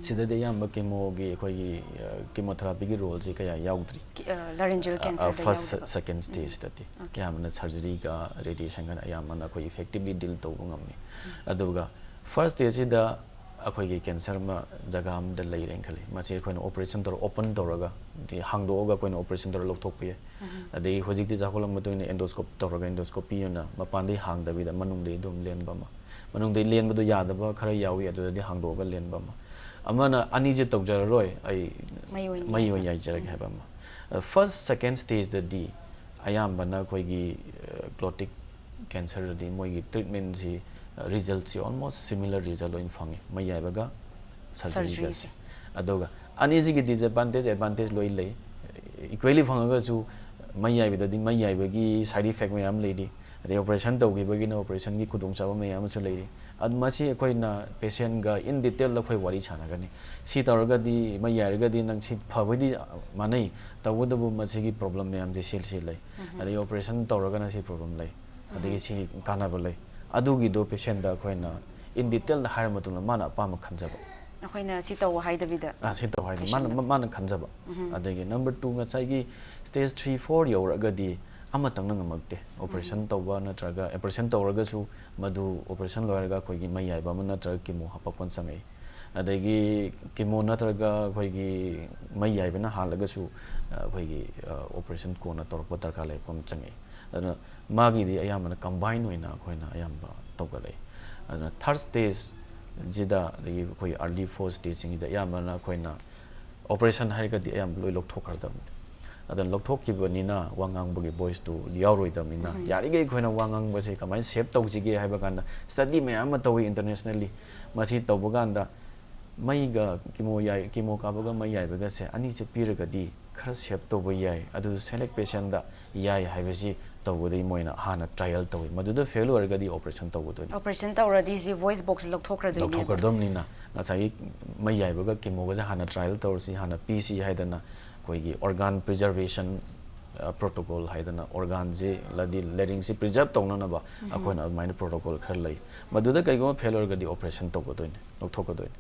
ꯁꯤꯗꯗꯤ ꯑꯌꯥꯝꯕ ꯀꯦꯃꯣꯒꯤ, ꯑꯩꯈꯣꯏꯒꯤ, ꯑ, ꯀꯦꯃꯣꯊꯦꯔꯥꯄꯤꯒꯤ ꯔꯣꯜꯁꯦ ꯀꯌꯥ ꯌꯥꯎꯗ꯭ꯔꯤ꯫ ꯀꯤ-, ꯑ, laryngeal cancer ꯗ ꯐꯥꯔꯁ ꯌꯥꯎꯗꯕ꯫ ꯁꯦꯀꯦꯟ ꯁ꯭ꯇꯦꯖꯇꯗꯤ Okay. ꯑꯌꯥꯝꯕꯅ ꯁꯔꯖꯔꯤꯒ ꯔꯦꯗꯤꯌꯦꯁꯟꯒꯅ ꯑꯌꯥꯝꯕꯅ ꯑꯩꯈꯣꯏ ꯏꯐꯦꯛꯇꯤꯚꯂꯤ ꯗꯤꯜ ꯇꯧꯕ ꯉꯝꯃꯤ꯫ ꯑꯗꯨꯒ ꯐꯥꯔꯁ ꯁ꯭ꯇꯦꯖꯁꯤꯗ ꯑꯩꯈꯣꯏꯒꯤ ꯀꯦꯟꯁꯔ ꯑꯃ ꯖꯒꯥ ꯑꯃꯗ ꯂꯩꯔꯦꯅ ꯈꯜꯂꯤ, ꯃꯁꯤ ꯑꯩꯈꯣꯏꯅ ꯑꯣꯄꯔꯦꯁꯟ ꯇꯧꯔ, ꯑꯣꯄꯟ ꯇꯧꯔꯒ, ꯍꯥꯏꯗꯤ ꯍꯥꯡꯗꯣꯛꯑꯒ ꯑꯩꯈꯣꯏꯅ ꯑꯣꯄꯔꯦꯁꯟ ꯇꯧꯔ ꯂꯧꯊꯣꯛꯄ ꯌꯥꯏ꯫ ꯑꯗꯒꯤ ꯍꯧꯖꯤꯛꯇꯤ ꯆꯥꯎꯈꯠꯂꯛꯄ ꯃꯇꯨꯡ ꯏꯟꯅ ꯑꯦꯟꯗꯣꯁꯀꯣꯞ ꯇꯧꯔꯒ, ꯑꯦꯟꯗꯣꯁꯀꯣꯄꯤ ꯑꯣꯏꯅ ꯃꯄꯥꯟꯗꯒꯤ ꯍꯥꯡꯗꯕꯤꯗ ꯃꯅꯨꯡꯗꯒꯤ ꯑꯗꯨꯝ ꯂꯦꯟꯕ ꯑꯃ, ꯃꯅꯨꯡꯗꯒꯤ ꯂꯦꯟꯕꯗꯣ ꯌꯥꯗꯕ ꯈꯔ ꯌꯥꯎꯏ, ꯑꯗꯨꯗꯗꯤ ꯍꯥꯡꯗꯣꯛꯑꯒ ꯂꯦꯟꯕ ꯑꯃ, ꯑꯃꯅ ꯑꯅꯤꯁꯦ ꯇꯧꯖꯔꯔꯣꯏ, ꯑꯩ ꯃꯩ ꯑꯣꯏꯅ ꯃꯩ ꯌꯥꯏ꯫ ꯑꯣꯏꯅ ꯌꯥꯏꯖꯔꯒꯦ ꯍꯥꯏꯕ ꯑꯃ꯫ ꯐꯥꯔꯁ, ꯁꯦꯀꯦꯟ ꯁ꯭ꯇꯦꯖꯇꯗꯤ ꯑꯌꯥꯝꯕꯅ ꯑꯩꯈꯣꯏꯒꯤ ꯀ꯭ꯂꯣꯇꯤꯛ ꯀꯦꯟꯁꯔꯗꯗꯤ ꯃꯣꯏꯒꯤ ꯇ꯭ꯔꯤꯠꯃꯦꯟꯁꯤ, ꯔꯤꯖꯜꯠꯁꯤ ꯑꯣꯜꯃꯣꯁ ꯁꯤꯃꯤꯂꯔ ꯔꯤꯖꯜꯠ ꯂꯣꯏꯅ ꯐꯪꯉꯤ, ꯃꯩ ꯌꯥꯏꯕꯒ ꯁꯔꯖꯔꯤꯒꯁꯦ꯫ ꯁꯔꯖꯔꯤꯁꯦ꯫ ꯑꯗꯨꯒ ꯑꯅꯤꯁꯤꯒꯤ ꯗꯤꯁꯑꯦꯗꯚꯥꯟꯇꯦꯖ, ꯑꯦꯗꯚꯥꯟꯇꯦꯖ ꯂꯣꯏ ꯂꯩ꯫ ꯏꯀ꯭ꯋꯦꯂꯤ ꯐꯪꯉꯒꯁꯨ ꯃꯩ ꯌꯥꯏꯕꯗꯗꯤ ꯃꯩ ꯌꯥꯏꯕꯒꯤ ꯁꯥꯏꯠ ꯏꯐꯦꯛ ꯃꯌꯥꯝ ꯂꯩꯔꯤ, ꯑꯗꯩ ꯑꯣꯄꯔꯦꯁꯟ ꯇꯧꯈꯤꯕꯒꯤꯅ ꯑꯣꯄꯔꯦꯁꯟꯒꯤ ꯈꯨꯗꯣꯡꯆꯥꯕ ꯃꯌꯥꯝ ꯑꯃꯁꯨ ꯂꯩꯔꯤ꯫ ꯑꯗꯨ ꯃꯁꯤ ꯑꯩꯈꯣꯏꯅ ꯄꯦꯁꯦꯟꯒ ꯏꯟ ꯗꯤꯇꯦꯜꯗ ꯑꯩꯈꯣꯏ ꯋꯥꯔꯤ ꯁꯥꯟꯅꯒꯅꯤ꯫ ꯁꯤ ꯇꯧꯔꯒꯗꯤ, ꯃꯩ ꯌꯥꯏꯔꯒꯗꯤ ꯅꯪ ꯁꯤ ꯐꯕꯩꯗꯤ ꯃꯥꯟꯅꯩ, ꯇꯧꯕꯇꯕꯨ ꯃꯁꯤꯒꯤ ꯄ꯭ꯔꯣꯕ꯭ꯂꯦꯝ ꯃꯌꯥꯝꯁꯦ ꯁꯤ, ꯁꯤ ꯂꯩ, ꯑꯗꯒꯤ ꯑꯣꯄꯔꯦꯁꯟ ꯇꯧꯔꯒꯅ ꯁꯤ ꯄ꯭ꯔꯣꯕ꯭ꯂꯦꯝ ꯂꯩ, ꯑꯗꯒꯤ ꯁꯤ ꯀꯥꯟꯅꯕ ꯂꯩ꯫ ꯑꯗꯨꯒꯤꯗꯣ ꯄꯦꯁꯦꯟꯗ ꯑꯩꯈꯣꯏꯅ ꯏꯟ ꯗꯤꯇꯦꯜꯗ ꯍꯥꯏꯔ ꯃꯇꯨꯡꯗ ꯃꯥꯅ ꯑꯄꯥꯝꯕ ꯈꯟꯖꯕ꯫ ꯑꯩꯈꯣꯏꯅ ꯁꯤ ꯇꯧ ꯍꯥꯏꯗꯕꯤꯗ꯫ ꯑꯥ, ꯁꯤ ꯇꯧ ꯍꯥꯏꯗꯤ ꯃꯥꯅ Patient ꯃꯥꯅ ꯈꯟꯖꯕ꯫ ꯑꯗꯒꯤ number two, ꯉꯁꯥꯏꯒꯤ stage three four ꯌꯧꯔꯛꯑꯒꯗꯤ ꯑꯃꯇꯪꯅ ꯉꯝꯃꯛꯇꯦ꯫ Operation ꯇꯧꯕ ꯅꯠꯇ꯭ꯔꯒ operation ꯇꯧꯔꯒꯁꯨ ꯃꯗꯨ operation ꯂꯣꯏꯔꯒ ꯑꯩꯈꯣꯏꯒꯤ ꯃꯩ ꯌꯥꯏꯕ ꯑꯃ ꯅꯠꯇ꯭ꯔꯒ chemo ꯍꯥꯞꯄꯛꯄ ꯆꯪꯉꯛꯏ꯫ ꯑꯗꯒꯤ chemo ꯅꯠꯇ꯭ꯔꯒ ꯑꯩꯈꯣꯏꯒꯤ ꯃꯩ ꯌꯥꯏꯕꯅ ꯍꯥꯜꯂꯒꯁꯨ, ꯑ, ꯑꯩꯈꯣꯏꯒꯤ, ꯑ, operation ꯀꯣꯟꯅ ꯇꯧꯔꯛꯄ ꯗꯔꯀꯥꯔ ꯂꯩꯔꯛꯄ ꯑꯃ ꯆꯪꯉꯛꯏ꯫ ꯑꯗꯨꯅ ꯃꯥꯒꯤꯗꯤ ꯑꯌꯥꯝꯕꯅ combine ꯑꯣꯏꯅ ꯑꯩꯈꯣꯏꯅ ꯑꯌꯥꯝꯕ ꯇꯧꯒꯜꯂꯛꯏ꯫ ꯑꯗꯨꯅ third stageꯁꯤꯗ, ꯑꯗꯒꯤ ꯑꯩꯈꯣꯏ early four stageꯁꯤꯡꯁꯤꯗ ꯑꯌꯥꯝꯕꯅ ꯑꯩꯈꯣꯏꯅ operation ꯍꯥꯏꯔꯒꯗꯤ ꯑꯌꯥꯝꯕ ꯂꯣꯏ ꯂꯧꯊꯣꯛꯈ꯭ꯔꯗꯕꯅꯤ꯫ ꯑꯗꯨꯅ ꯂꯧꯊꯣꯛꯈꯤꯕꯅꯤꯅ ꯋꯥ ꯉꯥꯡꯕꯒꯤ voiceꯇꯨ ꯌꯥꯎꯔꯣꯏꯗꯕꯅꯤꯅ, ꯌꯥꯔꯤꯈꯩ ꯑꯩꯈꯣꯏꯅ ꯋꯥ ꯉꯥꯡꯕꯁꯦ ꯀꯃꯥꯏꯅ save ꯇꯧꯁꯤꯒꯦ ꯍꯥꯏꯕ ꯀꯥꯟꯗ, study ꯃꯌꯥꯝ ꯑꯃ ꯇꯧꯏ internationally꯫ ꯃꯁꯤ ꯇꯧꯕ ꯀꯥꯟꯗ ꯃꯩꯒ chemo ꯌꯥꯏ, chemo ꯀꯥꯞꯄꯒ ꯃꯩ ꯌꯥꯏꯕꯒꯁꯦ ꯑꯅꯤꯁꯦ ꯄꯤꯔꯒꯗꯤ ꯈꯔ save ꯇꯧꯕ ꯌꯥꯏ꯫ ꯑꯗꯨ select patientꯗ ꯌꯥꯏ ꯍꯥꯏꯕꯁꯤ ꯇꯧꯕꯗꯒꯤ ꯃꯣꯏꯅ ꯍꯥꯟꯅ trial ꯇꯧꯏ꯫ ꯃꯗꯨꯗ fail ꯑꯣꯏꯔꯒꯗꯤ operation ꯇꯧꯒꯗꯣꯏꯅꯤ꯫ Operation ꯇꯧꯔꯗꯤ ꯁꯤ voice boxꯁꯦ ꯂꯧꯊꯣꯛꯈ꯭ꯔꯗꯣꯏꯅꯦꯕ꯫ ꯂꯧꯊꯣꯛꯈ꯭ꯔꯗꯕꯅꯤꯅ ꯉꯁꯥꯏꯒꯤ ꯃꯩ ꯌꯥꯏꯕꯒ chemoꯒꯁꯦ ꯍꯥꯟꯅ trial ꯇꯧꯔꯁꯤ, ꯍꯥꯟꯅ ꯄꯤꯁꯤ ꯍꯥꯏꯗꯅ ꯑꯩꯈꯣꯏꯒꯤ organ preservation, ꯑ, protocol ꯍꯥꯏꯗꯅ organꯁꯤ, ꯂꯗꯤ larynxꯁꯤ preserve ꯇꯧꯅꯅꯕ ꯑꯩꯈꯣꯏꯅ ꯑꯗꯨꯃꯥꯏꯅ protocol ꯈꯔ ꯂꯩ꯫ ꯃꯗꯨꯗ ꯀꯩꯒꯨꯝꯕ fail ꯑꯣꯏꯔꯒꯗꯤ operation ꯇꯧꯒꯗꯣꯏꯅꯤ, ꯂꯧꯊꯣꯛꯀꯗꯣꯏꯅꯤ꯫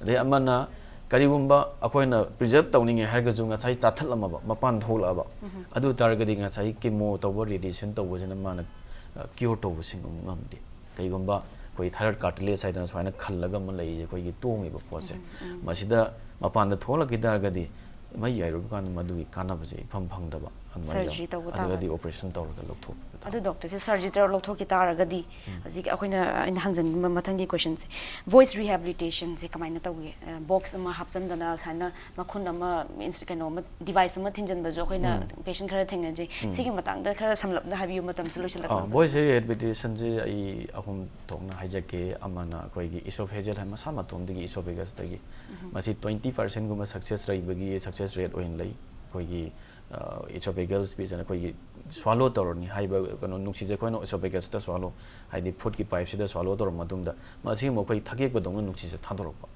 ꯑꯗꯩ ꯑꯃꯅ ꯀꯔꯤꯒꯨꯝꯕ ꯑꯩꯈꯣꯏꯅ preserve ꯇꯧꯅꯤꯡꯉꯦ ꯍꯥꯏꯔꯒꯁꯨ ꯉꯁꯥꯏ ꯆꯥꯊꯠꯂꯝꯃꯕ, ꯃꯄꯥꯟ ꯊꯣꯛꯂꯛꯑꯕ, ꯑꯗꯨ ꯑꯣꯏ ꯇꯥꯔꯒꯗꯤ ꯉꯁꯥꯏ chemo ꯇꯧꯕ, radiation ꯇꯧꯕꯁꯤꯅ ꯃꯥꯅ, ꯑ, cure ꯇꯧꯕꯁꯤꯡ ꯑꯃꯨꯛ ꯉꯝꯗꯦ꯫ ꯀꯩꯒꯨꯝꯕ ꯑꯩꯈꯣꯏ thyroid cartilage ꯍꯥꯏꯗꯅ ꯁꯨꯃꯥꯏꯅ ꯈꯜꯂꯒ ꯑꯃ ꯂꯩꯔꯤꯁꯦ, ꯑꯩꯈꯣꯏꯒꯤ ꯇꯣꯡꯉꯤꯕ ꯄꯣꯠꯁꯦ, ꯃꯁꯤꯗ ꯃꯄꯥꯟꯗ ꯊꯣꯛꯂꯛꯈꯤ ꯇꯥꯔꯒꯗꯤ ꯃꯩ ꯌꯥꯏꯔꯨꯕ ꯀꯥꯟꯗ ꯃꯗꯨꯒꯤ ꯀꯥꯟꯅꯕꯁꯦ ꯏꯐꯪ ꯐꯪꯗꯕ ꯑꯗꯨꯃꯥꯏꯅ ꯌꯥꯎ-, Surgery ꯇꯧꯕ ꯑꯗꯨꯒꯗꯤ ꯇꯥꯕ꯫ Operation ꯇꯧꯔꯒ ꯂꯧꯊꯣꯛꯄ ꯇꯥꯕ꯫ ꯑꯗꯨ doctorꯁꯦ surgery ꯇꯧꯔ ꯂꯧꯊꯣꯛꯈꯤ ꯇꯥꯔꯒꯗꯤ, ꯍꯧꯖꯤꯛ ꯑꯩꯈꯣꯏꯅ, ꯑꯩꯅ ꯍꯪꯖꯅꯤꯡꯕ ꯃꯊꯪꯒꯤ questionꯁꯦ, voice rehabilitationꯁꯦ ꯀꯃꯥꯏꯅ ꯇꯧꯒꯦ? ꯑ, box ꯑꯃ ꯍꯥꯞꯆꯟꯗꯅ ꯁꯨꯃꯥꯏꯅ ꯃꯈꯨꯟ ꯑꯃ ins-, ꯀꯩꯅꯣ ꯑꯃ, device ꯑꯃ ꯊꯤꯟꯖꯟꯕꯁꯨ ꯑꯩꯈꯣꯏꯅ patient ꯈꯔ ꯊꯦꯡꯅꯖꯩ꯫ ꯁꯤꯒꯤ ꯃꯇꯥꯡꯗ ꯈꯔ ꯁꯝꯂꯞꯅ ꯍꯥꯏꯕꯤꯌꯨ, ꯃꯇꯝꯁꯨ ꯑ, ꯂꯣꯏꯁꯤꯜꯂꯛꯄ꯫ Voice rehabilitationꯁꯦ ꯑꯩ ꯑꯍꯨꯝ ꯊꯣꯛꯅ ꯍꯥꯏꯖꯒꯦ꯫ ꯑꯃꯅ ꯑꯩꯈꯣꯏꯒꯤ esophageal ꯍꯥꯏ, ꯃꯁꯥ ꯃꯇꯣꯝꯗꯒꯤ esophagusꯇꯒꯤ꯫ ꯃꯁꯤ twenty percentꯒꯨꯝꯕ success ꯂꯩꯕꯒꯤ success rate ꯑꯣꯏꯅ ꯂꯩ꯫ ꯑꯩꯈꯣꯏꯒꯤ, ꯑ, esophageal space ꯑꯅ ꯑꯩꯈꯣꯏꯒꯤ swallow ꯇꯧꯔꯅꯤ ꯍꯥꯏꯕ ꯀꯩꯅꯣ, ꯅꯨꯡꯁꯤꯠꯁꯦ ꯑꯩꯈꯣꯏꯅ esophagusꯇ swallow, ꯍꯥꯏꯗꯤ foodꯀꯤ pipeꯁꯤꯗ swallow ꯇꯧꯔꯕ ꯃꯇꯨꯡꯗ, ꯃꯁꯤ ꯑꯃꯨꯛ ꯑꯩꯈꯣꯏ ꯊꯛꯌꯦꯛꯄꯗꯧꯅ ꯅꯨꯡꯁꯤꯠꯁꯦ ꯊꯥꯗꯣꯔꯛꯄ꯫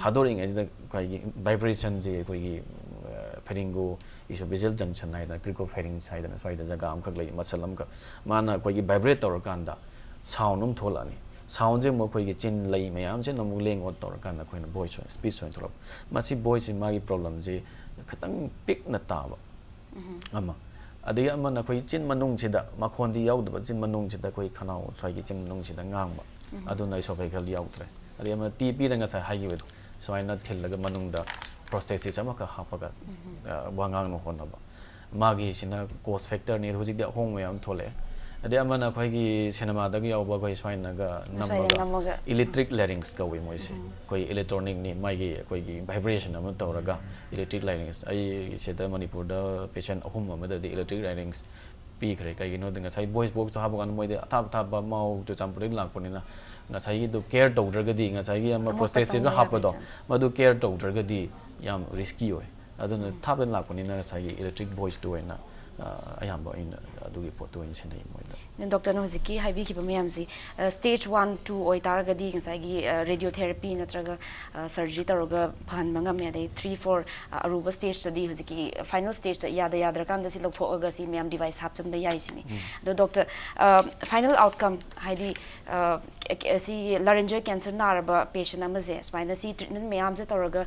ꯊꯥꯗꯣꯔꯛꯏꯉꯩꯁꯤꯗ ꯑꯩꯈꯣꯏꯒꯤ vibrationꯁꯦ ꯑꯩꯈꯣꯏꯒꯤ, ꯑ, pharyngo esophageal junction ꯍꯥꯏꯗꯅ, cricopharynx ꯍꯥꯏꯗꯅ ꯁ꯭ꯋꯥꯏꯗ ꯖꯒꯥ ꯑꯃꯈꯛ ꯂꯩ, muscle ꯑꯃꯈꯛ꯫ ꯃꯥꯅ ꯑꯩꯈꯣꯏꯒꯤ vibrate ꯇꯧꯔꯀꯥꯟꯗ sound ꯑꯃ ꯊꯣꯛꯂꯛꯑꯅꯤ꯫ ꯁꯥꯎꯟꯁꯦ ꯑꯃꯨꯛ ꯑꯩꯈꯣꯏꯒꯤ ꯆꯤꯟ ꯂꯩ ꯃꯌꯥꯝꯁꯤꯅ ꯑꯃꯨꯛ ꯂꯦꯡ ꯑꯣꯠ ꯇꯧꯔꯀꯥꯟꯗ ꯑꯩꯈꯣꯏꯅ ꯚꯣꯏꯁ ꯑꯣꯏꯅ, ꯁ꯭ꯄꯤꯆ ꯑꯣꯏꯅ ꯊꯣꯛꯂꯛꯄ꯫ ꯃꯁꯤ ꯚꯣꯏꯁꯁꯤ ꯃꯥꯒꯤ ꯄ꯭ꯔꯣꯕ꯭ꯂꯦꯝꯁꯤ ꯈꯤꯇꯪ ꯄꯤꯛꯅ ꯇꯥꯕ ꯑꯃ, ꯑꯗꯒꯤ ꯑꯃꯅ ꯑꯩꯈꯣꯏ ꯆꯤꯟ ꯃꯅꯨꯡꯁꯤꯗ, ꯃꯈꯣꯟꯗꯤ ꯌꯥꯎꯗꯕ, ꯆꯤꯟ ꯃꯅꯨꯡꯁꯤꯗ ꯑꯩꯈꯣꯏ ꯈꯅꯥꯎ ꯁ꯭ꯋꯥꯏꯒꯤ ꯆꯤꯟ ꯃꯅꯨꯡꯁꯤꯗ ꯉꯥꯡꯕ, ꯑꯗꯨꯅ ꯏꯁꯣꯐꯦꯒꯜ ꯌꯥꯎꯗ꯭ꯔꯦ꯫ ꯑꯗꯩ ꯑꯃꯅ ꯇꯤ ꯄꯤꯔ ꯉꯁꯥꯏ ꯍꯥꯏꯈꯤꯕꯗꯣ ꯁꯨꯃꯥꯏꯅ ꯊꯤꯜꯂꯒ ꯃꯅꯨꯡꯗ ꯄ꯭ꯔꯣꯁꯊꯦꯁꯤꯁ ꯑꯃꯈꯛ ꯍꯥꯞꯄꯒ, ꯑ, ꯋꯥ ꯉꯥꯡꯅ ꯍꯣꯠꯅꯕ꯫ ꯃꯥꯒꯤꯁꯤꯅ ꯀꯣꯁ ꯐꯦꯛꯇꯔꯅꯤ꯫ ꯍꯧꯖꯤꯛꯇꯤ ꯑꯍꯣꯡꯕ ꯌꯥꯝ ꯊꯣꯛꯂꯛꯑꯦ꯫ ꯑꯗꯩ ꯑꯃꯅ ꯑꯩꯈꯣꯏꯒꯤ ꯁꯤꯅꯦꯃꯥꯗꯒ ꯌꯥꯎꯕ ꯑꯩꯈꯣꯏ ꯁ꯭ꯋꯥꯏꯅꯒ ꯁ꯭ꯋꯥꯏꯗ ꯅꯝꯃꯒ ꯅꯝꯃꯒ꯫ ꯏꯂꯦꯛꯇ꯭ꯔꯤꯛ ꯂꯦꯔꯤꯡꯁ ꯀꯧꯏ ꯃꯣꯏꯁꯦ꯫ ꯑꯩꯈꯣꯏ ꯏꯂꯦꯛꯇ꯭ꯔꯣꯅꯤꯛꯅꯤ, ꯃꯥꯒꯤ ꯑꯩꯈꯣꯏꯒꯤ ꯚꯥꯏꯕ꯭ꯔꯦꯁꯟ ꯑꯃ ꯇꯧꯔꯒ ꯏꯂꯦꯛꯇ꯭ꯔꯤꯛ ꯂꯦꯔꯤꯡꯁ꯫ ꯑꯩ ꯁꯤꯗ ꯃꯅꯤꯄꯨꯔꯗ ꯄꯦꯁꯦꯟ ꯑꯍꯨꯝ ꯑꯃꯗꯗꯤ ꯏꯂꯦꯛꯇ꯭ꯔꯤꯛ ꯂꯦꯔꯤꯡꯁ ꯄꯤꯈ꯭ꯔꯦ꯫ ꯀꯩꯒꯤꯅꯣꯗ ꯉꯁꯥꯏ ꯚꯣꯏꯁ ꯕꯣꯛꯁꯇꯣ ꯍꯥꯞꯄ ꯀꯥꯟꯗ ꯃꯣꯏꯗꯤ ꯑꯊꯥꯞ ꯑꯊꯥꯞꯄ ꯃꯥꯎ ꯆꯨꯔꯆꯥꯟꯄꯨꯔꯗꯒꯤ ꯂꯥꯛꯄꯅꯤꯅ ꯉꯁꯥꯏꯒꯤꯗꯨ ꯀꯦꯌꯔ ꯇꯧꯗ꯭ꯔꯒꯗꯤ, ꯉꯁꯥꯏꯒꯤ ꯑꯃ ꯑꯃꯣꯠꯄ ꯄ꯭ꯔꯣꯁꯊꯦꯁꯤꯁ ꯆꯪꯕ ꯌꯥꯕꯒꯤ ꯍꯥꯞꯄꯗꯣ, ꯆꯥꯟꯁ꯫ ꯃꯗꯨ ꯀꯦꯌꯔ ꯇꯧꯗ꯭ꯔꯒꯗꯤ ꯌꯥꯝ ꯔꯤꯁꯀꯤ ꯑꯣꯏ꯫ ꯑꯗꯨꯅ ꯊꯥꯞꯅ ꯂꯥꯛꯄꯅꯤꯅ ꯉꯁꯥꯏꯒꯤ ꯏꯂꯦꯛꯇ꯭ꯔꯤꯛ ꯚꯣꯏꯁꯇꯨ ꯑꯣꯏꯅ, ꯑ, ꯑꯌꯥꯝꯕ ꯑꯩꯅ ꯑꯗꯨꯒꯤ ꯄꯣꯠꯇꯨ ꯑꯣꯏꯅ ꯁꯤꯖꯤꯟꯅꯩ ꯃꯣꯏꯗ꯫ ꯗꯣꯛꯇꯔꯅ ꯍꯧꯖꯤꯛꯀꯤ ꯍꯥꯏꯕꯤꯈꯤꯕ ꯃꯌꯥꯝꯁꯤ, ꯑ, ꯁ꯭ꯇꯦꯖ ꯋꯥꯟ, ꯇꯨ ꯑꯣꯏꯇꯥꯔꯒꯗꯤ ꯉꯁꯥꯏꯒꯤ, ꯑ, ꯔꯦꯗꯤꯌꯣꯊꯦꯔꯥꯄꯤ ꯅꯠꯇ꯭ꯔꯒ, ꯑ, ꯁꯔꯖꯔꯤ ꯇꯧꯔꯒ ꯐꯍꯟꯕ ꯉꯝꯃꯦ꯫ ꯑꯗꯩ ꯊ꯭ꯔꯤ, ꯐꯣꯔ, ꯑ, ꯑꯔꯨꯕ ꯁ꯭ꯇꯦꯖꯇꯗꯤ, ꯍꯧꯖꯤꯛꯀꯤ ꯐꯥꯏꯅꯦꯜ ꯁ꯭ꯇꯦꯖꯇ ꯌꯥꯗ ꯌꯥꯗ꯭ꯔꯀꯥꯟꯗ ꯁꯤ ꯂꯧꯊꯣꯛꯑꯒ ꯁꯤ ꯃꯌꯥꯝ ꯗꯤꯚꯥꯏꯁ ꯍꯥꯞꯆꯤꯟꯕ ꯌꯥꯏ ꯁꯤꯅꯤ꯫ ꯑꯗꯣ ꯗꯣꯛꯇꯔ, ꯑ, ꯐꯥꯏꯅꯦꯜ ꯑꯥꯎꯠꯀꯝ ꯍꯥꯏꯗꯤ, ꯑ, ꯀꯦ-, ꯀꯦ-, ꯁꯤ ꯂꯥꯔꯤꯟꯖꯤꯌꯦꯜ ꯀꯦꯟꯁꯔ ꯅꯥꯔꯕ ꯄꯦꯁꯦꯟ ꯑꯃꯁꯦ ꯁꯨꯃꯥꯏꯅ ꯁꯤ ꯇ꯭ꯔꯤꯠꯃꯦꯟ ꯃꯌꯥꯝꯁꯦ ꯇꯧꯔꯒ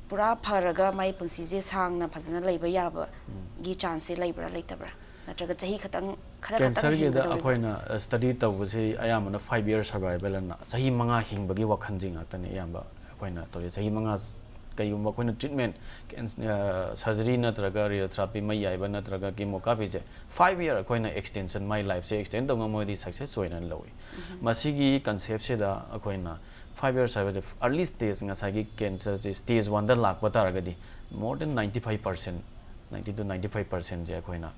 ꯄꯨꯔꯥ ꯐꯔꯒ ꯃꯥꯏ ꯄꯨꯟꯁꯤꯁꯦ ꯁꯥꯡꯅ ꯐꯖꯅ ꯂꯩꯕ ꯌꯥꯕꯒꯤ ꯆꯥꯟꯁꯁꯦ ꯂꯩꯕ꯭ꯔꯥ ꯂꯩꯇꯕ꯭ꯔꯥ? ꯅꯠꯇ꯭ꯔꯒ ꯆꯍꯤ ꯈꯇꯪ, ꯈꯔ ꯈꯇꯪ ꯀꯦꯟꯁꯔꯒꯤꯗ ꯍꯤꯡꯒꯗꯧꯔꯤꯕ꯭ꯔꯥ? ꯑꯩꯈꯣꯏꯅ, ꯑ, ꯁ꯭ꯇꯗꯤ ꯇꯧꯕꯁꯤ ꯑꯌꯥꯝꯕꯅ ꯐꯥꯏꯚ ꯏꯌꯔ ꯁꯔꯚꯥꯏꯚꯦꯜ ꯑꯅ, ꯆꯍꯤ ꯃꯉꯥ ꯍꯤꯡꯕꯒꯤ ꯋꯥꯈꯜꯁꯤ ꯉꯥꯛꯇꯅꯤ ꯑꯌꯥꯝꯕ ꯑꯩꯈꯣꯏꯅ ꯇꯧꯔꯤꯁꯦ꯫ ꯆꯍꯤ ꯃꯉꯥ, ꯀꯩꯒꯨꯝꯕ ꯑꯩꯈꯣꯏꯅ ꯇ꯭ꯔꯤꯠꯃꯦꯟ, ꯀꯦꯟꯁ-, ꯑ, ꯁꯔꯖꯔꯤ ꯅꯠꯇ꯭ꯔꯒ ꯔꯦꯗꯤꯌꯣꯊꯦꯔꯥꯄꯤ, ꯃꯩ ꯌꯥꯏꯕ ꯅꯠꯇ꯭ꯔꯒ ꯀꯦꯃꯣ ꯀꯥꯞꯄꯤꯁꯦ, ꯐꯥꯏꯚ ꯏꯌꯔ ꯑꯩꯈꯣꯏꯅ ꯑꯦꯛꯁꯇꯦꯟꯁꯟ, ꯃꯥꯏ ꯂꯥꯏꯐꯁꯦ ꯑꯦꯛꯁꯇꯦꯟ ꯇꯧ ꯉꯝꯃꯒꯗꯤ ꯁꯛꯁꯦꯁ ꯑꯣꯏꯅ ꯂꯧꯏ꯫ ꯃꯁꯤꯒꯤ ꯀꯟꯁꯦꯞꯁꯤꯗ ꯑꯩꯈꯣꯏꯅ ꯐꯥꯏꯚ ꯏꯌꯔꯁ ꯍꯥꯏꯕꯗꯤ ꯑꯔꯂꯤ ꯁ꯭ꯇꯦꯖ, ꯉꯁꯥꯏꯒꯤ ꯀꯦꯟꯁꯔꯁꯦ ꯁ꯭ꯇꯦꯖ ꯋꯥꯟꯗ ꯂꯥꯛꯄ ꯇꯥꯔꯒꯗꯤ more than ninety five percent, ninety to ninety five percentꯁꯦ ꯑꯩꯈꯣꯏꯅ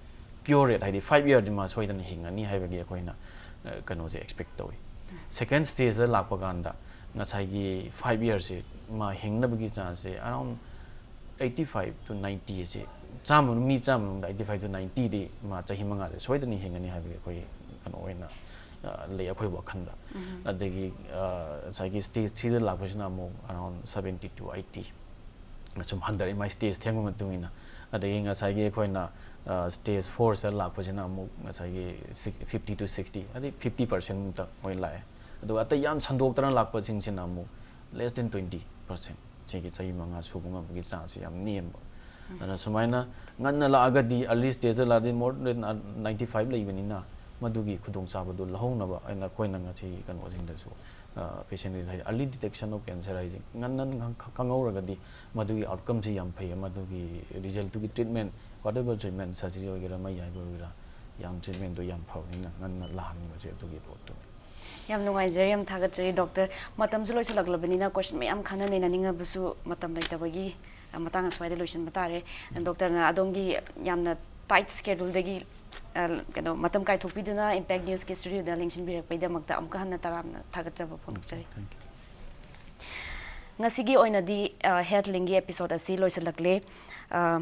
ꯀ꯭ꯌꯣꯔ ꯔꯦꯠ, ꯍꯥꯏꯗꯤ ꯐꯥꯏꯚ ꯏꯌꯔꯗꯤ ꯃꯥ ꯁꯣꯏꯗꯅ ꯍꯤꯡꯉꯅꯤ ꯍꯥꯏꯕꯒꯤ ꯑꯩꯈꯣꯏꯅ, ꯑ, ꯀꯩꯅꯣꯁꯦ ꯑꯦꯛꯁꯄꯦꯛ ꯇꯧꯏ꯫ ꯁꯦꯀꯦꯟ ꯁ꯭ꯇꯦꯖꯇ ꯂꯥꯛꯄ ꯀꯥꯟꯗ ꯉꯁꯥꯏꯒꯤ ꯐꯥꯏꯚ ꯏꯌꯔꯁꯦ ꯃꯥ ꯍꯤꯡꯅꯕꯒꯤ ꯆꯥꯟꯁꯁꯦ around eighty five to ninety ꯑꯁꯤ, ꯆꯥꯝꯃ, ꯃꯤ ꯆꯥꯝꯃ ꯃꯅꯨꯡꯗ eighty five to ninetyꯗꯤ ꯃꯥ ꯆꯍꯤ ꯃꯉꯥꯁꯦ ꯁꯣꯏꯗꯅ ꯍꯤꯡꯒꯅꯤ ꯍꯥꯏꯕꯒꯤ ꯑꯩꯈꯣꯏ ꯀꯩꯅꯣ ꯑꯣꯏꯅ, ꯑ, ꯂꯩ ꯑꯩꯈꯣꯏ ꯋꯥꯈꯜꯗ꯫ ꯑꯗꯒꯤ, ꯑ, ꯉꯁꯥꯏꯒꯤ ꯁ꯭ꯇꯦꯖ ꯊ꯭ꯔꯤꯗ ꯂꯥꯛꯄꯁꯤꯅ ꯑꯃꯨꯛ around seventy to eighty꯫ ꯑꯁꯨꯝ ꯍꯟꯊꯔꯛꯏ ꯃꯥꯏ ꯁ꯭ꯇꯦꯖ ꯊꯦꯡꯕ ꯃꯇꯨꯡ ꯏꯟꯅ꯫ ꯑꯗꯒꯤ ꯉꯁꯥꯏꯒꯤ ꯑꯩꯈꯣꯏꯅ, ꯑ, ꯁ꯭ꯇꯦꯖ ꯐꯣꯔꯁꯤꯗ ꯂꯥꯛꯄꯁꯤꯅ ꯑꯃꯨꯛ ꯉꯁꯥꯏꯒꯤ ꯁꯤꯛ-, fifty to sixty, ꯑꯗꯩ fifty percent ꯃꯨꯛꯇ ꯃꯣꯏ ꯂꯥꯛꯑꯦ꯫ ꯑꯗꯨꯒ ꯑꯇꯩ ꯌꯥꯝ ꯁꯟꯗꯣꯛꯇꯅ ꯂꯥꯛꯄꯁꯤꯡꯁꯤꯅ ꯑꯃꯨꯛ less than twenty percent, ꯁꯤꯒꯤ ꯆꯍꯤ ꯃꯉꯥ ꯁꯨꯕ ꯉꯝꯕꯒꯤ ꯆꯥꯡꯁꯤ ꯌꯥꯝ ꯅꯦꯝꯕ꯫ ꯑꯗꯨꯅ ꯁꯨꯃꯥꯏꯅ ꯉꯟꯅ ꯂꯥꯛꯑꯒꯗꯤ, early stage ꯂꯥꯛꯑꯗꯤ more than ninety five ꯂꯩꯕꯅꯤꯅ, ꯃꯗꯨꯒꯤ ꯈꯨꯗꯣꯡꯆꯥꯕꯗꯨ ꯂꯧꯍꯧꯅꯕ ꯑꯩꯅ, ꯑꯩꯈꯣꯏꯅ ꯉꯁꯤ ꯀꯩꯅꯣꯁꯤꯡꯗꯁꯨ, ꯄꯦꯁꯦꯟ ꯍꯥꯏꯗꯤ early detection of cancer ꯍꯥꯏꯁꯦ ꯉꯟꯅ ꯉ-, ꯈꯪꯍꯧꯔꯒꯗꯤ ꯃꯗꯨꯒꯤ outcomeꯁꯤ ꯌꯥꯝ ꯐꯩ, ꯃꯗꯨꯒꯤ resultꯇꯨꯒꯤ treatment, whatever treatment, surgery ꯑꯣꯏꯒꯦꯔꯥ, ꯃꯩ ꯌꯥꯏꯕ ꯑꯣꯏꯒꯦꯔꯥ, ꯌꯥꯝ treatmentꯗꯣ ꯌꯥꯝ ꯐꯕꯅꯤꯅ ꯉꯟꯅ ꯂꯥꯛꯍꯟꯅꯤꯡꯕꯁꯦ ꯑꯗꯨꯒꯤ ꯄꯣꯠꯇꯨꯅꯤ꯫ ꯌꯥꯝ ꯅꯨꯡꯉꯥꯏꯖꯔꯦ, ꯌꯥꯝ ꯊꯥꯒꯠꯆꯔꯤ ꯗꯣꯛꯇꯔ꯫ ꯃꯇꯝꯁꯨ ꯂꯣꯏꯁꯤꯜꯂꯛꯂꯕꯅꯤꯅ question ꯃꯌꯥꯝ ꯈꯟꯅ ꯅꯩꯅꯅꯤꯡꯉꯕꯁꯨ ꯃꯇꯝ ꯂꯩꯇꯕꯒꯤ, ꯑ, ꯃꯇꯥꯡ ꯑꯁ꯭ꯋꯥꯏꯗ ꯂꯣꯏꯁꯤꯟꯕ ꯇꯥꯔꯦ꯫ ꯗꯣꯛꯇꯔꯅ ꯑꯗꯣꯝꯒꯤ ꯌꯥꯝꯅ tight scheduleꯗꯒꯤ, ꯑ, ꯀꯩꯅꯣ, ꯃꯇꯝ ꯀꯥꯏꯊꯣꯛꯄꯤꯗꯨꯅ Impact Newsꯀꯤ studioꯗ ꯂꯦꯡꯁꯤꯟꯕꯤꯔꯛꯄꯒꯤꯗꯃꯛꯇ ꯑꯃꯨꯛꯀ ꯍꯟꯅ ꯇꯔꯥꯝꯅ ꯊꯥꯒꯠꯆꯕ ꯐꯣꯡꯗꯣꯛꯆꯔꯤ꯫ Thank you. ꯉꯁꯤꯒꯤ ꯑꯣꯏꯅꯗꯤ, ꯑ, Health Linkꯒꯤ episode ꯑꯁꯤ ꯂꯣꯏꯁꯤꯜꯂꯛꯂꯦ꯫ ꯑ,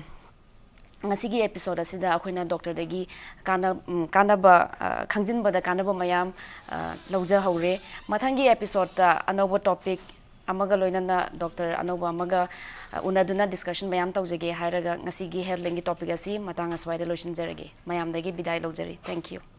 ꯉꯁꯤꯒꯤ episode ꯑꯁꯤꯗ ꯑꯩꯈꯣꯏꯅ ꯗꯣꯛꯇꯔꯗꯒꯤ ꯀꯥꯟꯅ-, ꯎꯝ, ꯀꯥꯟꯅꯕ, ꯑ, ꯈꯪꯖꯤꯟꯕꯗ ꯀꯥꯟꯅꯕ ꯃꯌꯥꯝ, ꯑ, ꯂꯧꯖꯍꯧꯔꯦ꯫ ꯃꯊꯪꯒꯤ episodeꯇ ꯑꯅꯧꯕ topic ꯑꯃꯒ ꯂꯣꯏꯅꯅ ꯗꯣꯛꯇꯔ ꯑꯅꯧꯕ ꯑꯃꯒ, ꯑ, ꯎꯅꯗꯨꯅ discussion ꯃꯌꯥꯝ ꯇꯧꯖꯒꯦ ꯍꯥꯏꯔꯒ ꯉꯁꯤꯒꯤ Health Linkꯒꯤ topic ꯑꯁꯤ ꯃꯇꯥꯡ ꯑꯁ꯭ꯋꯥꯏꯗ ꯂꯣꯏꯁꯤꯟꯖꯔꯒꯦ꯫ ꯃꯌꯥꯝꯗꯒꯤ ꯕꯤꯗꯥꯏ ꯂꯧꯖꯔꯤ꯫ Thank you꯫